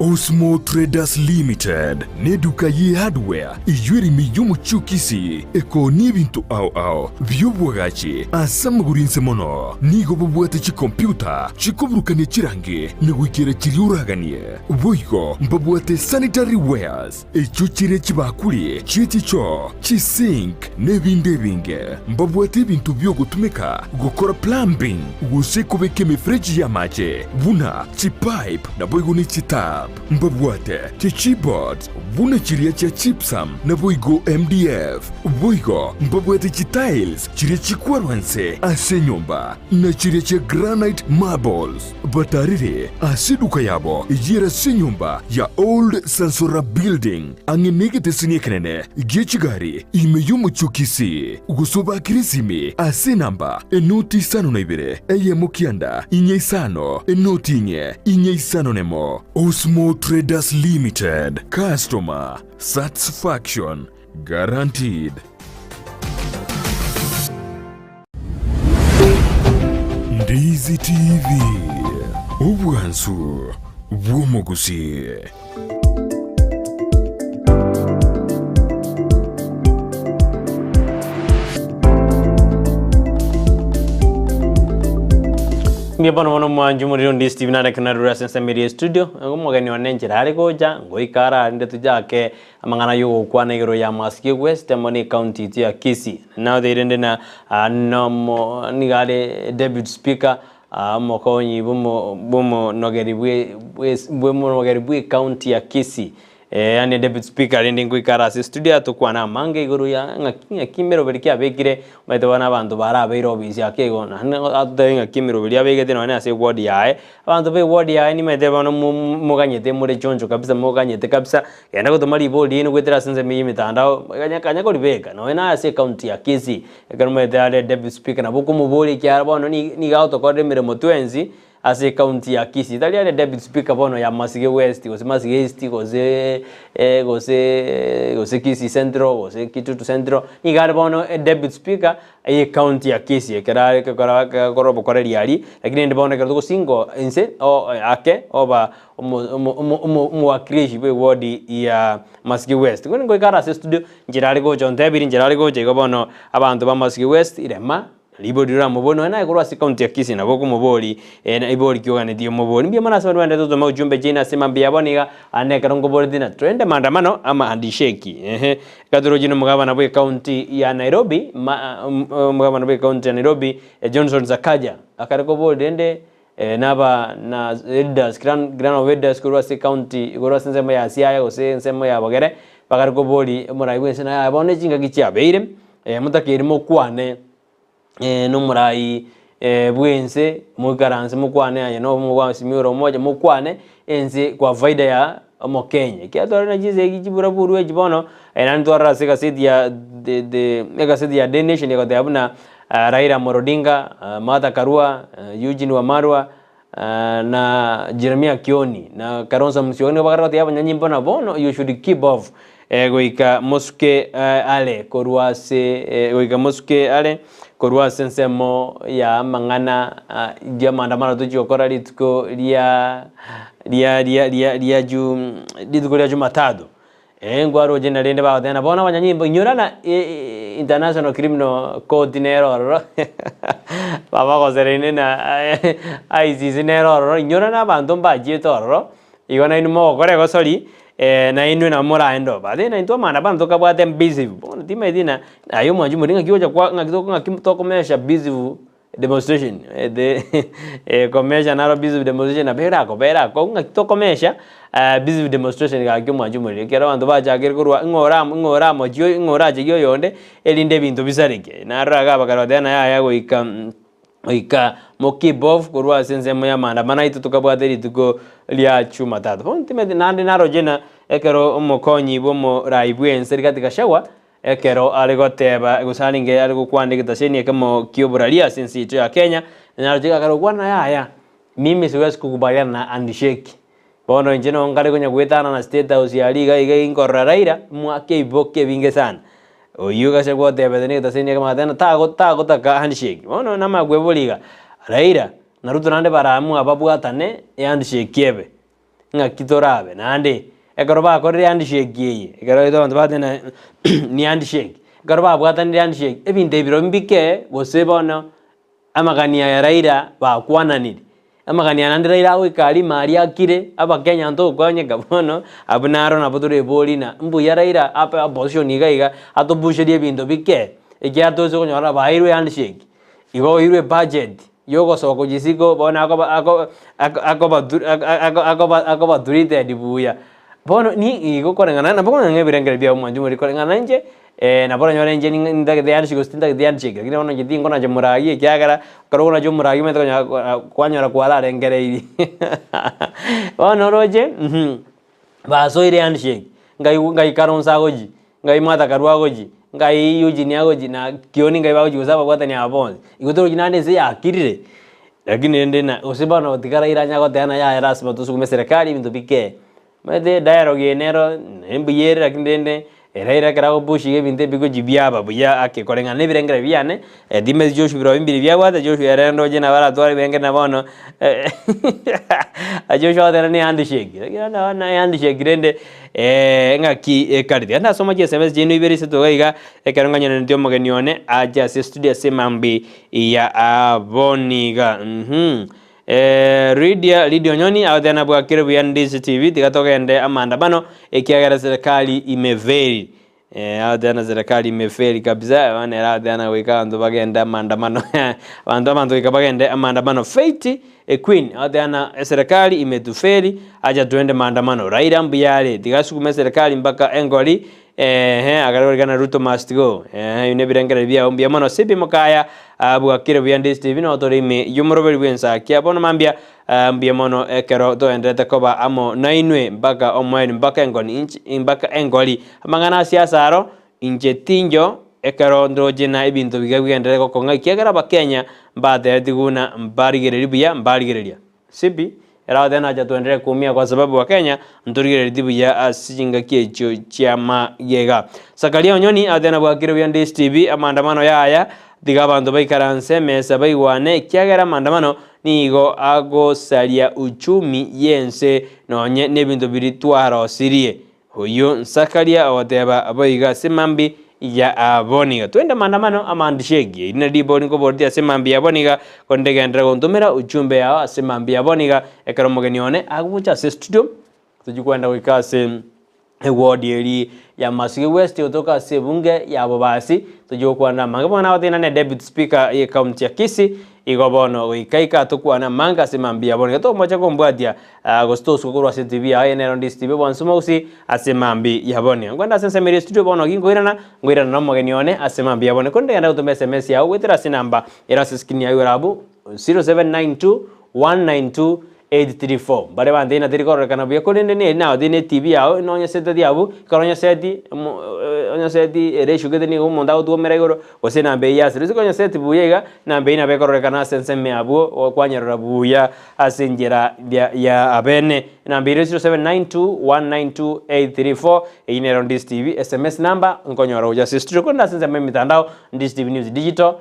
Osmo Traders Limited neduka ye hardware eyio ere ime y'omochie o Kisii ekoonia ebinto ao ao bi'obwagachi ase amagoro inse mono. Nigo bobwate chikompiuta chikoburukania chirangi na goikera chiria oraganie. Boigo mbabwate sanitary wares echio chire chibakuri chie chichoo, chisink na ebinde ebinge. Mbabwate ebinto bi'ogotumeka gokora plumbing gose kobeka emefereji y'amache buna chipipe naboigo ne chitap. Mbabwate chicheboards buna chiria chia gypsum naboigo MDF. Boigo mbabwate chitiles chiria chikwarwa nse ase enyomba na chiria chia granite marbles. Batarire ase eduka yabo eyio ere ase enyomba ya Old Sansora Building, ang'e negeteseni ekenene gie chigari ime y'omochie o Kisii. Gose obakire esimi ase enamba enoti isano na ibere, eyemo kianda, inye isano, enoti inye, inye isano nemo. Osmo Traders Limited, Customer Satisfaction Guaranteed. Ndizi TV, obwansu bw'omogusii. Mbuya bono bono omwanchi omorero ndi Stephen Areke narure ase ensemo eria estudio, omogeni one enchera are gocha, ngoika ararinde tochake Amang'ana y'ogokwana igoro ya Masige West amo ne county ito ya Kisii. Naoteire inde na nomo nigo are deputy speaker omokonyi bw'omo bw'omonogeri bwe bw'omonogeri bwe county ya Kisii. Yaani deputy speaker rende ngoikare ase studio atokwane amange igoro ya ng'aki ng'aki emeroberi ki abekire omanyete bono abanto barabeire obisi ake igo naende atotebie ng'aki emeroberi abegete nonye ase eward yaye. Abanto ba eward yaye nimanyete bono moganyete more choncho kabisa moganyete kabisa. Genda gotoma ribori riaino goetera ase ensemo y'emetandao, kanya kanya koribeka nonya na ase ecounty ya Kisii, ekero omanyete are deputy speaker nabo okomoboria ekiagera bono ni nigo agotokorera emeremo twensi ase ecounty ya Kisii. Tari are deputy speaker bono ya Masige West gose Masige East gose gose gose Kisii Central gose Kitutu Central, nigo are bono deputy speaker eye county ya Kisii ekero are gekora gekora obokoreri aria, lakini rende bono ekero togosingo inse o ake oba Omowakilishi bwe ward ya Masige West. Bono ngoika ase estudio, nchera are gocha ontebirie nchera are gocha igo bono abanto ba Masige West rema ribori riramobori nonya naye korwa ase county ya Kisii nabo okomobori ribori ki oganetie omobori. Mbuya mono ase abanto baendete gotoma ujumbe chiaino ase mambia yabo niga aande ekero nkoboretie na twende maandamano ama handshake ehe. Ekatorochie na omogabana bwe county ya Nairobi ma omogabana bwe county ya Nairobi Johnson Sakaja akare kobori rende Naba na elders, clan, clan of elders korwa ase ecounty, korwa ase ensemo ya Siaya gose ensemo ya Bogere, bagare koboria omorai bw'ense naye aye bono chingaki chiabeire, motakeire mokwane nomorai bw'ense, moikaranse mokwane aye na omogwasimi ore omoche mokwane ense kwa faida ya omokenya. Ekiagera twarora na chisegi chiburaburu echi bono, naende twarora ase egaseti ya the the egaseti ya Daily Nation egoteba buna Raila Amolo Odinga, Martha Karua, Eugene Wamalwa na Jeremiah Kioni na Kalonzo Musyoka nigo bagare gotebia abanyanyimbo buna bono you should keep off goika mosuke are korwa ase goika mosuke are korwa ase ensemo ya amang'ana ya maandamano tochia gokora rituko ria ria ria ria ria ju rituko ria jumatatu. Ee, nkwaroche na rende bagoteba ng'a bono abanyanyimbo inyora na International Criminal Court nere ororo babagosereine na ICC nere ororo, inyora na abanto mbachiete ororo, igo nainwe mogokora egosori nainwe nabo moraende oo. But naintwe amaandamano tokabwate busy, bono timanyeti ng'a aye omwanchi omonto ng'aki ogocha kwa ng'aki ng'aki tokomesha busy. demonstration the komesha naro peaceful demonstration nabo erakobera akong'u ng'aki tokomesha peaceful demonstration gaki omwancho omoriri ekero abanto bachakire korwa ng'a ora ng'a oramochie oyo ng'a orachegie oyonde erinde ebinto bisareke. Narora iga abakare bateba ng'a yaya goika goika mokeep off korwa ase ensemo ya amaandamano aito tokabwate rituko ria jumatatu. Bono timanyeti naende naroche ng'a ekero omokonyi bwa omorai bwa ense Rigathi Gachagua Ekero are goteba, gose arenge are gokwana egetaseni ekemo ki'oboraria ase ense yaito ya Kenya, naroche akare gokwana yaya, mimi siwezi kukubaliana na handshake. Bono inche noo nkare konya goetana na State House aria iga iga inkorora Raila, mwake ebiboki ebinge sana. Oyio gase gotebete na egetaseni ekemo agateba ng'a tago tagotaka handshake. Bono namanya kweboria iga, Raila na Ruto naende baraamue babwatane ehandshake ebe. Ng'aki torabe naende, ekero bakorire handshake eye, ekero abanto bateba ni handshake, ekero babwatanire handshake, ebinto ebi birobio mbike gose bono amagani aya Raila bakwananire, amagani aya naende Raila agoika aria ime aria akire, abakenya ntokonyeka bono, abwo naro nabo torebori ng'a mbuya Raila ape opposition iga iga, atopusherie ebinto bike, ekiagera toise konyora baeirwe handshake, igo oirwe ebudget. Y'ogosoa gochia isiko bono akoba ako ako akobatu ako akoba akoba treated buya. Bono ni igo koreng'ana nabo koreng'ana ebirengererio biabo mwanche more koreng'ana inche nabo oranyore inche ning'a ntagete handshake gose tintageti handshake lakini bono inche tinkonacha moragi ekiagera ekero okonacha omoragi omanyete konya kwanyora kwararengereirie bono oroche basoire handshake, ngai ngai Kalonzo agochia. Ngai Martha Karua agochia, ngai Eugene agochia na Kioni ngai bagochia gose ababwatani aba bonsi. Igo torochi naende ense yakirire, lakini rende na gose bono tiga Raila anya goteba ng'a yaya lasima tosukume eserekari ebinto bikee. Omanyete dialogue eye nero mbuya ere lakini rende Raila ekero agopushinga ebinto ebi gochia biaba buya ake koreng'ana na ebirengererio biane, timanyeti Joshua birobio mbiri biabwate, Joshua ere ndoche nabo aratware ebirengererio na bono Joshua agoteba ne handshake, lakini bono ne handshake rende Engaki ekare. Tiga ndasoma chieseme chiaino ibere isato iga iga, ekero ng'anyoneretie omogeni one ache ase estudio ase mambi ya aboni iga. Mhm. Lydia, Lydia Onyoni agoteba nabwakire buya Ndizi TV, tiga togende amaandamano ekiagera serikali imefeli. Agoteba na serikali imefeli kabisa, bono ere agoteba na goika abanto bagende amaandamano abanto abanto goika bagende amaandamano. Faith Queen agoteba na eserekari imetufeli, acha twende maandamano. Raila mbuya are, tiga asukume eserekari mpaka engori, eeh akare korikana Ruto must go. Eeh ebio nebirengererio biao mbuya mono. Sibi Mokaya bwakire buya Ndisi TV noo tore ime yomoroberi bw'ensakia bono mambia mbuya mono ekero toenderete koba amo nainwe mpaka omoerio mpaka engoni inch mpaka engori. Amang'ana ase asaro, inche tinjo ekero ndoche na ebinto biga bigenderere gokong'a ekiagera abakenya mbatebetigwe buna mbarigereria buya mbarigereria. Sibi, eragoteba nacha twenderere koumia kwa sababu bakenya ntorigerereti buya ase chingaki echio chi'amagega. Zakaria Onyoni agoteba nabwakire buya Ndisi TV amaandamano yaya tiga abanto baikaranse emesa baigwane ekiagera amaandamano nigo agosaria uchumi y'ense nonye nebinto biria twarosirie. Oyio Nsakaria ogoteba boigo ase mambia ya aboniga. Twende maandamano amandisheki. Eri nario ribori nkoboretie ase mambia ya aboniga, korende genderera gontomera ujumbe yao ase mambia ya aboniga ekero omogeni one agocha ase estudio tochia kwenda goika ase eward eri ya Masuge West gotoka ase ebunge ya Bobasi tochia gokwana amange bono nagotebia nane deputy speaker ye county ya Kisii Igo bono goika ika tokwane amange ase mambia bono iga tomoche kombwatia gose tosuka korwa ase etibi yaye nero ndisi tibi bwansu mogusi ase mambi ya bono. Nkwenda ase ensemo eria estudio bono ginkoirana ngoirana na omogeni one ase mambi ya bono. Korende genda gotoma sms yao goetera ase enamba ere ase screen yao igoro abwo 0792 192 834 Mbare bantebie ng'a teri kororekana buya, korende neri nagotebi ne etibi yao nonyesete abwo, ekero onyeseti omo onyeseti ere eshukete nigo omonto agotwomera igoro, gose enamba eyio asire. Gose konyeseti buya iga, enamba eyio nabo ekororekana ase ensemo abwo, kwanyerora buya ase enchera ya ya abene. Enamba ere 0792 192 834, eyio nero Ndisi TV, sms number, nkonyora gocha ase estudio, korende ase ensemo ya emitandao, Ndisi TV News Digital,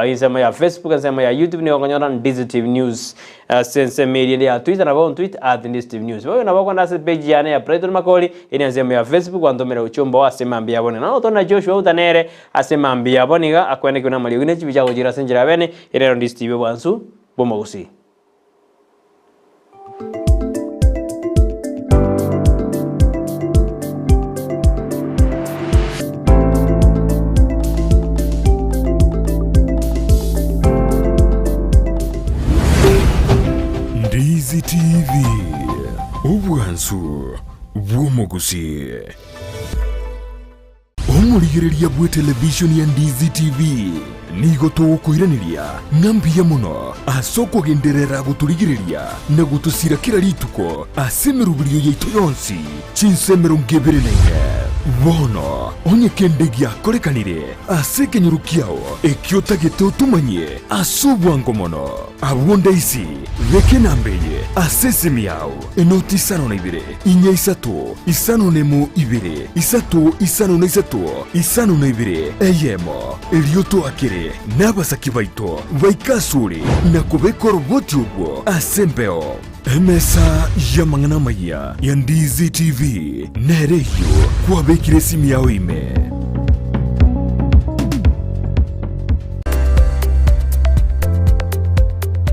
Ensemo ya Facebook, ensemo ya YouTube nigo okonyora Ndizi TV News. Ase ensemo eria ende ya Twitter nabo ontweet at Ndizi TV News. Boigo nabo okogenda ase page yane ya Brighton Makori, eri ensemo ya Facebook gwantomera ochumbe oo ase mambia ya bono. Nabo otore na Joshua Outa nere ase mambia ya bono iga akwenekiwe namariogi ne chibicha agochira ase enchera ya bene, ere ero Ndizi TV obwansu bw'omogusii. Ndizi TV, obwansu bw'omogusii. Omorigereria bw'etelevishoni ya Ndizi TV nigo togokoiraneria ng'a mbuya mono ase okogenderera gotorigereria na gotosira kera rituko ase emeroberio yaito yonsi chinsa 24. Bono onye kende giakorekanire ase ekenyoro kiao ekio otagete otomanyie ase obwango mono, abwo ndaisi beka enamba eye ase esimi yao, enoti isano na ibere, inya isato, isano nemo ibere, isato isano na isato, isano na ibere, eyemo. Erio toakere nabasaki baito baike asore na kobeka oroboti orwo ase embeo. Emesa y'amang'ana amayia ya Ndizi TV nere eyio kwabekire esimi yao ime.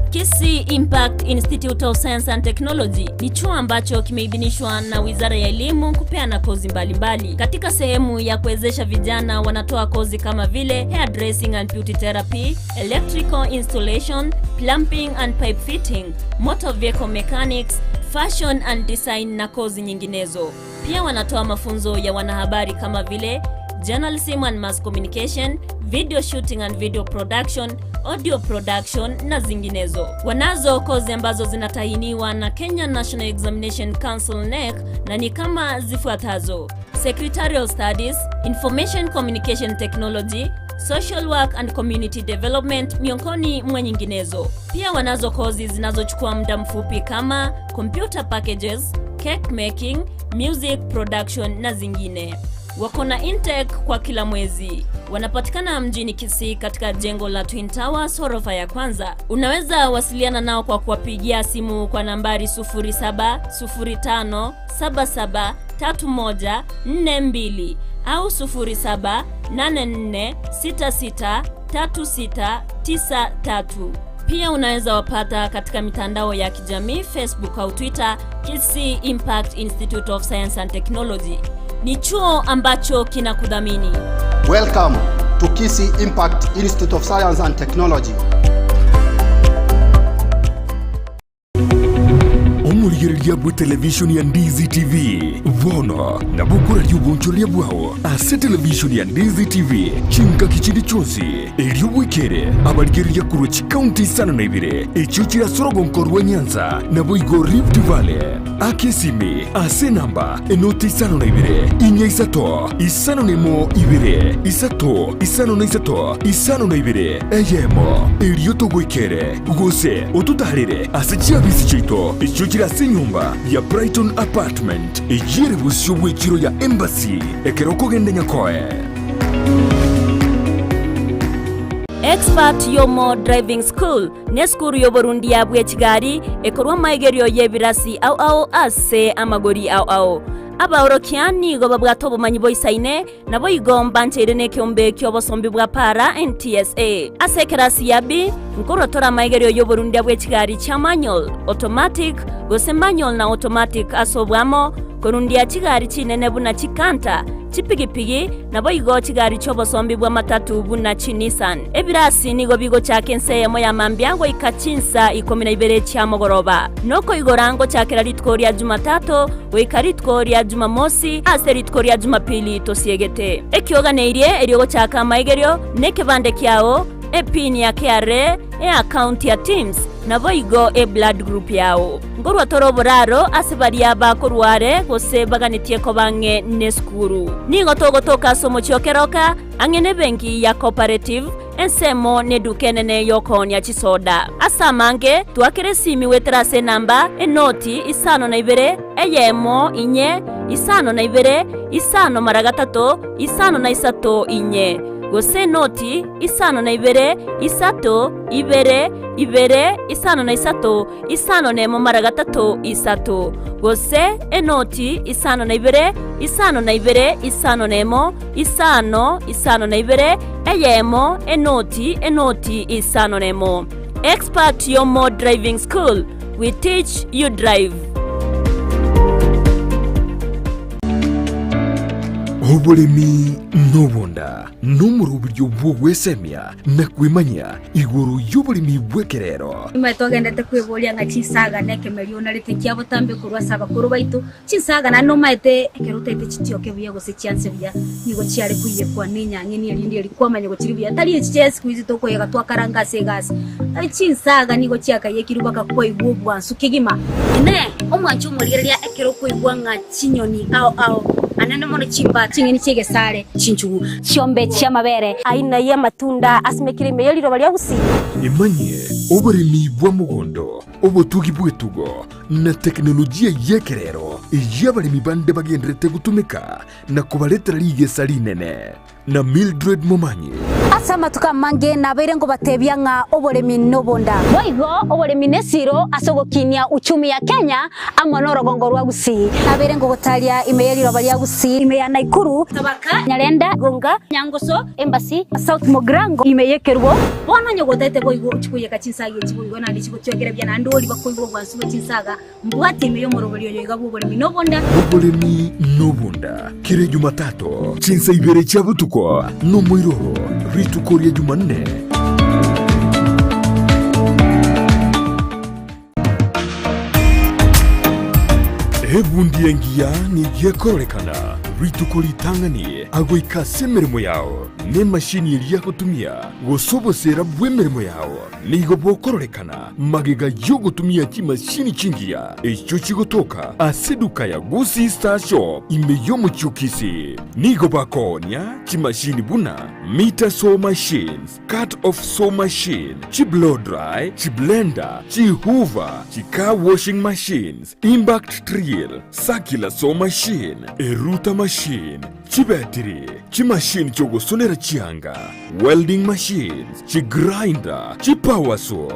Kisii Impact Institute of Science and Technology ni chuo ambacho kimeidhinishwa na Wizara ya Elimu kupeana kozi mbalimbali mbali. Katika sehemu ya kuwezesha vijana wanatoa kozi kama vile hairdressing and beauty therapy, electrical installation, plumbing and pipe fitting, motor vehicle mechanics, fashion and design na kozi nyinginezo. Pia wanatoa mafunzo ya wanahabari kama vile journalism and mass communication, video shooting and video production, audio production na zinginezo. Wanazo kozi ambazo zinatahiniwa na Kenya National Examination Council NEC na ni kama zifuatazo: Secretarial Studies, Information Communication Technology, Social Work and Community Development miongoni mwa nyinginezo. Pia wanazo kozi zinazochukua muda mfupi kama computer packages, cake making, music production na zingine. Wako na intake kwa kila mwezi. Wanapatikana mjini Kisii katika jengo la Twin Towers ghorofa ya kwanza. Unaweza wasiliana nao kwa kuwapigia simu kwa nambari 0705773142 au 0784663693. Pia unaweza wapata katika mitandao ya kijamii Facebook au Twitter, Kisii Impact Institute of Science and Technology. Ni chuo ambacho kinakudhamini. Welcome to Kisii Impact Institute of Science and Technology. Omorigereria bw'etelevishoni ya Ndizi TV bono nabo okoraria obonchoreria bwao ase televishoni ya Ndizi TV chingaki chinde chionsi erio bwekere abarigereria korwa chikaunti isano na ibere echio chire ase orogonko rwa Nyanza naboigo Rift Valley. Aka esimi ase enamba enoti isano na ibere, inya isato, isano na emo ibere, isato, isano na isato, isano na ibere, eyemo, erio togoikere, gose ototaarere ase chiabisi chiaito echio chire ase enyomba ya Brighton Apartment, eyio ere bosio bw'echiro ya Embassy, ekero okogenda Nyakoe. Expert Yomo Driving School Nesukuru y'oborundia bwe chigari ekorwa amaigerio y'ebirasi ao ao ase amagori ao ao. Abaorokia nigo babwate obomanyi boisaine, naboigo mbancheire nekeombe ki'obosombi bwa para, NTSA. Ase ekerasi ya B, nkorwa tore amaigerio y'oborundia bwe chigari chia manual, automatic, gose manual na automatic ase oboamo, korundia chigari chinene buna chikanter, chipigipigi, naboigo chigari chi'obosombi bw'amatatu buna chiNissan. Ebirasi nigo bigochaka ensa eyemo ya mambia goika chinsa ikomi na ibere chia mogoroba. Nokoigora ngochakera rituko ria Jumatato goika rituko ria Jumamosi, ase rituko ria Jumapili tosiegete. Ekioganeirie erio gochaka amaigerio nekebande kiao, epin ya KRA, eaccount ya TIMS, naboigo eblood group yao. Nkorwa tore oboraro ase baria bakorwa are gose baganetie koba ang'e nesukuru. Nigo togotoka ase omochie o Keroka, ang'e nebenki ya Cooperative, ensemo neduka enene y'okoonia chisoda. Ase amange, twakera esimi goetera ase enamba, enoti, isano na ibere, eyemo, inye, isano na ibere, isano mara gatato, isano na isato, inye. Gose enoti, isano na ibere, isato, ibere, ibere, isano na isato, isano nemo mara gatato, isato. Gose enoti, isano na ibere, isano na ibere, isano nemo, isano, isano na ibere, eyemo, enoti, enoti, isano nemo. Expert Yomo Driving School, we teach you drive. Oboremi nobonda nomoroberio bw'ogwesemia na kwemanyia igoro y'oboremi bw'ekerero. Nimae togendete kweboria ng'a chinsaga nekemerio onarete kia botambe korwa ase abakoro baito. Chinsaga naende nomaete ekero otaete chitioke buya gose chianse buya, nigo chiare koiyekwa nenyang'eni erinde eri kwamanya gochiri buya. Tari echi chia siku hizi tokoyega twakaranga ase egasi. Chinsaga nigo chiakaiyekirwe baka kwaigwa obwansu kegima. Inee! Omwanche omorigereria ekero okoigwa ng'a chinyoni ao ao, anene mono chimba, ching'eni chi'egesare, chinchugu, chiombe chi'amabere. Aina y'amatunda asimekire ime ye riroba ria Gusii. Emanyie oboremi bwa mogondo, obotugi bw'etugo, na tekinolojia y'ekerero eyio abaremi bande bagendererete gotumeka na kobaretera rigesa rinene. Na Mildred Momanyi. Ase amatuko amange nabeire nkobatebia ng'a oboremi nobonda. Boigo oboremi nesiro ase ogokinia uchumi ya Kenya amo norogongo rwa Gusii. Nabeire ngogotaria ime ye riroba ria Gusii, ime ya Naikuru, Tabaka, Nyarenda, Gonga, Nyangoso, Embasi, South Mugirango, ime y'Ekerubo. Bono onye gotaete boigo ochie koiyeka chinsaga echi boigo naende chigotwekera buya naende oria bakoigwa obwansu bwe chinsaga. Mbwate ime y'omoroberi oyo iga bw'oboremi nobonda. Oboremi nobonda, kera Ejumatatu, chinsa ibere chia botuko, nomoiroro, rituko ria Jumanne. Ebundi engiya nigo ekororekana rituko ritang'ani agoika ase emeremo yao, nemashini eria agotumia, gose oboseera bw'emeremo yao nigo bokororekana Magega y'ogotumia chimashini chingiya echio chigotoka ase eduka ya Gusii Star Shop ime y'omochie o Kisii, nigo bakoonia chimashini buna meter saw machines, cut off saw machine, chi blow dry, chi blender, chi hoover, chi car washing machines, impact drill, circular saw machine, eruta machine, chibetiri, chimashini chi'ogosonera chianga, welding machines, chi grinder, chi power saw.